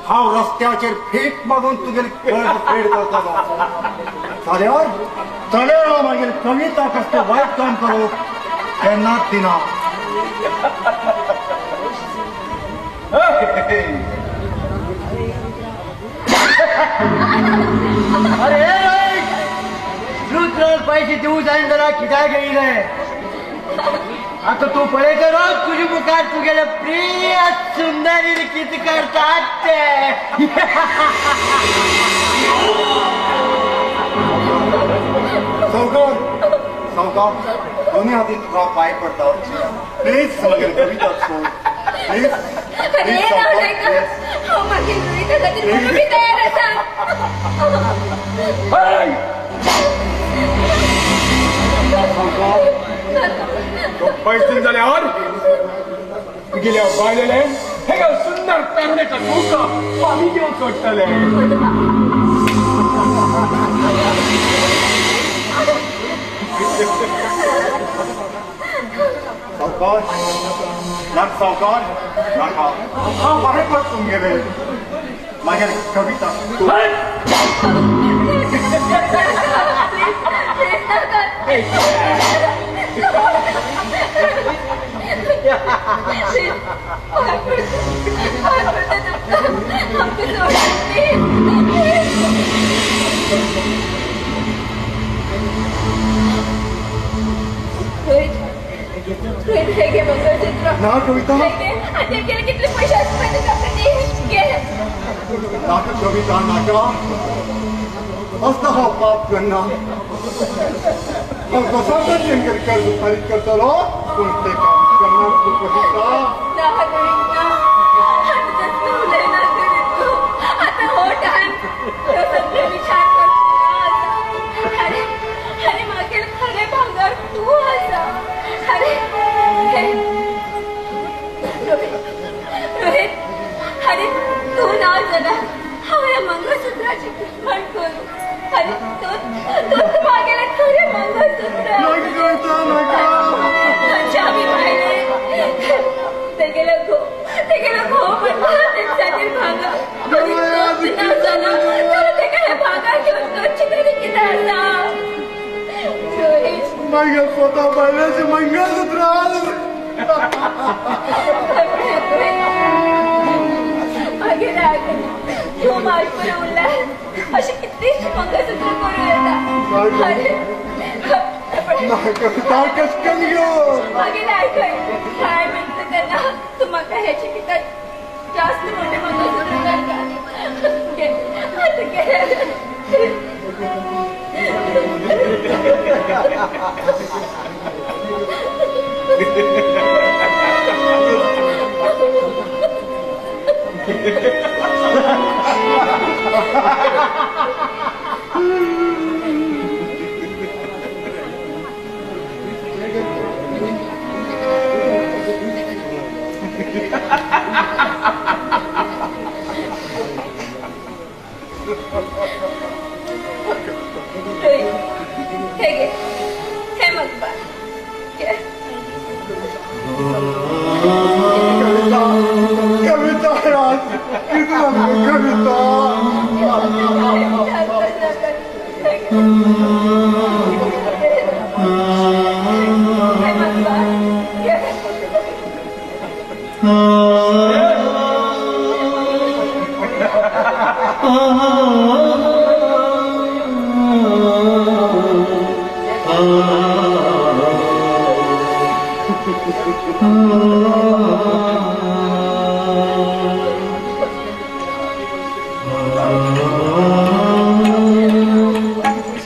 A: हांव रस्त्याचेर भीक मागून तुगेली कर्ज फेड करतलो. जाल्यार जाल्यार हांव मागीर कविता कसलें वायट काम करूंक केन्नाच दिना.
D: अरे रोज पैसे दिवं जायना जाल्यार कित्याक येयले? आतां तूं पळयता रोज तुजे मुखार तुगेले प्रिय सुंदरी कितें करतात ते.
A: सावकार, सावकार, दोन्ही हातीन तुका पांय पडटा, प्लीज मागीर कविता सोड, प्लीज.
C: अरे राव, हांव मागीर कविता खातीर मरूंक बी तयार आसा.
F: सावकार, पैसे जाल्यार तुगेल्या बायलेले हे सुंदर तरुणेच्या सुख आमी घेवन सोडटले.
A: सावकार नाक, सावकार नाका, हांव पांय पडटा तुमगेले. मागीर कविता ना कविता,
C: कितले पैसे आसता घे.
A: नाका कविता नाका, असलो हांव पाप करना. हांव कसो तेंगेर कर्ज फारीक करतलो, पूण तें काम करना तूं कविता.
C: ना रोहित ना, आतां तसलें उलयना तरी तूं. आतां हो टायम तो सगळे विचार करचो ना आतां. अरे अरे मागीर खरें भांगर तूं आसा. अरे रोहित, रोहित, अरे तूं ना जाल्यार हांव ह्या मंगळसुत्राची कुशमण करूं. आनी तूंच मागेलें खरें मंगळसूत्र. आमी भायले तेगेलो घोव तेगेलो घोव म्हणटा तेंच्यानी भांगर ना जालो तर तेका हें भांगर घेवन करची तरी कितें आसा.
A: मागीर स्वता बायलेचें मंगळसूत्र.
C: मागीर तूं म्हाजे बरोबर उरल्यार अशें कितलींशीं मंगळसूत्र करूं येता. मागीर आयकय काय म्हणटा तेन्ना तूं म्हाका हेचे कित्याक जास्त मोठें मंगळसूत्र करता. आतां घे. हे मग
A: कविता कविता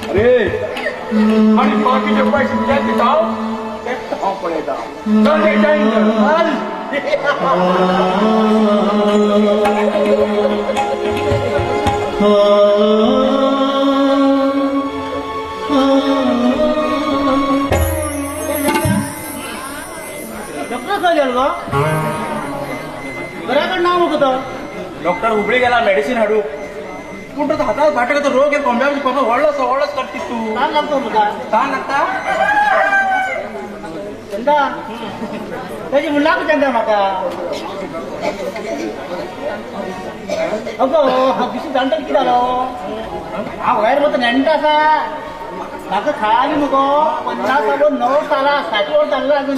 E: अरे आणि बाकीचे पैसे कित्याक दिता ते हांव पळयता. चल रे चल.
H: डॉक्टर खंय गेलो गो? बऱ्या कडेन ना मुगो तो.
G: डॉक्टर हुबळी गेला मेडिसिन हाडूंक. पूण तो हाताक फाटो तो रोग कोंब्या बाबा व्हडलो व्हडलोच करती तूं.
H: तान लागतो तुका.
G: तान लागता
H: चंदा तेजी म्हणला चंदा म्हाका. अगो हांव दिसून जाणटा कितें जालो हांव वयर वता नेणटा आसा म्हाका खाली मुगो 50 सालो 9 साला 60 वर्स जाल्लो आजून.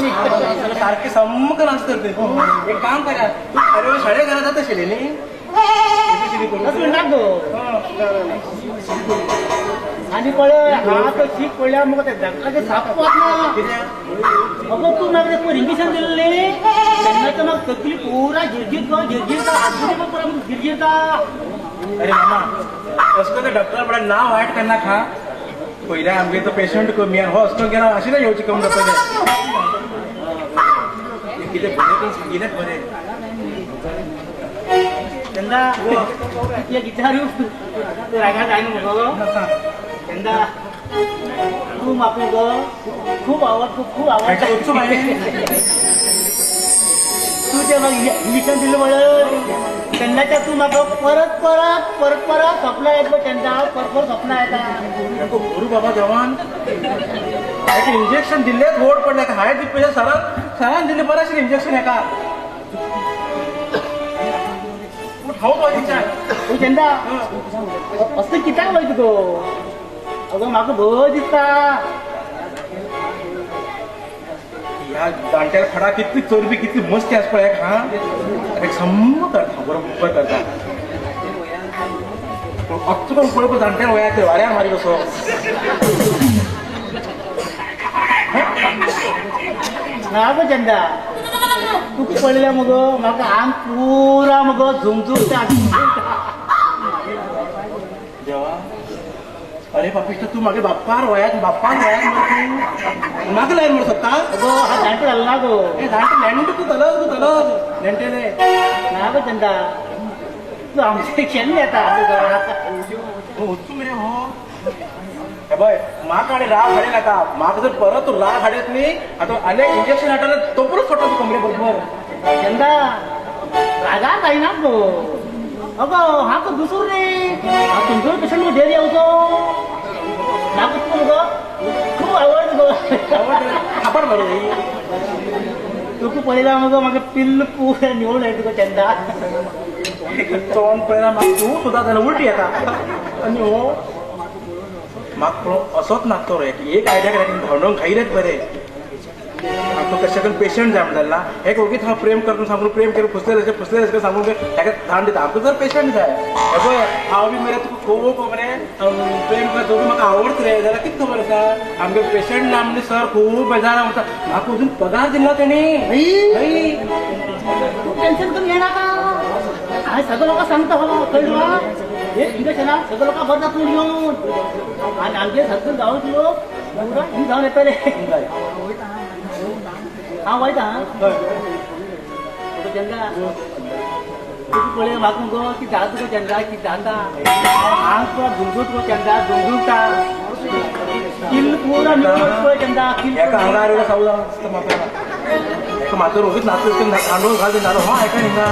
G: सारकें सामकें नासता तें. एक काम करा तूं अरे शाळे घरा जाता आशिल्लें न्ही.
H: तशें म्हणना गो. आनी पळय हांव तो शीक पळयल्यार मुगो ते डॉक्टराचें साप वचना. अगो तूं म्हाका तें पयर इंजेक्शन दिल्लें तेन्नाच्यान म्हाका तकली पुरा झिरझिरता झिरझिरता आजून पुरा झिरझिरता.
G: अरे मामा असो करून डॉक्टर पळय नांव वायट केन्ना खा. पयल्या आमगे तो पेशंट कमी आनी हो असो गेला अशें येवचें कमी जाता. कितें बरें करून सांगिल्लें बरें.
H: चंदा तुज्या विचारू तूं रागार जायना मुगो. चंदा तूं म्हाका मुगो खूब आवडटा खूब आवडटा. तूं तें म्हाका इंजेक्शन दिलें पळय तेन्नाच्या तूं म्हाका परत परत परत परत सपनां येता पळय. चंदा परत परत सपनां येता.
G: गुरू बाबा जवान हाका इंजेक्शन दिल्लेच व्हड पडलें. हांवें दिवपाचें सरान सरान दिल्लें बरें आशिल्लें इंजेक्शन हेका. हांव
H: चंदा असलें कित्याक वयता गो? अगो म्हाका भंय दिसता.
G: ह्या जाणट्याला खडा कितली चरबी कितली मस्ती आसा पळय हा. एक सम्म करता बरोबर करता. अच्च करून पळय जाणट्याला वयाक वाऱ्यार मारी कसो.
H: ना गो चंदा तुका पळयल्यार मुगो म्हाका आंग पुरा मुगो झुमझुमता.
G: देवा अरे पापिश्ट तूं म्हागे बाप्पार वयात बाप्पार वयात मरे तूं म्हाका लायन म्हणून सोदता.
H: अगो हा जाणटे जालो ना गो.
G: जाणटे नेणटे तूं जालो तूं जालो नेणटेले.
H: ना गो चंदा तूं आमचें केन्ना येता.
G: वचूं मरे हो. हे पळय म्हाका आनी राग हाडे नाका. म्हाका जर परत तूं राग हाडत न्ही आतां आनी इंजेक्शन हाडटलें तोपरूच सोडटा तूं कमरे बरोबर.
H: चंदा रागार जायना गो. अगो हाका दुसरो रे तुमचो पेशंट मगो डेरी येवचो म्हाका तूं मगो खूब आवडटा गो
G: थापड मरे
H: तुका पळयला मगो म्हाका पिल्ल पुरा निवळ येता तुका चंदा
G: तोंड पळयला म्हाका तूं सुद्दां जाल्यार उलटी येता आनी हो म्हाका पळोवन असोच नाचतो रे एक आयडिया करा धांवडोवन खायलेच बरें आमकां कशें करून पेशंट जाय म्हणलें ना हे ओगीच हांव प्रेम करता सांगून प्रेम करून फुसले फुसले अशें सांगून हेका धाड दिता आमकां जर पेशंट जाय हे पळय हांव बी मरे तुका खूब मरे प्रेम करता बी म्हाका आवडटा रे जाल्यार कितें खबर आसा आमगे पेशंट ना म्हणजे सर खूब बेजार म्हणटा म्हाका अजून पगार दिला तेणी.
H: तूं टेन्शन करून घेनाका हांवें सगळ्या लोकांक सांगता हो कळ्ळें हे इंजेक्शनाक सगळ्या लोकांक बरें जाता घेवन आनी आमगे सगळे गांवचे लोक पुरा हिंग जावन येतले. हांव वयता तुका चंदा तुका पळय म्हाका मुगो की जाता तुका चंदा की जाता हांव तुका झुमझूत गो चंदा झुमझुता किल्ल पुरा निवळ पळय चंदा किल्ल
G: एका हांगा आयलो सावदा दिसता म्हाका एका म्हाका रोगीच नाचलो तांदूळ घाल जालो हो आयका हिंगा.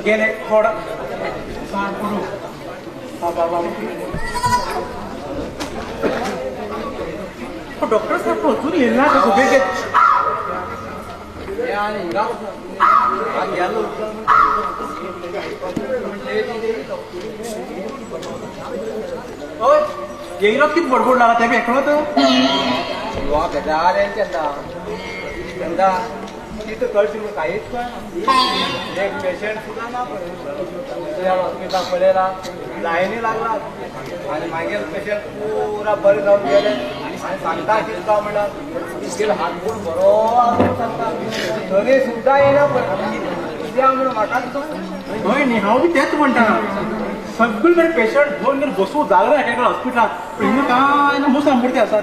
G: गेले थोडा डॉक्टर साहेब अजून येईल ना का? येईना किती बडबड लागला त्या एकलो तर
D: चंदा चंदा कितें कळशी म्हूण कांयच कळना. एक पेशंट सुद्दां ना पळय हॉस्पिटलाक पळयला लायनी लागला आनी मागीर पेशंट पुरा बरें जावन गेले आनी सांगता कितें जावं म्हणल्यार तुगेलो हात पूण बरो आसा सांगता तरी सुद्दां येना पळय कित्याक म्हणून म्हाका
G: हय न्ही हांव बी तेंच म्हणटा सगळे कडेन पेशंट घेवन घेवन बसूं जागो ना एका हॉस्पिटलांत पूण हिंगा कांय ना मुसां पुरते आसात.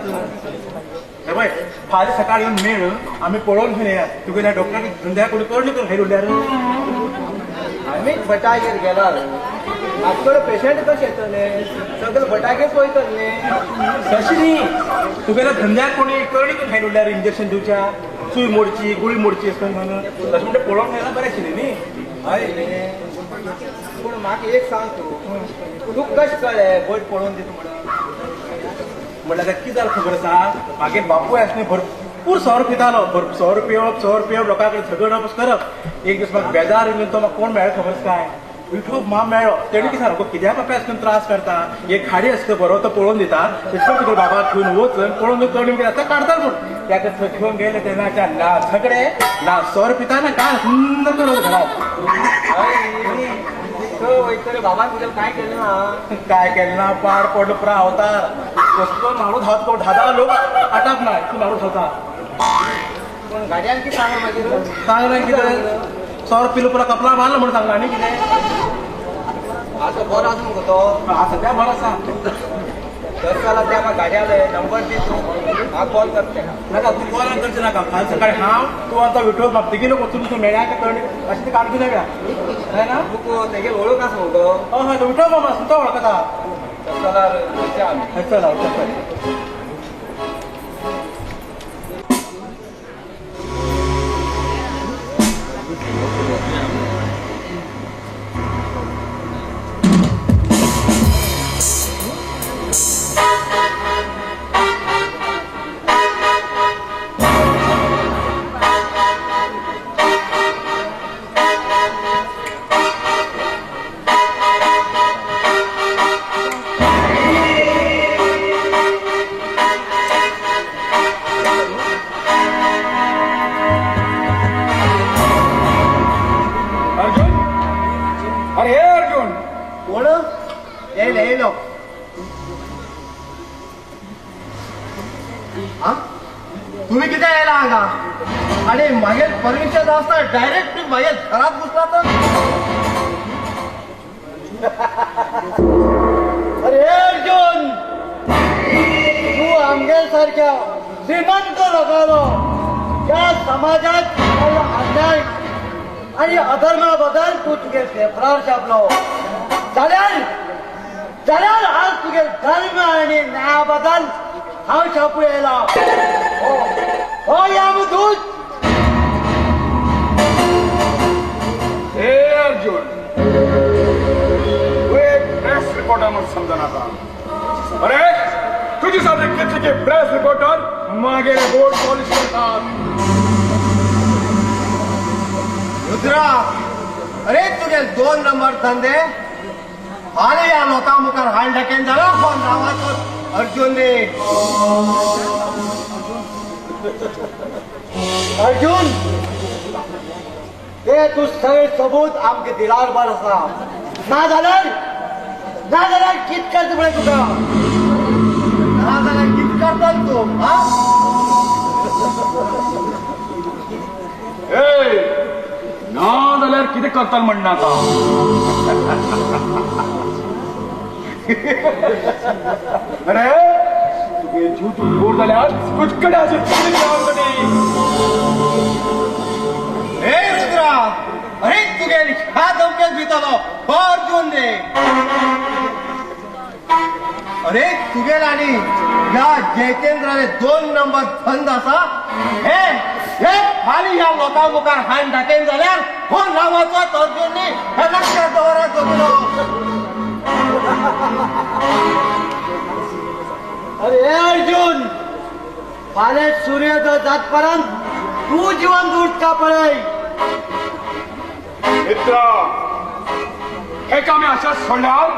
G: हे पळय फाल्यां सकाळी येवन मेळ आमी पळोवन घेवन येया तुगेल्या डॉक्टराक धंद्या कोणी कळ्ळें तर खंय उरल्यार
D: आमीच भटागेर गेला आजकडे पेशंट कशे येतले सगळे भटागेर वयतले न्ही.
G: तशें न्ही तुगेल्या धंद्याक कोणी कळ्ळी तर खंय उरल्यार इंजेक्शन दिवच्या चूय मोडची गुळी मोडची अशें म्हणून तशें म्हणटा पळोवंक गेल्यार बरें आशिल्लें न्ही.
D: हय पूण म्हाका एक सांग तूं तुका कशें कळ्ळें बोट पळोवन दिता म्हणून?
G: म्हणल्यार ताका कितें जालें खबर आसा मागीर बापूय आसले भरपूर सोरो पितालो सोरो पिवप सोरो पिवप लोकां कडेन झगडप अशें करप. एक दीस म्हाका बेजार येवन तो म्हाका कोण मेळ्ळो खबर आसा काय विठू माम मेळ्ळो तेणी कितें सांगलो कित्याक बापाय अशें करून त्रास करता एक खाडी आसता बरो तो पळोवन दिता तेच तुका बाबा घेवन वच पळोवन कळ्ळें कितें आसता काडटा म्हूण ताका थंय घेवन गेले तेन्नाच्या ना झगडे ना सोरो पिता ना काय सुंदर करत घरात.
D: वयतले बाबान तुगेलें कांय केलें ना?
G: काय केलें ना पाड पडलो पुरा अवतार कसलो मारून धांवता धादा लोक आटाप ना इतलो मारून धांवता.
D: पूण गाडयान कितें सांगलां मागीर?
G: सांगलें कितें सोरो पिलो पुरा कपला मारलो म्हणून सांगलां आनी कितें.
D: आतां बरो आसा मुगो तो?
G: आतां सद्या बरो आसा.
D: दस जाल्यार त्या म्हाका गाडयाले नंबर दी तूं हांव कॉल करता तेका.
G: नाका तूं कॉल करचें नाका फाल्यां सकाळीं हांव तूं आतां विठो बाब तिगी लोक वचून तूं मेळ्ळ्या काय कळ्ळें अशें तें काडून मेळ्ळ्या हय ना?
D: तुका तेगेल वळख आसा मुगो?
G: हय हय तो विठो मामा आसा तो वळखता.
D: तशें जाल्यार वचया आमी.
G: हय चल हांव चल.
A: तुम्ही किती यायला हांगा आणि मागीर परमिशन आसता डायरेक्ट तुम्ही मागीर घरात घुसला तर.
D: अरे अर्जुन तू आमगे सारख्या श्रीमंत लोकांलो या समाजात अन्याय आणि अधर्मा बद्दल तू तुगे पेपरार छापलो जाल्यार जाल्यार आज तुगे धर्म आणि न्याया बद्दल हांव छापू येयला. हो यमदूत.
F: हे अर्जुन तू एक प्रेस रिपोर्टर म्हणून समजना. अरे तुझी सारखे कितले प्रेस रिपोर्टर मागेर बोर्ड पॉलिश करतात.
A: रुद्रा अरे तुगे 2 नंबर धंदे हाले या लोकां मुखार हाण ढकेन जालो कोण नांवाचो अर्जुन रे.
D: अर्जुन ते तूं सगळे सबूत आमगे दिलार बर आसा ना जाल्यार ना जाल्यार कित करता पळय तुका
A: ना जाल्यार कित करता तूं?
F: ना जाल्यार कितें करता म्हणनाका. अरे तुगे जीव तूं दूर जाल्यार तुजकडे अशें
A: हे रुद्रा अरे तुगे ह्या धमक्यात भितलो हो अर्जुन रे. अरे तुगेल आनी ह्या जयतेंद्राले 2 नंबर धंद आसा हे हे खाली ह्या लोकां मुखार हाण दाखयन जाल्यार हो नांवाचो अर्जुन न्ही हे लक्षात दवरात सगलो.
D: अरे अर्जुन फाल्यां सूर्योदय जातपर्यंत तूं जिवन उरता पळय.
F: मित्र हेका आमी अशेंच सोडल्यार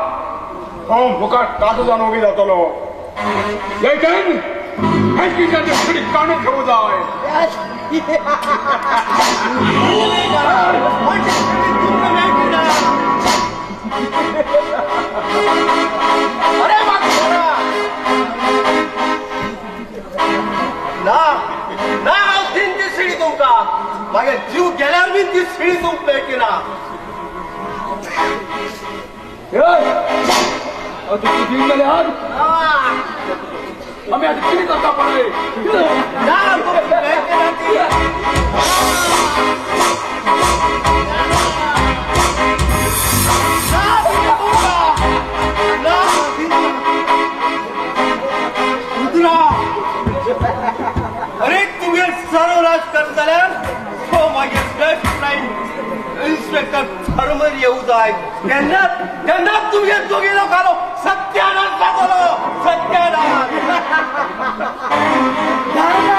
F: हो मुखार काजू जावन उबी जातलो. लेकिन हें कितें काडून घेवं जाय.
D: अरे ना ना हांव दिन ती शिडी तुमकां मागीर जीव गेल्यार बीन ती शिडी तुमकां मेळची ना.
E: आमी आतां कितें करता पळय.
D: ना तुमकां मेळची ना ती. अरे तुगे सर्वनाश करतल्यार तो मागीर बेस्ट फ्रेंड इन्स्पेक्टर धर्मर येऊ जाय तेन्ना तेन्ना तुगे दोगी लोकांलो सत्यानाश जातलो सत्यानाश. धर्म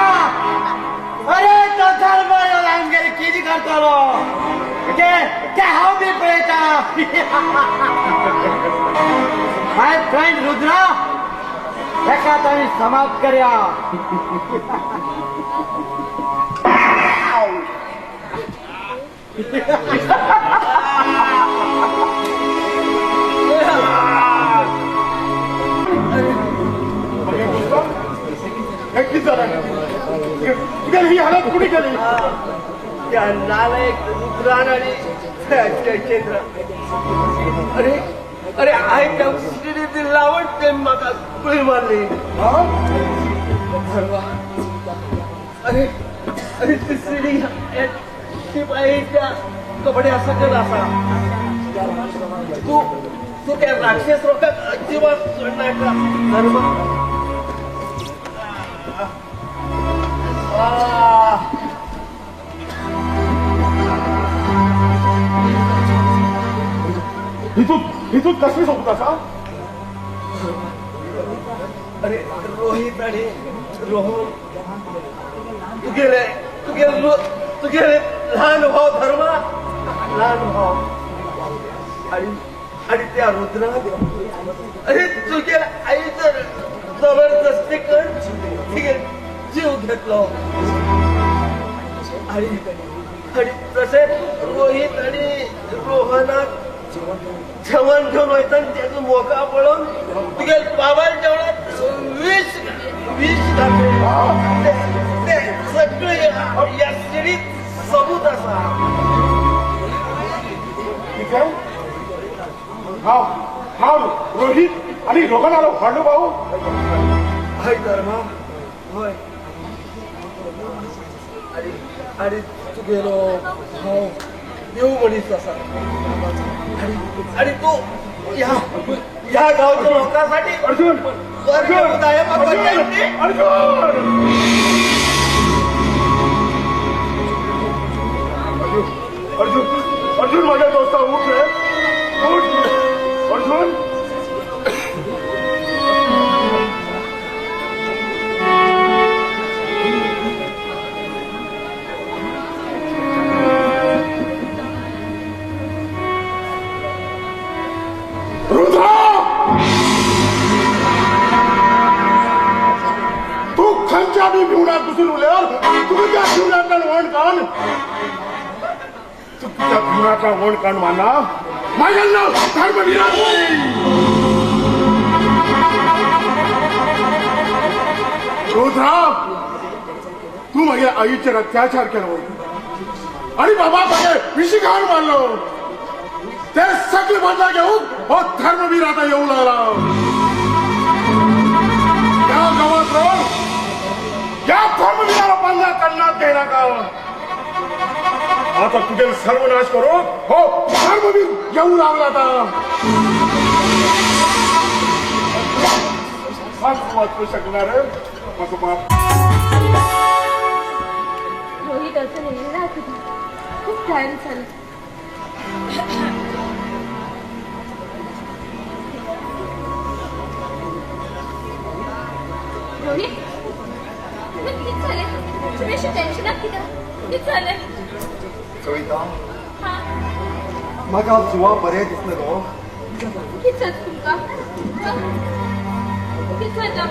D: अरे तो धर्म येवन आमगेर कितें करतलो ते हांव बी पळयता. My friend Rudra एका आमी समाप्त करया.
I: ही हालत कुणी केली?
D: त्या नालायक रुद्रान आणि चंद्र. अरे अरे I त्या शिडीची लावण ते म्हाका गुळी मारली. अरे अरे ती शिडी शिपायच्या कपड्या सकयल आसा. तूं तूं त्या राक्षस लोकांक अजिबात सोडनाका धर्मा.
I: हितूत कसली सोबत आसा?
D: अरे रोहित आणि रोहन तुगेले तुगेले तुगेले लहान भाव धर्मा लहान भाव आणि आणि त्या रुद्रा. अरे तुगेले आई तर जबरदस्ती कर तुगे जीव घेतलो. आणि आणि तशें रोहित आणि रोहनाक जेवण घेवन वयता तेजो मोका पळोवन तुगे बाबान जेवणात विष विष घातलें ते सगळे ह्या शिडीत सबूत आसा.
I: हांव हांव रोहित आनी रोहनालो व्हडलो भाऊ.
D: हय धर्मा हय. आनी आनी तुगेलो भाव देव मनीस आसा आणि तू ह्या ह्या गावच्या लोकांसाठी
I: अर्जुन अर्जुन अर्जुन अर्जुन अर्जुन माझ्या दोस्ता उठ रे उठ अर्जुन. रुद्रा तू खंयच्या बी भिवणाक घुसून उरल्यार तुका त्या भिवणांतल्यान वण काड. तू त्या भिवणांतल्यान वण काड मारना माझ्या नाव धर्मवीरा. रुद्रा तू माझ्या आईचेर अत्याचार केलो आणि बाबा मागे विषघाण मारलो. ते सगळे बदला घेऊन हो धर्मवीर आता येऊ लागला. या गावात राहून या धर्मवीराला पंजा कन्नात घेणार का? आता तुझे सर्वनाश करू हो धर्मवीर येऊ लागला आता. वाचू शकणार माझं बाप.
C: रोहित अजून येईल ना तुझं? खूप टाइम झाला. रोहित किती झाले? तुम्ही अशी टेन्शनात कित्याक? कितें जालें?
D: कविता म्हाका जुवा बरें दिसलें गो.
C: कितें जाता तुमकां? कितें जाता?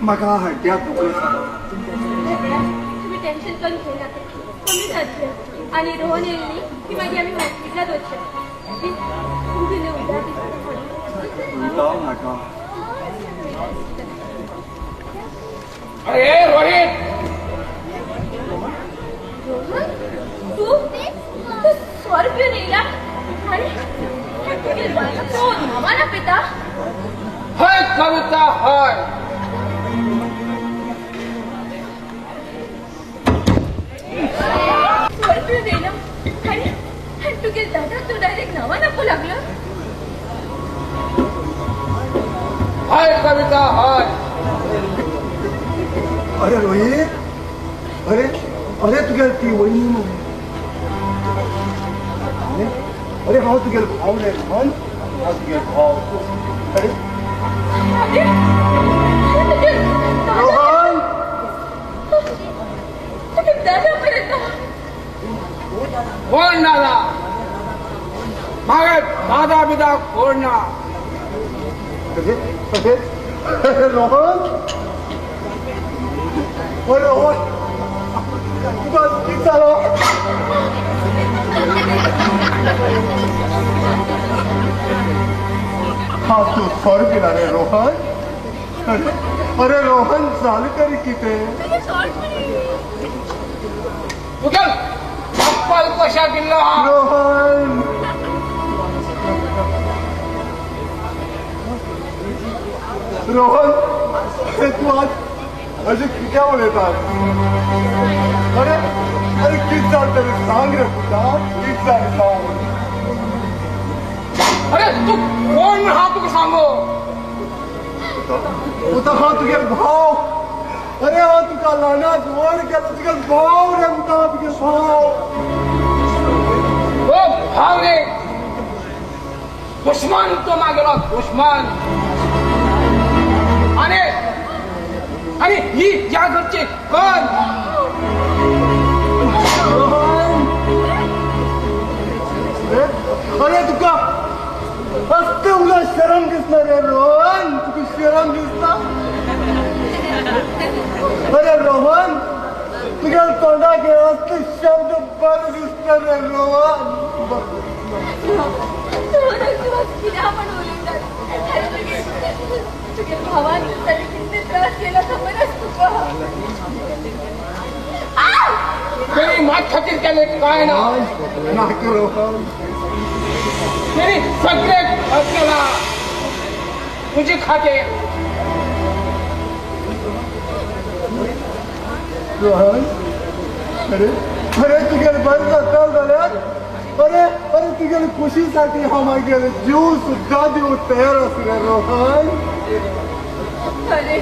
A: म्हाका हड्ड्याक दुखय.
C: तुमी टेन्शन करून घेयनाका, कमी जातलें. आनी रोहन येयली की मागीर आमी हॉस्पिटलांत वचचें. तुमकां उदक
D: उदक नाका.
E: अरे रोहित,
C: रोहन तूं तूं स्वर पिवन येयला आनी तुगे तूं न्हांवा ना पिता?
E: हय कविता हय.
C: स्वर पिवन येयला आनी तुगे दादा तूं डायरेक्ट न्हांवा नापू लागलो?
E: हय कविता हय.
A: अरे रोहित, अरे अरे तुगे ती वयनी मरे. अरे हांव तुगे भाव रे रोहन, हांव तुगे भाव. अरे रोहन,
C: दादा परत
E: कोण दादा? मागे दादा बिदा कोण ना?
A: अरे अरे रोहन, अरे रोहन तुका कितें जालो? हा तूं सर पिला रे रोहन. अरे रोहन जालें तरी कितें?
E: तुगे चप्पल कशा दिल्लो हा?
A: रोहन, रोहन अरे तूं आज अशें कित्याक उलयता? अरे अरे कितें जालें तरी सांग रे पुता, कितें जालें सांग.
E: अरे तूं कोण हा तुका सांगो?
A: पुता हांव तुगे भाव. अरे हांव तुका ल्हानाक व्हड केलो, तुगे भाव रे पुता, तुगे भाव.
E: ओ भाव रे, दुश्मन तो मागेलो दुश्मन. आनी आनी ही ह्या घरची कोण?
A: अरे तुका असते उलय शरम दिसना रे रोहन, तुका शरम दिसना? अरे रोहन तुज्या तोंडाक हे असले शब्द बरे दिसना रे रोहन.
C: कित्याक म्हण उलयतात? तुगे भावान ताणें कितले त्रास केला खबर आसा तुका?
E: तेणी म्हाज खातीर केलें कांय ना.
A: नाका रोहन,
E: तेणी सगळें खर्च केलां तुजे खातीर.
A: रोहन अरे अरे तुगेलें बरें जाता जाल्यार अरे अरे तुगेले खुशीसाठी हांव मागीर जीव सुद्दां दिवंक तयार आसा रे रोहन.
C: अरे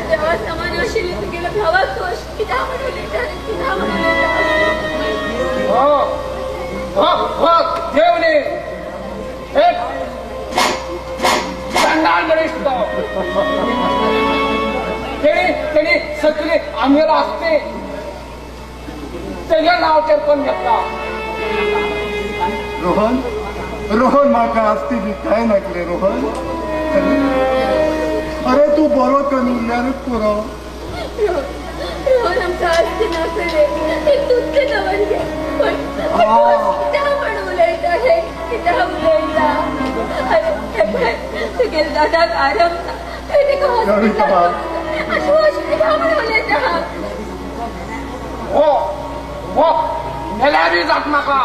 C: देवा समान आशिल्ले तुगेल्या भावाक तूं अशें कित्याक म्हण उलयता रे, कित्याक म्हण उलयता?
E: हो हो हो देव न्ही, एक चंडाल मनीस तो. तेणी तेणी सगळी आमगेलो आसते तेज्या नांवाचेर कोण घेतला.
A: रोहन, रोहन म्हाका आसती बी कांय नाका रे रोहन. अरे तूं बरो करून उरल्यारूच पुरो.
C: रोहन आमकां आसती नाका रे, तें तुजें दवर घे. पण कित्याक म्हण उलयता हे, कित्याक उलयता? अरे पळय तुगेल्या दादाक आराम ना, तुवें तेका हॉस्पिटलांत अशें अशें कित्याक म्हण उलयता?
E: हो हो मेल्यारूय जात म्हाका,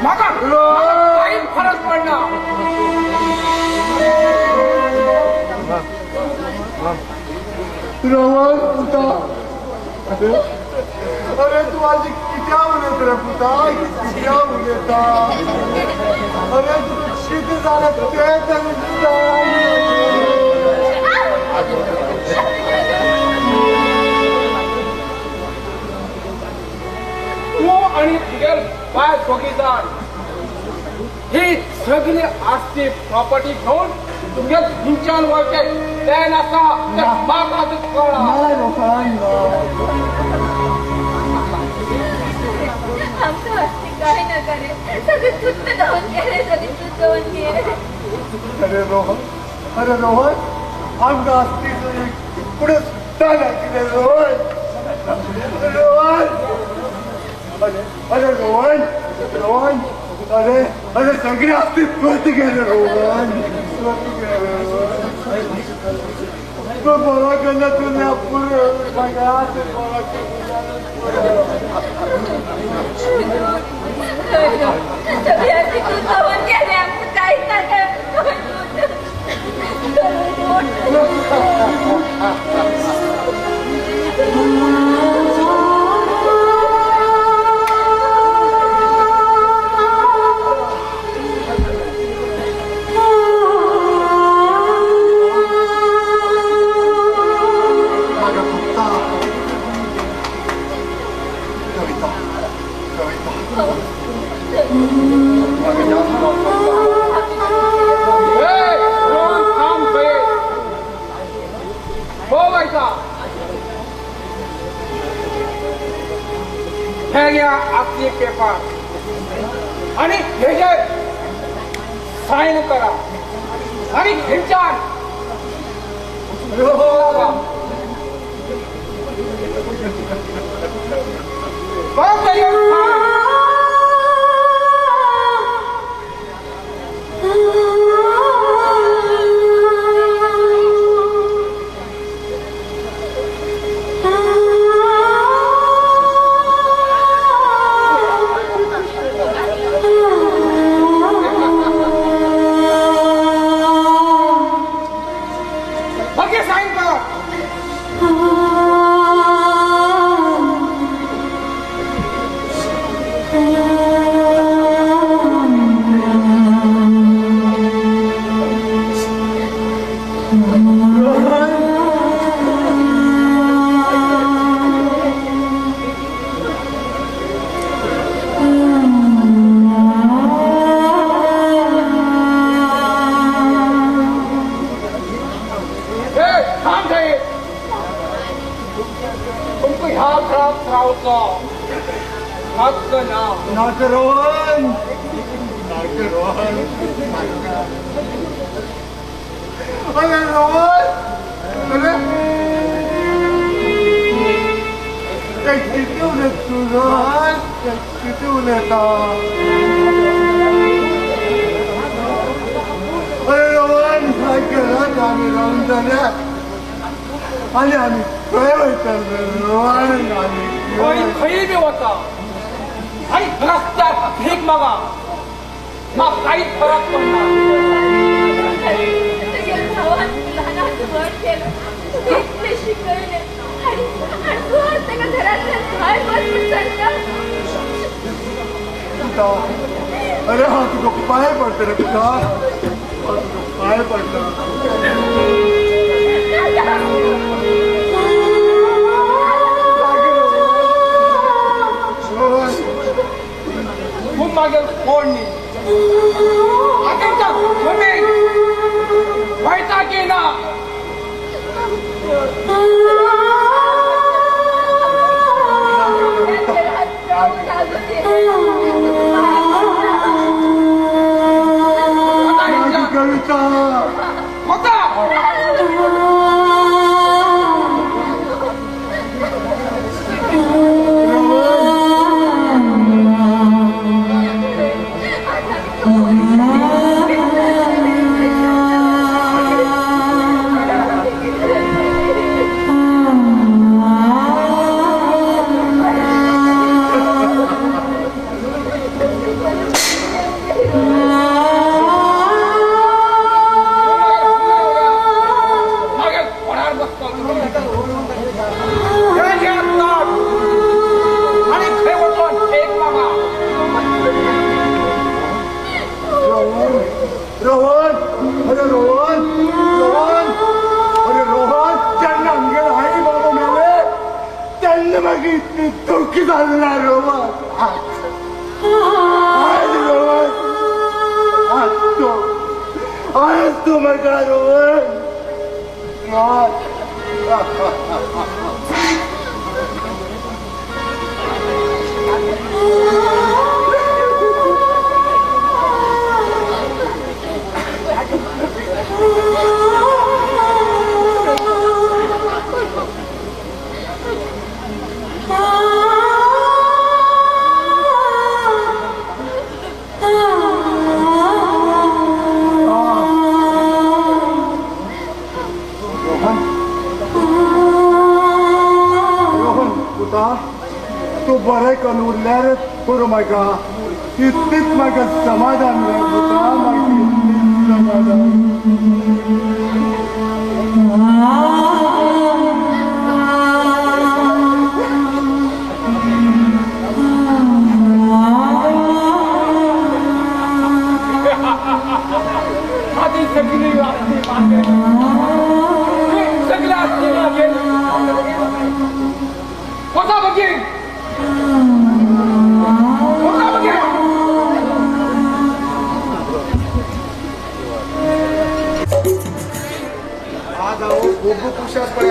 E: म्हाका कांयच फरक पडना.
A: रोहन पुता, अरे तूं आज कित्याक उलयता रे पुता, कित्याक उलयता? अरे तुका कितें जालें तें तरी सांग.
E: तूं आनी तुगेल बायल दोगी जाण ही सगळी आस्ती प्रॉपर्टी घेवन तुमगेल खंयच्यान वचचें प्लॅन आसा तें म्हाका आतां कळ्ळां.
A: ना रोहन ना,
C: आमकां आस्ती कांय नाका रे, सगळें तुज्जें जावन गेलें, सगळें तूं जावन गेलें.
A: अरे रोहन, अरे रोहन आमकां अस्तित्व कुठे सुद्धा नाही रोहन. रोहन, अरे अरे रोहन, रोहन, अरे अरे सगळे अस्तित्व गेले रोहन, गेले रोहन. तू बरा केलं तुला पुरं, बरा केलं.
E: आपले पेपर आणि हे जे साइन करा आणि हेच्यान
A: अरे हाँ तुझको पाए पड़ते रे पिता, तुझको पाए पड़ते।
E: खूप मागे कोण नाही व्हायचा की ना.
A: रोहन, अरे रोहन, रोहन, अरे रोहन, त्यांना आमगेर आई बाबा मेले त्यांना मागीर इतली दुःख जालें ना रोहन. आज रोहन, आज तो, आज तूं म्हाका रोहन, रोहन.
C: Oh!
A: म्हाका, इतलीच म्हाका समाधान रे पुता, म्हाका इतलीच समाधान.
E: आधी सगळी आसली मागे, सगळं आसली मागे. वचा बघीन, वचा बघीन.
J: आज हांव खूब खूश आसा पळय.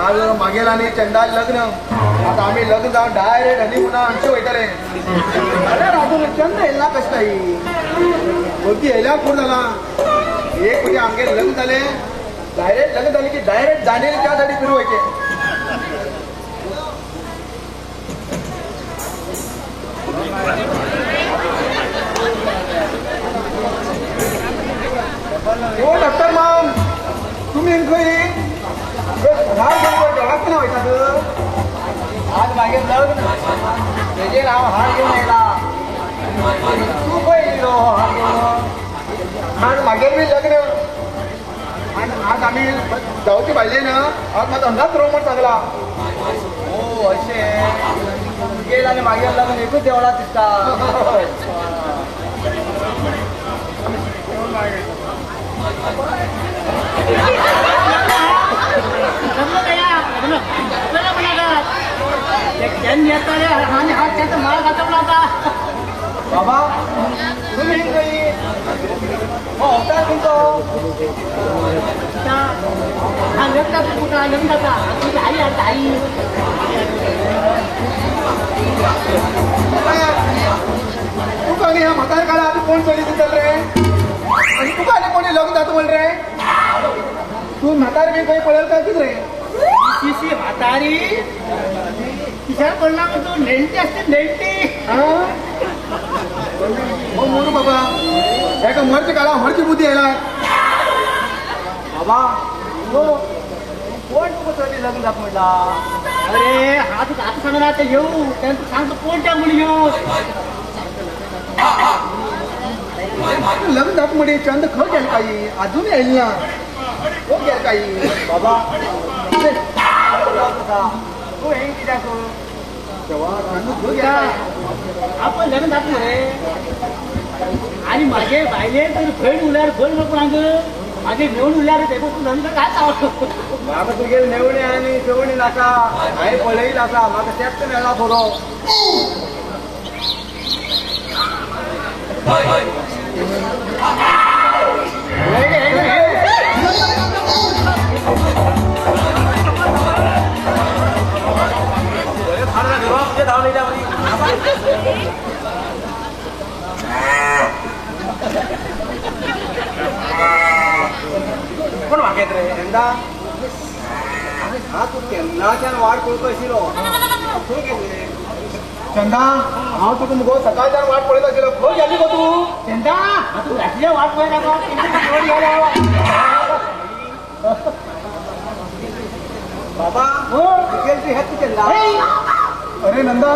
J: आज मागेल आनी चंदाल लग्न. आतां आमी लग्न जावन डायरेक्ट हनीमुना आमचे वयतले. अरे राजू चंद येयला कशें काय? भरती येयल्या पूर जाला. एक म्हणजे आमगे लग्न जालें, डायरेक्ट लग्न जालें की डायरेक्ट दांडेली त्या सायडीक फिरू वयचें. ओ डॉक्टर माम, तुम्ही खंय हार घेवन देवाक ना वयतात?
D: आज मागीर लग्न, तेजेर हांव हार घेवन आयला. तूं खंय येयलो हो हार घेवन?
J: आज मागेर बी लग्न आनी आज आमी जावची भायले ना, आज म्हाका हांगाच रोव म्हण सांगला.
D: ओ अशें, तुगेल आनी मागीर लग्न एकूच देवळांत दिसता. बाबा तुम्ही खंय? हो अवतार तुमचो.
H: हा लग्न जाता पुता, लग्न जाता. तुझी आई आता आई.
J: तुका आनी ह्या म्हातार काळार आतां कोण चली दितले रे? आनी तुका आनी कोणी लग्न जाता म्हण रे? तूं म्हातार बी खंय पळयल काय कितें रे?
H: शी म्हातारी तिच्यार पडला म्हणतो नेणटी असते नेणटी.
J: हो मोरू बाबा, एका मरच्या काळार मरची बुद्धी येयला.
D: बाबा हो कोण तुका चली लग्न जाता म्हणला?
H: अरे हा तुका आतां सांगना ते येऊ तेन्ना तुका सांगता कोण त्या मुली येऊ.
J: लग्न जाता म्हणजे चंद खंय गेल काही अजून येयली ना? खंय गेल काही?
D: बाबा तूं हें कित्याक?
H: आपण लग्न जाता रे आनी म्हागे बायले तर भयण उरल्यार भयण नको हांगा, म्हागे मेवणी उरल्यार तेका तूं लग्न काय आवडलो.
D: म्हाका तुगेली नेवणी आनी शेवणी नाका, हांवें पळयली आसा, म्हाका तेंच मेळ्ळा बरो. कोण वागयत रे चंदा? हा तूं केन्नाच्यान वाट पळोवपा आशिल्लो. खंय गेले
J: चंदा? हांव तुका मुगो सकाळच्यान वाट पळयत आशिल्लो, खंय गेली गो तूं?
H: चंदा तूं रातच्या वाट पळयता गो.
D: बाबा तुगेल बी हेच चंदा.
J: अरे नंदा,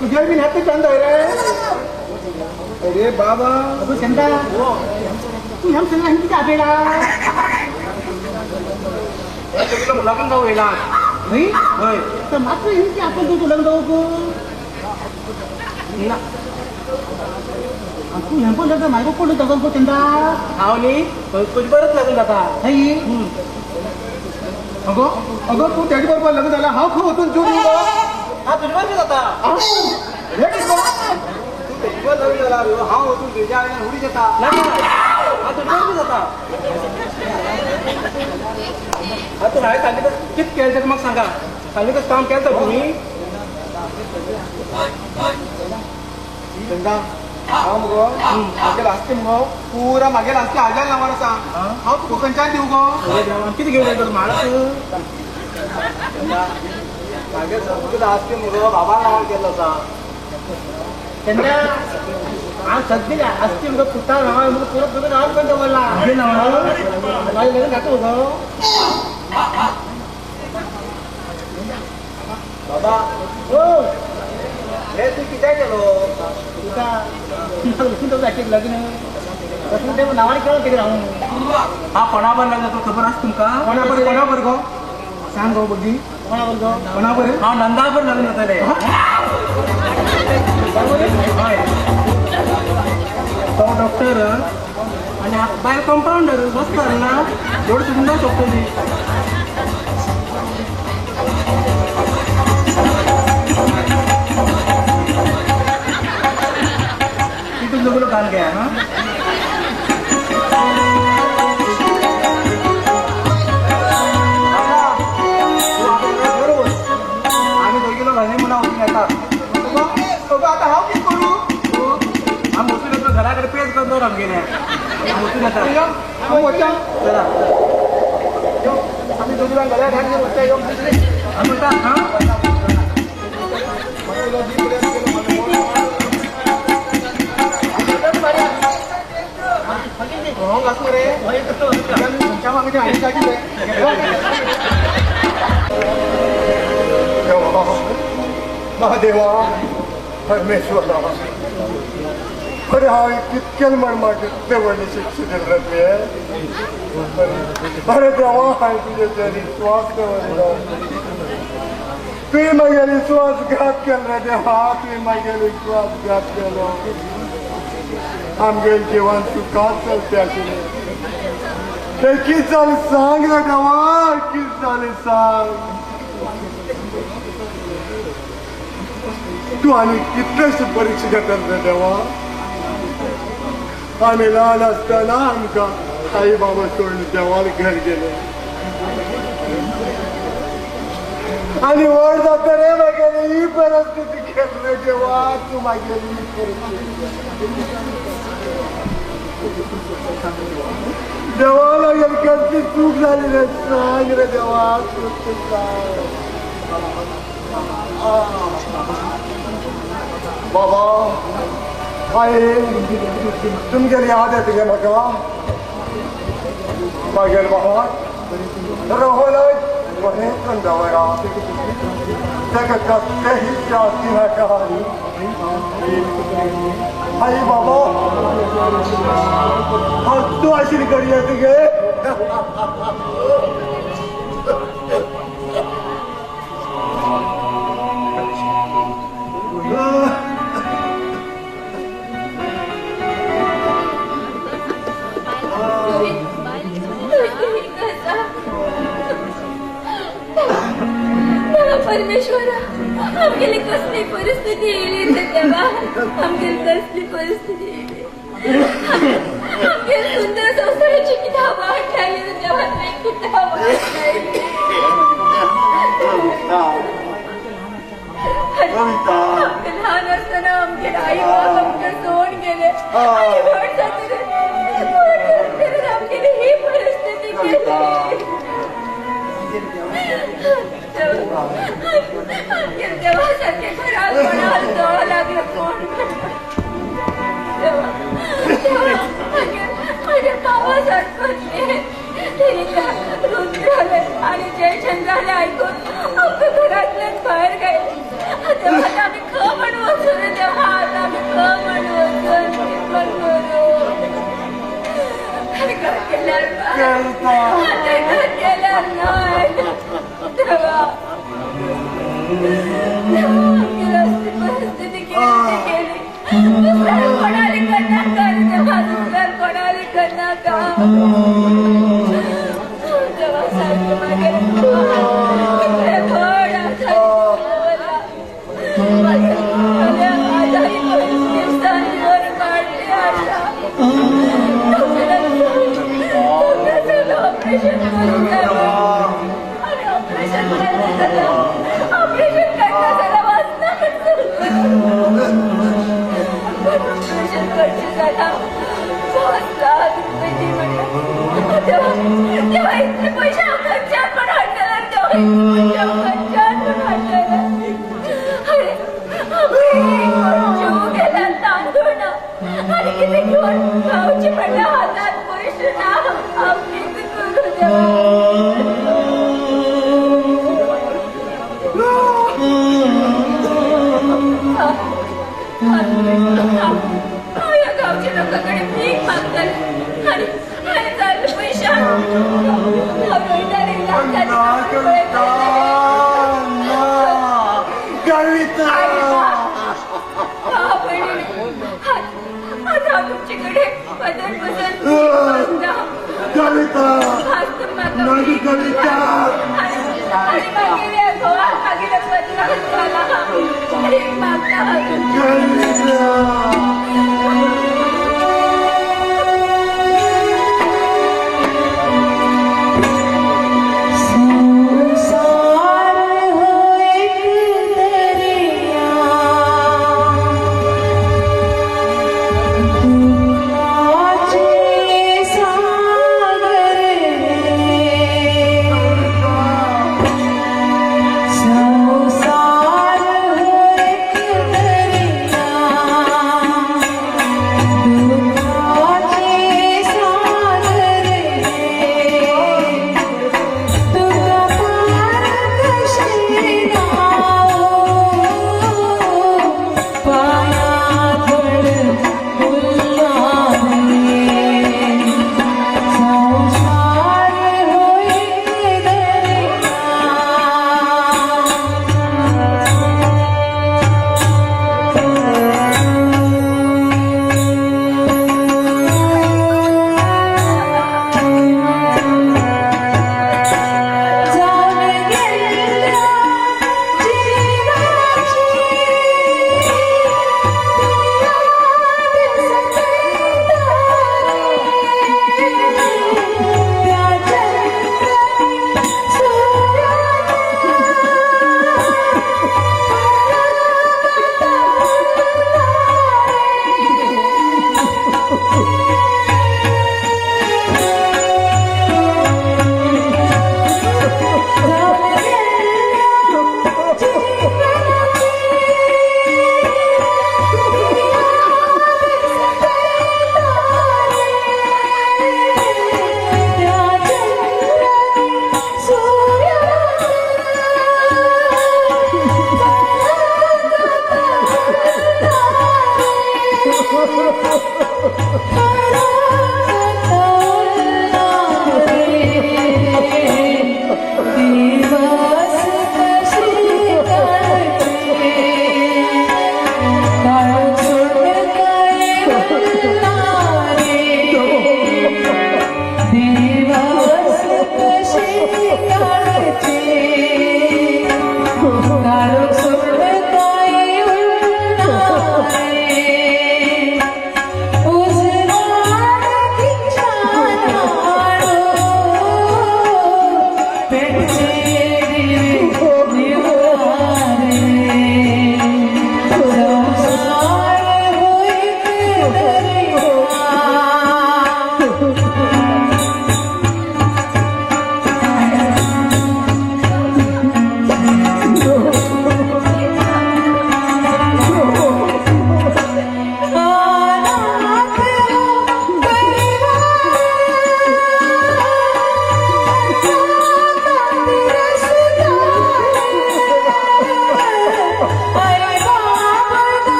J: तुगेल बी हेच चंदा रे. अरे बाबा
H: अगो चंदा, तूं ह्या चंदा कितें आपयला?
G: लग्न जावं येयला
H: न्हय?
G: हय.
H: तर मात्र हें आपण तूं लग्न जावंक
G: ना.
H: तूं हें पण लग्न मागीर कोण जाता गो चंदा?
G: हांव न्ही तुजे बरोच लग्न जाता.
H: हय.
J: अगो अगो तूं तेजे बरोबर लग्न जाल्यार हांव खंय वचून जीव दिवं गो?
G: हांव तुजे बरोबर जाता.
J: हें कितें गो?
D: तूं तेजे बरोबर लग्न जाला, हांव वचून तुज्या आयल्यान उडी जाता.
G: ना, हांव तुजे बरोबर जाता. आतां हांवें सांगलें कितें केलें तें म्हाका सांगा. सांगलें तशें काम केलें तर तुमी?
J: चंदा हांव मुगो मागेल आसता मुगो पुरा मागेल आसता हाज्यान नांवार आसा. हांव तुका खंयच्यान दिवं गो?
G: कितें घेवन येता म्हाका?
D: मागीर सगळें आसता मुगो बाबा नांवार केल्लो आसा.
H: चंदा हांव सगळें आसती मुगो पुता नांवार मुगो पुरो सगळें नांवार करून दवरला. मागीर लग्न जाता मुगो.
D: बाबा हो
J: हे तूं कित्याक केलो
H: तुका लग्न तशें तें नांवान केलो कितें हांव
G: हा कोणा बर लग्न तुका खबर आसा तुमकां
J: कोणा बर कोणा बर गो सांग गो बगी
H: कोणा बर गो
J: कोणा बर
G: हांव नंदा बर लग्न जातलें हय तो डॉक्टर आनी बायल कंपाउंडर बसता ना जोड सुंदर सोंपतली तितून सगळं काम घ्या हा
J: आमी दोगी लोक हनीमुना वचून येता आतां हांव कितें करूं
G: आमी वचून येता घरा कडेन पेज करून दवर आमगेले वचून येता
J: हांव वचा
G: चला
J: यो आमी दोगी जाण घरा घालून वचा यो
G: आमी वता हां
J: होंग आसूं रे तुमच्या मागीर आनी जागी
A: महादेवा परमेश्वरा अरे हांवें कितकेल म्हण म्हाका कितले व्हडली शिक्षा दिली रे तुवें अरे देवा हांवें तुजेचेर विश्वास दवरलो तुवें म्हागेलो विश्वासघात केलो रे देवा तुवें म्हागेलो विश्वासघात केलो आमगेलें जिवन सुखात चलतें आशिल्लें तें कितें जालें सांग रे देवा कितें जालें सांग तूं आनी कितलेशे परीक्षा घेतले रे देवा आमी ल्हान आसतना आमकां आई बाबा सोडून देवाल घर गेले आनी व्हड जाता रे म्हागेली ही परिस्थिती केली रे देवा तूं म्हागेली ही परिस्थिती देवा म्हागेली कसली चूक जाली रे सांग रे देवा चूक सांग बाबा आई तुमगेली याद येता गे म्हाका मागेल बाबा रोहनाक बरें करून दवरा ताका कसलेही त्रास दिनाका आई बाबा हांव तूं आशिल्ली घडये तुगे
C: परमेश्वरा आमगेली कसली परिस्थिती येयली रे देवा आमगेली कसली परिस्थिती येयली आमगेली सुंदर संवसाराची कित्याक वाट लागली रे देवा तुवें कित्याक वाट लागली आमकां ल्हान आसतना आमगेले आई बाब आमकां सोडून गेले आनी व्हड जातकीर आमगेली ही परिस्थिती केली देवा सारखे घरात कोणाक दोळो लागलो कोण देवा म्हज्या बाबा सारको रुद्राले आनी जयचंद्राले आयकून आमकां घरांतल्यान भायर घायले तेव्हा आतां आमी खंय म्हण वचूं रे देवा आतां आमी खंय म्हण वचून कितें करूं आनी घर केल्यार आतां घर केल्यार न्हय देवा परिस्थिती केली दुसऱ्या कोणाली करनाका रे देवा दुसऱ्या कोणाली करनाका देवा सारकें मागीर कितलें व्हड आसा आतां ही दिसान दिवस वाडली आसा ऑपरेशन करूंक जाय आनी ऑपरेशन करता जाल्यार ऑपरेशन करता जाल्यार वचना ऑपरेशन करचें जाल्यार 5 लाख रुपये दी म्हणटा तेव्हा इतले पयशे हांव खंयच्यान पण हाडटलें तेव्हा इतले पयशे हांव खंयच्यान पण हाडटलें अरे जीव गेला तांदूळ ना आनी कितें घेवन खावचें म्हणल्यार हातांत पयशे ना हांव कितें करूं देवा लोकां कडेन भीक मागतलें आनी आनी जाल्ले पयशान हांव रोयतार एक आतां हांव तुमचे कडेन पदर पसून
A: कविता, कविता,
C: आनी मागीर घोवाक मागीर बदलाव जाला मागता.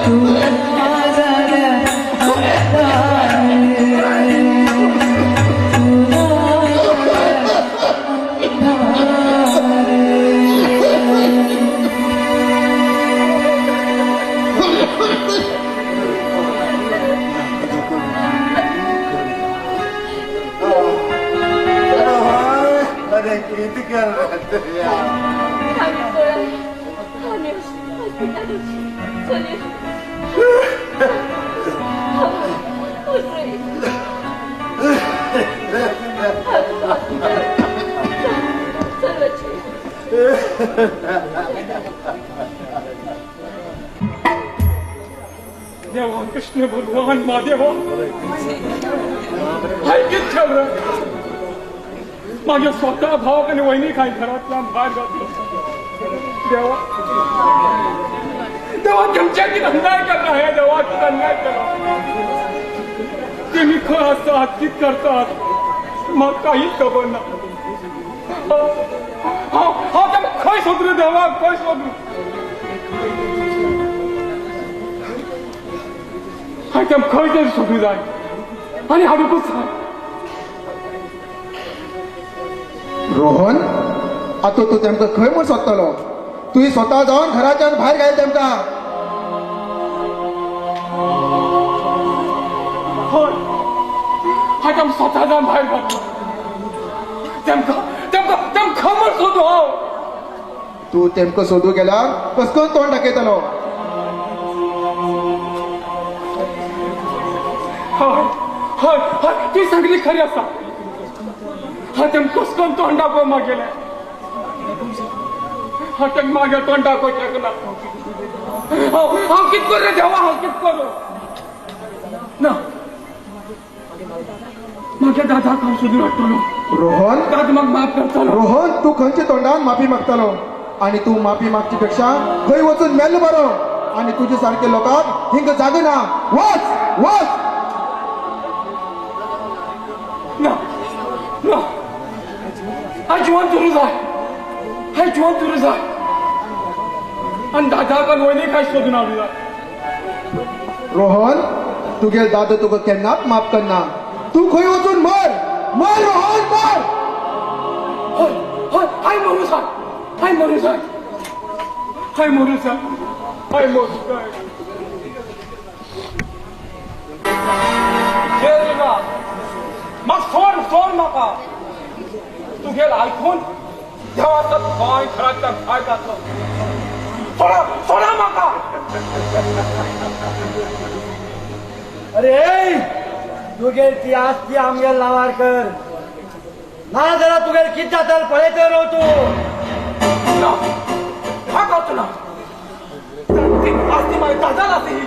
K: तू
E: देवा कृष्ण भगवान महादेवा हाय कित खेळ माझ्या स्वतः भावाक आनी वयनीक हांवें घरांतल्यान भायर घातलो. देवा देवा तुमच्या कितें अन्याय केला हे देवा कितें अन्याय केला. तुमी खंय आसात कितें करतात म्हाका कांयच खबर ना. हांव हांव तांकां खंय सोदूं देवा खंय सोदूं. हांवें तांकां खंय तरी सोदूं जाय आनी हाडूंकूच जाय.
J: रोहन आतां तूं तेमकां खंय म्हूण सोदतलो? तुवें स्वता जावन घराच्यान भायर घायल तेमकां.
E: हय हांवें तांकां स्वता जावन भायर घातलो. तेमकां तेमकां तेमकां खंय म्हूण सोदूं हांव?
J: तूं तेमकां सोदूं गेल्यार कस करून तोंड दाखयतलो?
E: हय हय हय ती सगळी खरी आसा. हांव तेमकां कस करून तोंड दाखोवं मागेलें? हांव तेमकां मागीर तोंड दाखोवंक शकना. हांव हांव कितें करूं रे देवा हांव कितें करूं? ना म्हाज्या दादाक हांव सोदून हाडटलो.
J: रोहन
E: दादा म्हाका माफ करतलो.
J: रोहन तूं खंयच्या तोंडान माफी मागतलो? आनी तूं माफी मागचे पेक्षा खंय वचून मेल्लो बरो. आनी तुजे सारके लोकांक हिंगा जागो ना. वच वच.
E: ना ना हांव जिवंत उरूं जाय. हांव जिवंत उरूं जाय आनी दादाक आनी वयनीक हांव सोदून हाडूं जाय.
J: रोहन तुगेल दादो तुका केन्नाच माफ करना. तूं खंय वचून मर मर रोहन मर.
E: हय हय हांव मरूं जाय. हांव मरूं जाय. हांव मरूं जाय. हांव मरूं जाय. म्हाका सोड सोड म्हाका. तुगेल आयकून देवा गोंय घरांतल्यान भायर घातलो. सोडा सोडा म्हाका.
D: अरे तुगेल ती आस्ती आमगेर नांवार कर ना जाल्यार तुगेल कितें जातलें पळयत रो तूं.
E: ना म्हाका ना ती आस्ती मागीर दादान आस्ती ही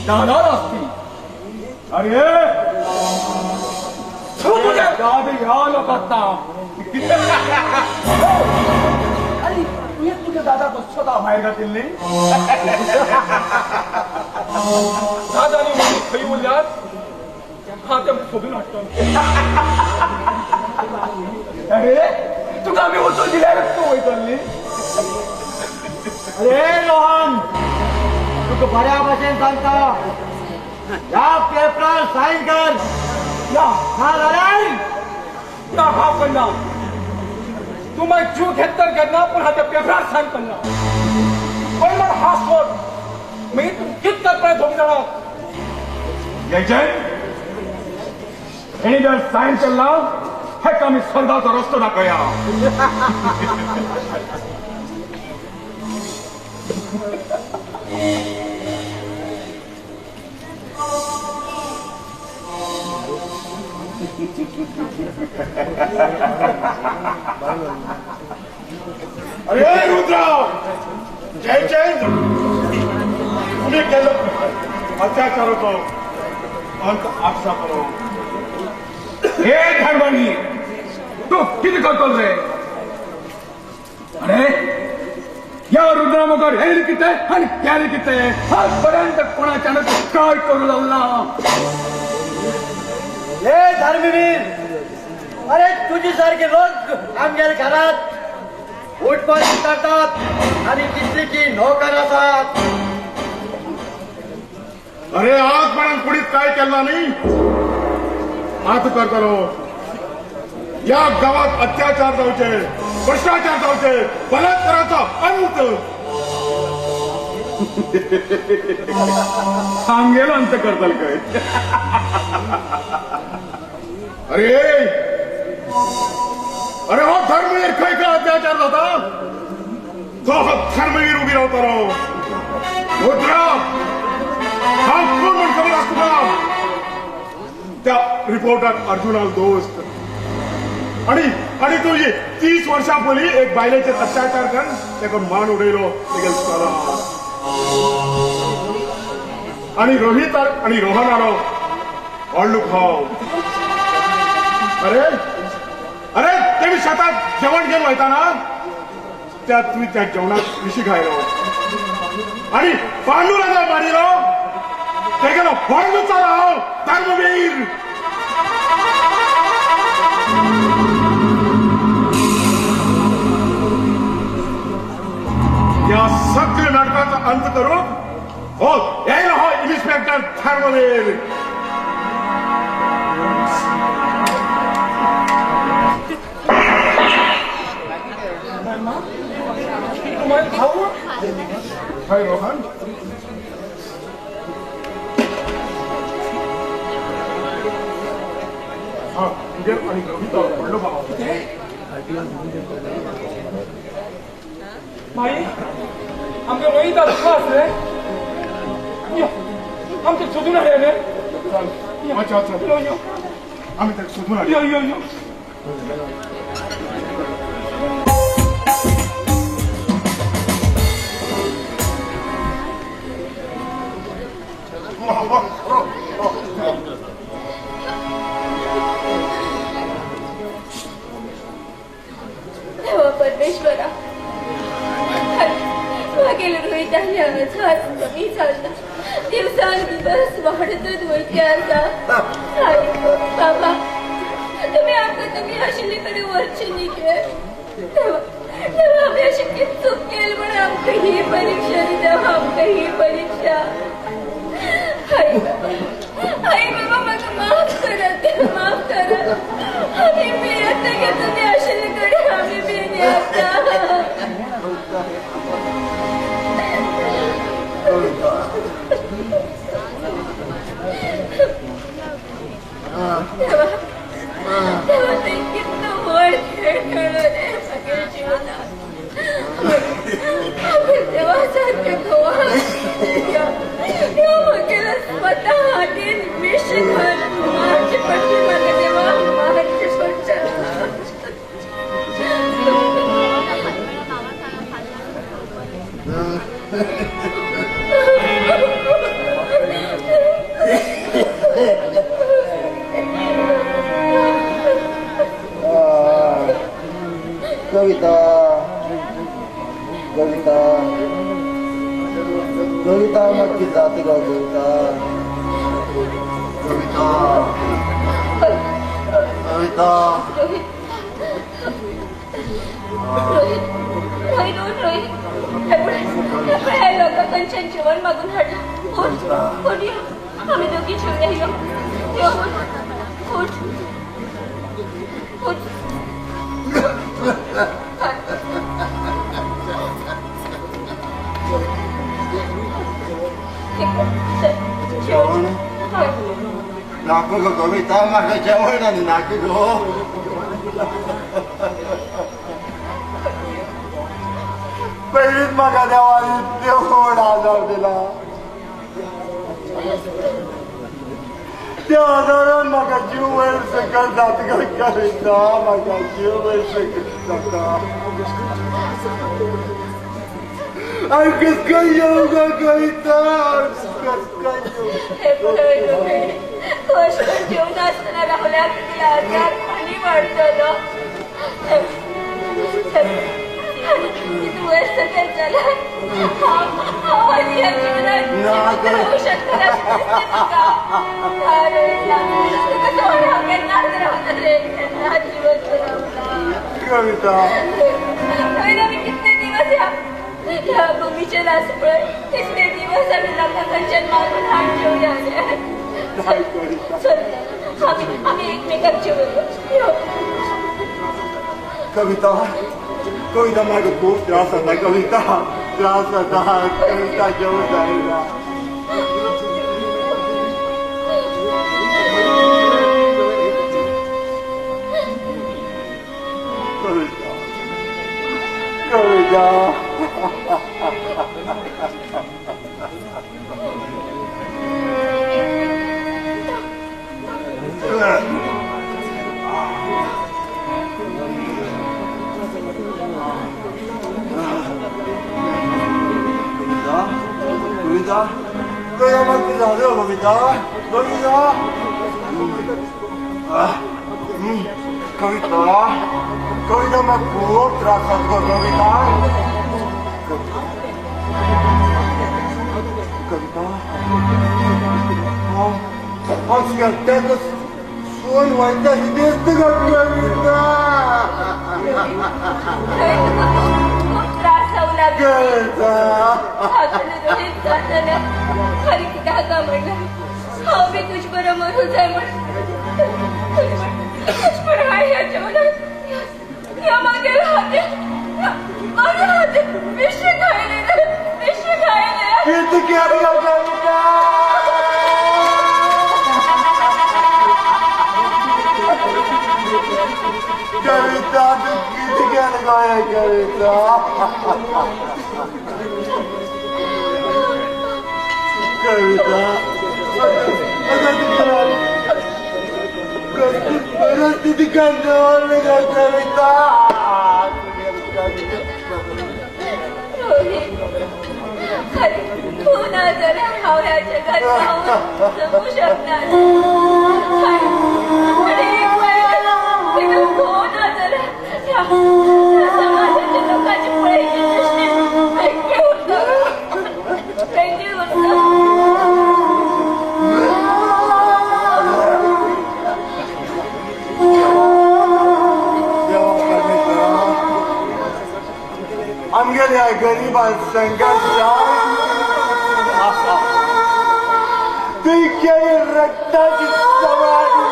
E: दादान आस्ती. अरे तूं तुज्या दाद ह्या लोकांत ना. अरे तुवें तुज्या दादाक स्वता भायर घातिल्ली? दादा आनी मम्मी खंय उरल्यात हांव तेमकां सोदून हाडटलो. अरे तुका आमी वचून दिल्यारच तूं वयतलो न्ही?
D: अरे रोहन तुका बऱ्या भशेन सांगता ह्या पेपरार सायन कर.
E: ना
D: ना जाल्यार
E: ना हांव करना. तूं मागीर जीव घेत तर घेतना पूण हांव त्या पेपरार सायन करना. पण मागीर हात सोड मागीर तूं कितें करपा दोग जाणां. जयचंद हेणी जर सायन केला हेका आमी स्वर्गाचो रस्तो दाखया.
I: अरे रुद्रा जयचंद तुम्ही केलं अत्याचाराचो अंत आक्षा करो.
F: हे धर्मणी तू कितें करतलो रे? अरे या रुद्रा मुखार हे कितें आनी तें कितें आजपर्यंत कोणाच्यान काय करूं लागला?
D: हे धर्मवीर अरे तुझे सारखे लोक आमगेले घरात उठपास करतात आनी दिसली की नोकर आसात.
I: अरे आजपर्यंत कुणीच काय केलं नाही आत करतलो. या गावात अत्याचार जावचे भ्रष्टाचार जावचे बलात्काराचा अंत.
F: आमगेलो अंत करतल काय?
I: अरे अरे हो धर्मवीर खंय खंय अत्याचार जाता तो धर्मवीर उबी रावतलो. रुद्रा हांव कोण म्हूण खबर आसा तुका? त्या रिपोर्टर अर्जुनाल दोस्त आणि आणि तुझी 30 वर्षां पयलीं एक बायलेचेर अत्याचार करून तेका मान उडयलो तेगेलो चलो. आणि रोहित आणि रोहन आलो व्हडलो भाव. अरे अरे तेमी शेतात जेवण घेवन वयता ना त्या तुवें त्या जेवणाक विशी घायलो आणि पांडुरंगा मारिलो तेगेलो व्हडलो चलो हांव धर्मवीर. या सगळ्या नाटकाचा अंत करून हो येयलो हो इन्स्पेक्टर धर्मवीर.
E: भाऊ
I: हाय रोहन. हा तुझे आणि रोहित व्हडलो भाव.
E: भाई आमगे रोहित आसा रे, आमचे सोदून हाडले रे.
I: अच्छा अच्छा आमी ताका सोदून हाडले.
E: यो यो यो.
C: देवा परमेश्वरा, मागेल रोहिताले आजार कमी जाला, दिवसान दिवस वाडतच वयते आसा. बाबा तुमी आमकां तुमी आशिल्ले कडेन व्हरचे न्ही गे. देवा देवा आमी अशी कितें चूक केली म्हणून आमकां ही परिक्षा दिता, आमकां ही परिक्षा. आई आई बाबा म्हाका माफ करात, माफ करात. आमी भियेता गे तुमी आशिल्ले कडेन, आमी भियेता. देवा देवा तुवें कितलो व्हड खेळ खेळ्ळो रे म्हगेल्या जिवनात. हांवें देवा सारकें घोवा ह्या म्हगेल्या स्वता हातीन विश घालून मारचें पडलें म्हाका देवा, मारचें पडलें.
D: कविता कविता कविता मत जात गो कविता कविता कविता.
C: रोहित रोहित रोहित उठ रोहित. ह्या लोकां कडच्यान जेवण मागून हाडलां. उठ उठ यो, आमी दोगी जेवया. यो यो उठ उठ उठ.
D: जेवण नाका गो कविता, म्हाका जेवण आनी नाका गो. पयलींच म्हाका देवान इतलो व्हड आजार दिला, त्या आजारान म्हाका जीव वयर सकयल जाता कविता, म्हाका जीव वयर सकयल जाता. हांव कसो येवं गो कविता, कसो येवं.
C: कश्ट जेवन आसतना रावल्यार तुगेलो आजार आनी वाडटलो. तूं वयर सकयल जाल्यार हांव आनी ह्या जिवनात रावूंक शकना तुका. तुका सोडून हांव केन्नाच रावना रे, केन्नाच जिवंत रावना.
D: कविता
C: रोहित आमी कितले दिवस ह्या भुमीचेर आसा पळय, तितले दिवस आमी लोकां कडच्यान मागून हाड जेवया. चल आमी आमी एकमेकाक जेवया.
D: कविता कविता म्हाका खूब त्रास जाता कविता, त्रास जाता कविता, जेवण जायना. कविता कविता कविता कविता म्हाका कितें जालें कविता कविता कविता कविता म्हाका खूब त्रास जाता कविता कविता हांव शेट्ट्याक सोन वयता दिसता कविता
C: खूब त्रास जावं लागलो रोहित जाताना खरी कित्याक काय म्हणल्यार हांव बी तुज बरो मरूं जाय म्हण पण हांवें ह्या जेवणात ह्या मागेर हाते माझ्या हाते विष खायले विष खायले
D: कितें केलें कविता कविता तूं कितें केलें गो कविता कविता परिस्थिती कंट्रोल कविता
C: रोहित खरें तूं ना जाल्यार हांव ह्या जगात रावूंक जगूं शकना आनी एक वेळ तुका घोव ना जाल्यार ह्या समाजाच्या लोकांची पळयची दृश्टी वेगळी उरता वेगळी उरता.
D: आमगेल्या गरिबां संघर्षात ती केली रक्ताची समाधी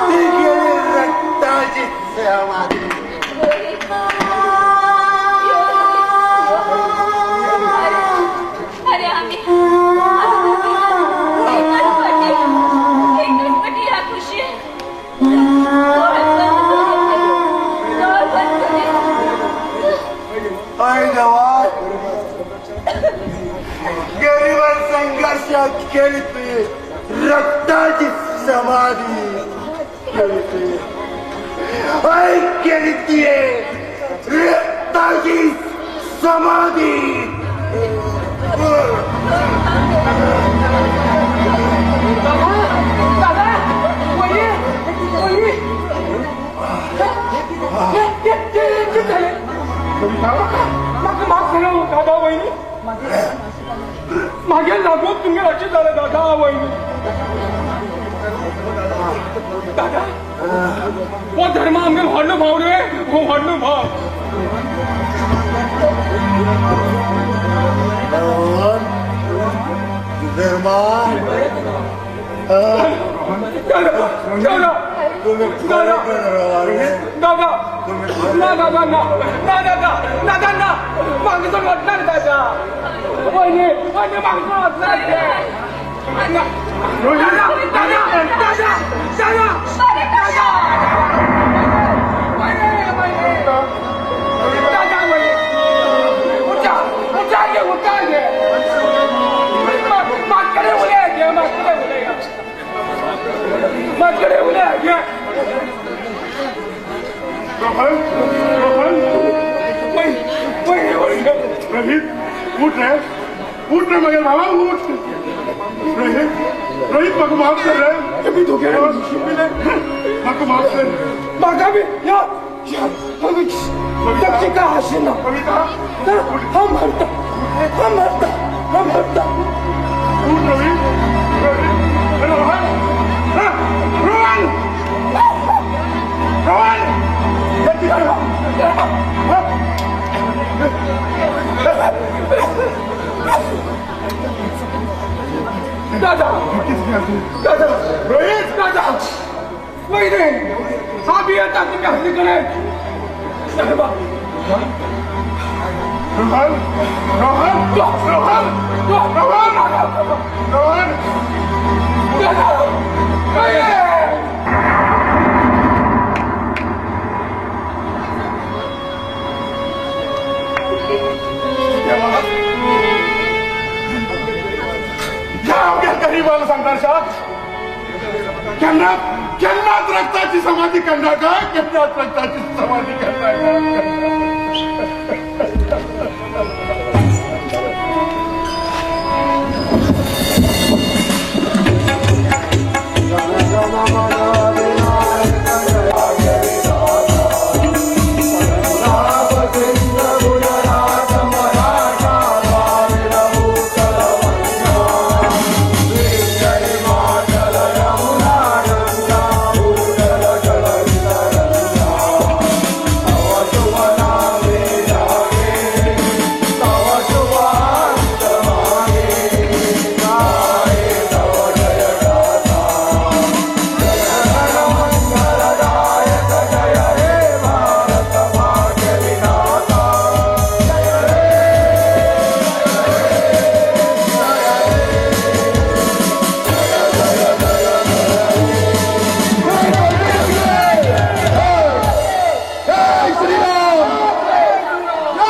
D: ती केली रक्ताची समाधी.
C: अरे आम्ही एकच पटी ह्या खुशी
D: गरिबां संघर्षात केली तुझी रक्ताची समाधी केली तुझी ऐक केली तुझे रक्ताची समाधी.
E: दादा वही वही कविता म्हाका माफ करा दादा वयनी मागीर लागून तुमगेर अशें जालें दादा वयनी. दादा हो धर्म आमगेर व्हडलो भाव रे हो व्हडलो भाव.
D: धर्मा
E: दादा ना दादा ना ना दादा ना दादा मागीर वचना दादा वयनी वयनी मागीर वचना दादा दादा दादा दादा दादा दादा वयनी उठा उठा गे उठा गे मातकडे उलय गे मातकडे उलय मातकडे उलय गे.
I: रोहन रोहन रोहित उठ रे मगर बाबा उठ. रोहित रोहित म्हाका माफ कर रे मी धोके म्हाका माफ कर
E: म्हाका बी या का आशिना
I: कविता
E: हांव मरता हांव मरता हांव मरता.
I: उठ रोहित रोहन रोहन रोहन
E: दादा दादा रोहित दादा वयनी हा बी येता तुमच्या हल्लीकडे
I: रोहन रोहन रोहन रोहन रोहन
E: दादा
I: गरीबाला संघर्षात केन्ना केन्नाच रक्ताची समाधी करणार काय, केन्नाच रक्ताची समाधी करणार काय.